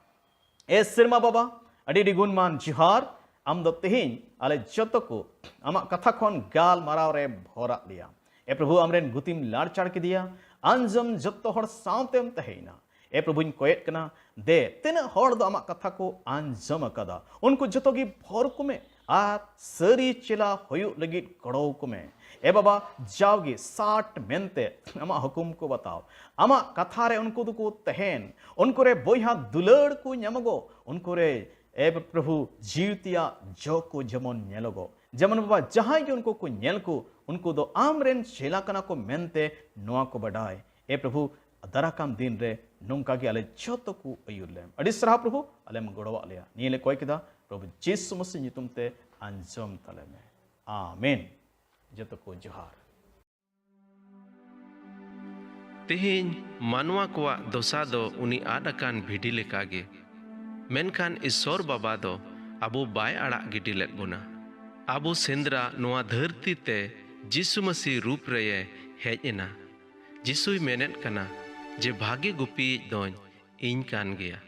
ᱮ ᱥᱮᱨᱢᱟ ᱵᱟᱵᱟ, ᱟᱹᱰᱤ ᱟᱹᱰᱤ ᱜᱩᱱᱢᱟᱱ ᱡᱚᱦᱟᱨ᱾ ᱟᱢ ᱫᱚ ᱛᱮᱦᱮᱧ ᱟᱞᱮ ᱡᱚᱛᱚ ᱠᱚ ᱟᱢᱟᱜ ᱠᱟᱛᱷᱟ ᱠᱷᱚᱱ ᱜᱟᱞᱢᱟᱨᱟᱣ ᱨᱮ ᱵᱷᱚᱨᱟᱜ ᱞᱮᱭᱟ᱾ ᱮ ᱯᱨᱚᱵᱷᱩ, ᱟᱢᱨᱮᱱ ᱜᱩᱛᱤᱢ ᱞᱟᱲᱪᱟᱲ ᱠᱮᱫᱮᱭᱟ, ᱟᱸᱡᱚᱢ ᱡᱚᱛᱚ ᱦᱚᱲ ᱥᱟᱶᱛᱮᱢ ᱛᱟᱦᱮᱸᱭᱮᱱᱟ᱾ ᱮ ᱯᱨᱚᱵᱷᱩᱧ ᱠᱚᱭᱮᱫ ᱠᱟᱱᱟ, ᱫᱮ, ᱛᱤᱱᱟᱹᱜ ᱦᱚᱲ ᱫᱚ ᱟᱢᱟᱜ ᱠᱟᱛᱷᱟ ᱠᱚ ᱟᱸᱡᱚᱢ ᱟᱠᱟᱫᱟ, ᱩᱱᱠᱩ ᱡᱚᱛᱚ ᱜᱮ ᱵᱷᱚᱨ ᱠᱚᱢᱮ ᱟᱨ ᱥᱟᱹᱨᱤ ᱪᱮᱞᱟ ᱦᱩᱭᱩᱜ ᱞᱟᱹᱜᱤᱫ ᱜᱚᱲᱚ ᱠᱚᱢᱮ᱾ ᱮ ᱵᱟᱵᱟ, ᱡᱟᱣᱜᱮ ᱥᱟᱴ ᱢᱮᱱᱛᱮ ᱟᱢᱟᱜ ᱦᱩᱠᱩᱢ ᱠᱚ ᱵᱟᱛᱟᱣ, ᱟᱢᱟᱜ ᱠᱟᱛᱷᱟ ᱨᱮ ᱩᱱᱠᱩ ᱫᱚᱠᱚ ᱛᱟᱦᱮᱱ, ᱩᱱᱠᱩ ᱨᱮ ᱵᱚᱭᱦᱟ ᱫᱩᱞᱟᱹᱲ ᱠᱚ ᱧᱟᱢᱚᱜᱚᱜ, ᱩᱱᱠᱩ ᱨᱮ, ᱮ ᱯᱨᱚᱵᱷᱩ, ᱡᱤᱣᱤ ᱛᱮᱭᱟᱜ ᱡᱚ ᱠᱚ ᱡᱮᱢᱚᱱ ᱧᱮᱞᱚᱜᱚᱜ᱾ ᱡᱮᱢᱚᱱ ᱵᱟᱵᱟ, ᱡᱟᱦᱟᱸᱭ ᱜᱮ ᱩᱱᱠᱩ ᱠᱚ ᱧᱮᱞ ᱠᱚ, ᱩᱱᱠᱩ ᱫᱚ ᱟᱢ ᱨᱮᱱ ᱪᱮᱞᱟ ᱠᱟᱱᱟ ᱠᱚ ᱢᱮᱱᱛᱮ ᱱᱚᱣᱟ ᱠᱚ ᱵᱟᱰᱟᱭ᱾ ᱮ ᱯᱨᱚᱵᱷᱩ, ᱫᱟᱨᱟᱠᱟᱱ ᱫᱤᱱ ᱨᱮ ᱱᱚᱝᱠᱟ ᱜᱮ ᱟᱞᱮ ᱡᱚᱛᱚ ᱠᱚ ᱟᱹᱭᱩᱨ ᱞᱮᱢ᱾ ᱟᱹᱰᱤ ᱥᱟᱨᱦᱟᱣ ᱯᱨᱚᱵᱷᱩ, ᱟᱞᱮᱢ ᱜᱚᱲᱚᱣᱟᱜ ᱞᱮᱭᱟ᱾ ᱱᱤᱭᱟᱹ ᱞᱮ ᱠᱚᱭ ᱠᱮᱫᱟ ᱯᱨᱚᱵᱷᱩ ᱡᱤᱥᱩ ᱢᱟᱥᱤ ᱧᱩᱛᱩᱢ ᱛᱮ, ᱟᱸᱡᱚᱢ ᱛᱟᱞᱮ ᱢᱮ᱾ ᱟᱢᱮᱱ᱾ ᱡᱚᱛᱚ ᱠᱚ ᱡᱚᱦᱟᱨ᱾ ᱛᱮᱦᱮᱧ ᱢᱟᱱᱣᱟ ᱠᱚᱣᱟᱜ ᱫᱚᱥᱟ ᱫᱚ ᱩᱱᱤ ᱟᱫ ᱟᱠᱟᱱ ᱵᱷᱤᱰᱤ ᱞᱮᱠᱟᱜᱮ᱾ ᱢᱮᱱᱠᱷᱟᱱ ᱤᱥᱥᱚᱨ ᱵᱟᱵᱟ ᱫᱚ ᱟᱵᱚ ᱵᱟᱭ ᱟᱲᱟᱜ ᱜᱤᱰᱤ ᱞᱮᱫ ᱵᱚᱱᱟ᱾ ᱟᱵᱚ ᱥᱮᱸᱫᱽᱨᱟ ᱱᱚᱣᱟ ᱫᱷᱟᱹᱨᱛᱤ ᱛᱮ ᱡᱤᱥᱩ ᱢᱟᱹᱥᱤ ᱨᱩᱯ ᱨᱮᱭᱮ ᱦᱮᱡ ᱮᱱᱟ᱾ ᱡᱤᱥᱩᱭ ᱢᱮᱱᱮᱫ ᱠᱟᱱᱟ ᱡᱮ, "ᱵᱷᱟᱜᱮ ᱜᱩᱯᱤᱭᱤᱡ ᱫᱚᱧ ᱤᱧ ᱠᱟᱱ ᱜᱮᱭᱟ᱾"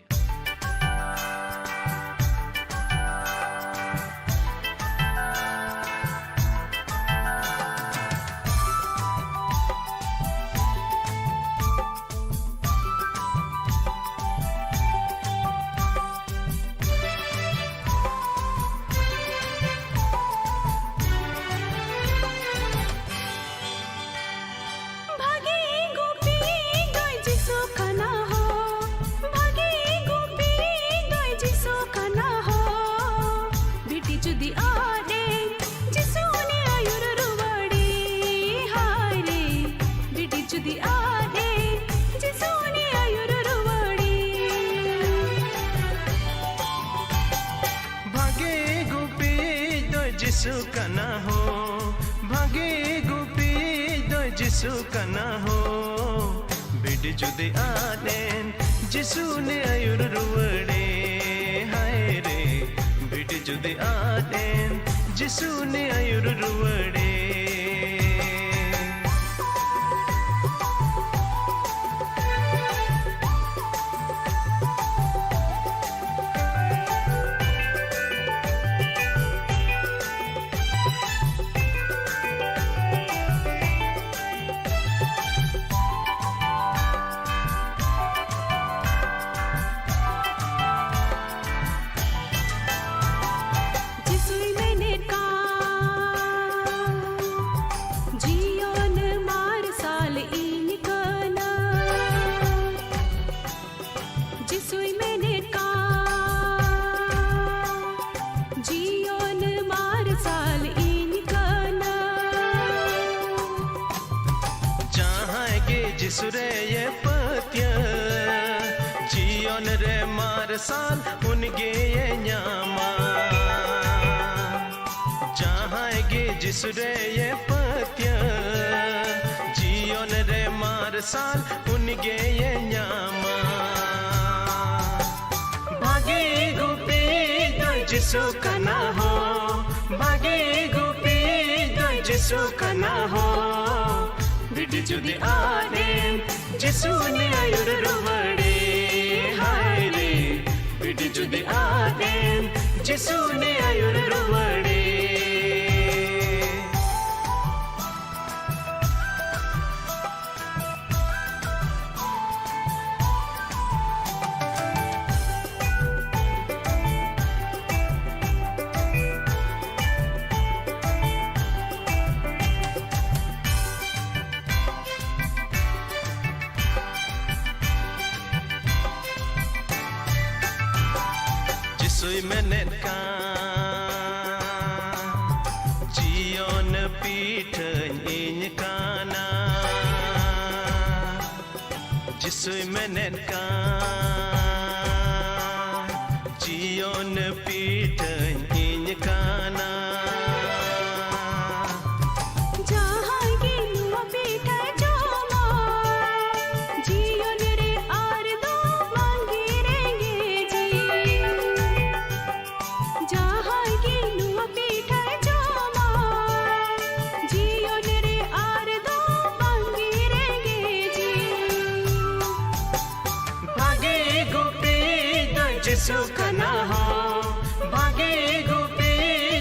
ᱵᱷᱟᱜᱮ ᱜᱩᱯᱤ ᱫᱚᱭ ᱡᱤᱥᱩ ᱠᱟᱱᱟ ᱦᱳ, ᱵᱷᱟᱜᱮ ᱜᱩᱯᱤ ᱫᱚᱭ ᱡᱤᱥᱩ ᱠᱟᱱᱟ ᱦᱳ᱾ ᱵᱷᱤᱰᱤ ᱡᱩᱫᱤ ᱟᱫ ᱮ, ᱡᱤᱥᱩ ᱩᱱᱤ ᱟᱹᱭᱩᱨ ᱨᱩᱣᱟᱹᱲᱮ᱾ ᱦᱟᱭ ᱨᱮ, ᱵᱷᱤᱰᱤ ᱡᱩᱫᱤ ᱟᱫ ᱮ, ᱡᱤᱥᱩ ᱩᱱᱤ ᱟᱹᱭᱩᱨ ᱨᱩᱣᱟᱹᱲᱮ᱾ ᱵᱷᱟᱜᱮ ᱜᱩᱯᱤᱭᱤᱡ ᱫᱚᱭ ᱡᱤᱥᱩ ᱠᱟᱱᱟ ᱦᱳ, ᱵᱷᱟᱜᱮ ᱜᱩᱯᱤᱭᱤᱡ ᱫᱚᱭ ᱡᱤᱥᱩ ᱠᱟᱱᱟ ᱦᱳ᱾ ᱵᱷᱤᱰᱤ ᱡᱩᱫᱤ ᱟᱫ ᱮᱱ, ᱡᱤᱥᱩ ᱩᱱᱤ ᱟᱹᱭᱩᱨ ᱨᱩᱣᱟᱹᱲᱮ᱾ ᱦᱟᱭ ᱡᱤᱥᱩ ᱩᱱᱤ ᱟᱹᱭᱩᱨ ᱨᱩᱣᱟᱹᱲᱮ᱾ ᱡᱤᱥᱩᱭ ᱢᱮᱱᱮᱫ ᱠᱟᱱ, ᱡᱤᱭᱚᱱ ᱢᱟᱨᱥᱟᱞ ᱤᱧ ᱠᱟᱱᱟ᱾ ᱡᱤᱥᱩᱭ ᱢᱮᱱᱮᱫ ᱠᱟᱱ, ᱡᱤᱭᱚᱱ ᱢᱟᱨᱥᱟᱞ ᱤᱧ ᱠᱟᱱᱟ᱾ ᱡᱟᱦᱟᱸᱭ ᱜᱮ ᱡᱤᱥᱩ ᱨᱮᱭᱮ ᱯᱟᱹᱛᱭᱟᱹᱣ, ᱡᱤᱭᱚᱱ ᱨᱮ ᱢᱟᱨᱥᱟᱞ ᱩᱱᱤ ᱜᱮᱭᱮ ᱧᱟᱢᱟ᱾ ᱡᱟᱦᱟᱸᱭ ᱜᱮ ᱡᱤᱥᱩ ᱨᱮᱭᱮ ᱯᱟᱹᱛᱭᱟᱹᱣ, ᱡᱤᱭᱚᱱ ᱨᱮ ᱢᱟᱨᱥᱟᱞ ᱩᱱᱤ ᱜᱮᱭᱮ ᱧᱟᱢᱟ᱾ ᱵᱷᱟᱜᱮ ᱜᱩᱯᱤ ᱫᱚᱭ ᱡᱤᱥᱩ ᱠᱟᱱᱟ ᱦᱳ, ᱵᱷᱟᱜᱮ ᱜᱩᱯᱤ ᱫᱚᱭ ᱡᱤᱥᱩ ᱠᱟᱱᱟ ᱦᱳ᱾ ᱵᱷᱤᱰᱤ ᱡᱩᱫᱤ ᱟᱫᱮᱱ, ᱡᱤᱥᱩ ᱩᱱᱤ ᱟᱹᱭᱩᱨ ᱨᱩᱣᱟᱹᱲᱮ᱾ ᱦᱟᱭ ᱨᱮ, ᱵᱷᱤᱰᱤ ᱡᱩᱫᱤ ᱟᱫᱮᱱ, ᱡᱤᱥᱩ ᱩᱱᱤ ᱟᱹᱭᱩᱨ ᱨᱩᱣᱟᱹᱲᱮ᱾ ᱡᱤᱥᱩᱭ ᱢᱮᱱᱮᱫ ᱠᱟᱱ, ᱡᱤᱭᱚᱱ ᱯᱤᱴᱷᱟᱹᱧ ᱤᱧ ᱠᱟᱱᱟ᱾ ᱡᱤᱥᱩᱭ ᱢᱮᱱᱮᱫ ᱠᱟᱱ, ᱡᱤᱭᱚᱱ ᱯᱤᱴᱷᱟᱹᱧ ᱤᱧ ᱠᱟᱱᱟ᱾ ᱡᱟᱦᱟᱸᱭ ᱜᱮ ᱱᱚᱣᱟ ᱯᱤᱴᱷᱟᱹᱭ ᱡᱚᱢᱟ, ᱡᱤᱭᱚᱱ ᱨᱮ ᱟᱨ ᱫᱚ ᱵᱟᱝᱜᱮ ᱨᱮᱸᱜᱮᱡᱤᱭᱟ᱾ ᱡᱟᱦᱟᱸᱭ ᱜᱮ ᱱᱚᱣᱟ ᱯᱤᱴᱷᱟᱹᱭ ᱡᱤᱥᱩ ᱠᱟᱱᱟ ᱦᱚᱸ, ᱵᱷᱟᱜᱮ ᱜᱩᱯᱤ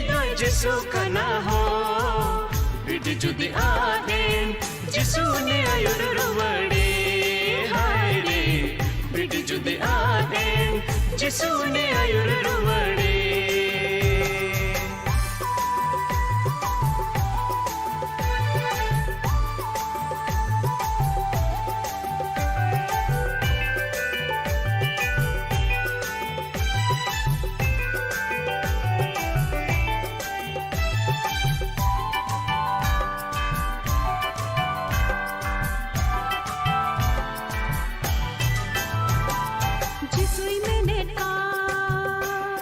ᱫᱚ ᱡᱤᱥᱩ ᱠᱟᱱᱟ ᱦᱚᱸ᱾ ᱵᱤᱰᱤ ᱡᱩᱫᱤ ᱟᱫ ᱮᱱ, ᱡᱤᱥᱩ ᱩᱱᱤ ᱟᱹᱭᱩᱨ ᱨᱩᱣᱟᱹᱲᱮ᱾ ᱦᱟᱭ ᱨᱮ, ᱵᱤᱰᱤ ᱡᱩᱫᱤ ᱟᱫ ᱮᱱ, ᱡᱤᱥᱩ ᱩᱱᱤ ᱟᱹᱭᱩᱨ ᱨᱩᱣᱟᱹᱲᱮ᱾ ᱡᱤᱥᱩᱭ ᱢᱮᱱᱮᱫ ᱠᱟᱱ,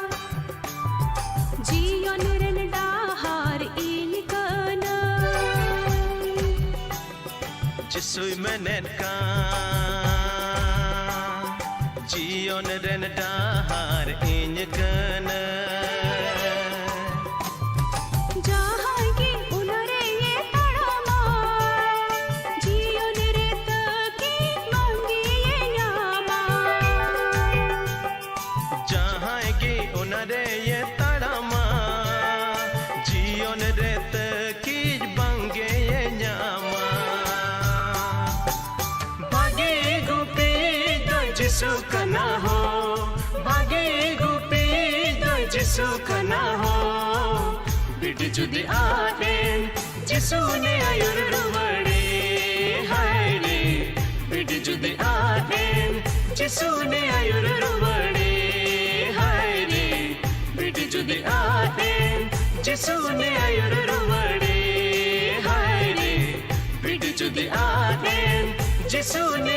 ᱡᱤᱭᱚᱱ ᱨᱮᱱ ᱰᱟᱦᱟᱨ ᱤᱧ ᱠᱟᱹᱱᱟᱹᱧ᱾ ᱡᱤᱥᱩᱭ ᱢᱮᱱᱮᱫ ᱠᱟᱱ, ᱡᱤᱭᱚᱱ ᱨᱮᱱ ᱰᱟᱦᱟᱨ ᱤᱧ ᱠᱟᱹᱱᱟᱹᱧ᱾ ᱡᱟᱦᱟᱸᱭ ᱜᱮ ᱚᱱᱟ ᱨᱮᱭᱮ ᱛᱟᱲᱟᱢᱟ, ᱡᱤᱭᱚᱱ ᱨᱮ ᱛᱟᱹᱠᱤᱱ ᱵᱟᱝ ᱜᱮᱭᱮ ᱧᱟᱢᱟ᱾ ᱡᱟᱦᱟᱸᱭ ᱜᱮ ᱚᱱᱟ ᱨᱮᱭᱮ ᱛᱟᱲᱟᱢᱟ, ᱡᱤᱭᱚᱱ ᱨᱮ ᱛᱟᱹᱠᱤᱡ ᱵᱟᱝ ᱜᱮᱭᱮ ᱧᱟᱢᱟ᱾ ᱵᱷᱟᱜᱮ ᱜᱩᱯᱤ ᱫᱚ ᱡᱤᱥᱩ ᱠᱟᱱᱟ ᱦᱚᱸ, ᱵᱷᱟᱜᱮ ᱜᱩᱯᱤ ᱫᱚ ᱡᱤᱥᱩ ᱠᱟᱱᱟ ᱦᱚᱸ᱾ ᱵᱤᱰᱤ ᱡᱩᱫᱤ ᱟᱫ ᱮᱱ, ᱡᱤᱥᱩ ᱩᱱᱤ ᱟᱹᱭᱩᱨ ᱨᱩᱣᱟᱹᱲᱮ᱾ ᱦᱟᱭ ᱨᱮ, ᱵᱤᱰᱤ ᱡᱩᱫᱤ ᱟᱫ ᱮᱱ, ᱡᱤᱥᱩ ᱩᱱᱤ ᱟᱹᱭᱩᱨ ᱨᱩᱣᱟᱹᱲᱮ᱾ ᱦᱟᱭ ᱨᱮ, ᱵᱤᱰᱤ ᱡᱩᱫᱤ ᱟᱫ ᱮᱱ, ᱡᱤᱥᱩ ᱩᱱᱤ ᱟᱹᱭᱩᱨ ᱨᱩᱣᱟᱹᱲᱮ᱾ ᱦᱟᱭ ᱨᱮ, ᱵᱤᱰᱤ ᱡᱩᱫᱤ ᱟᱫ ᱮᱱ, ᱡᱤᱥᱩ ᱩᱱᱤ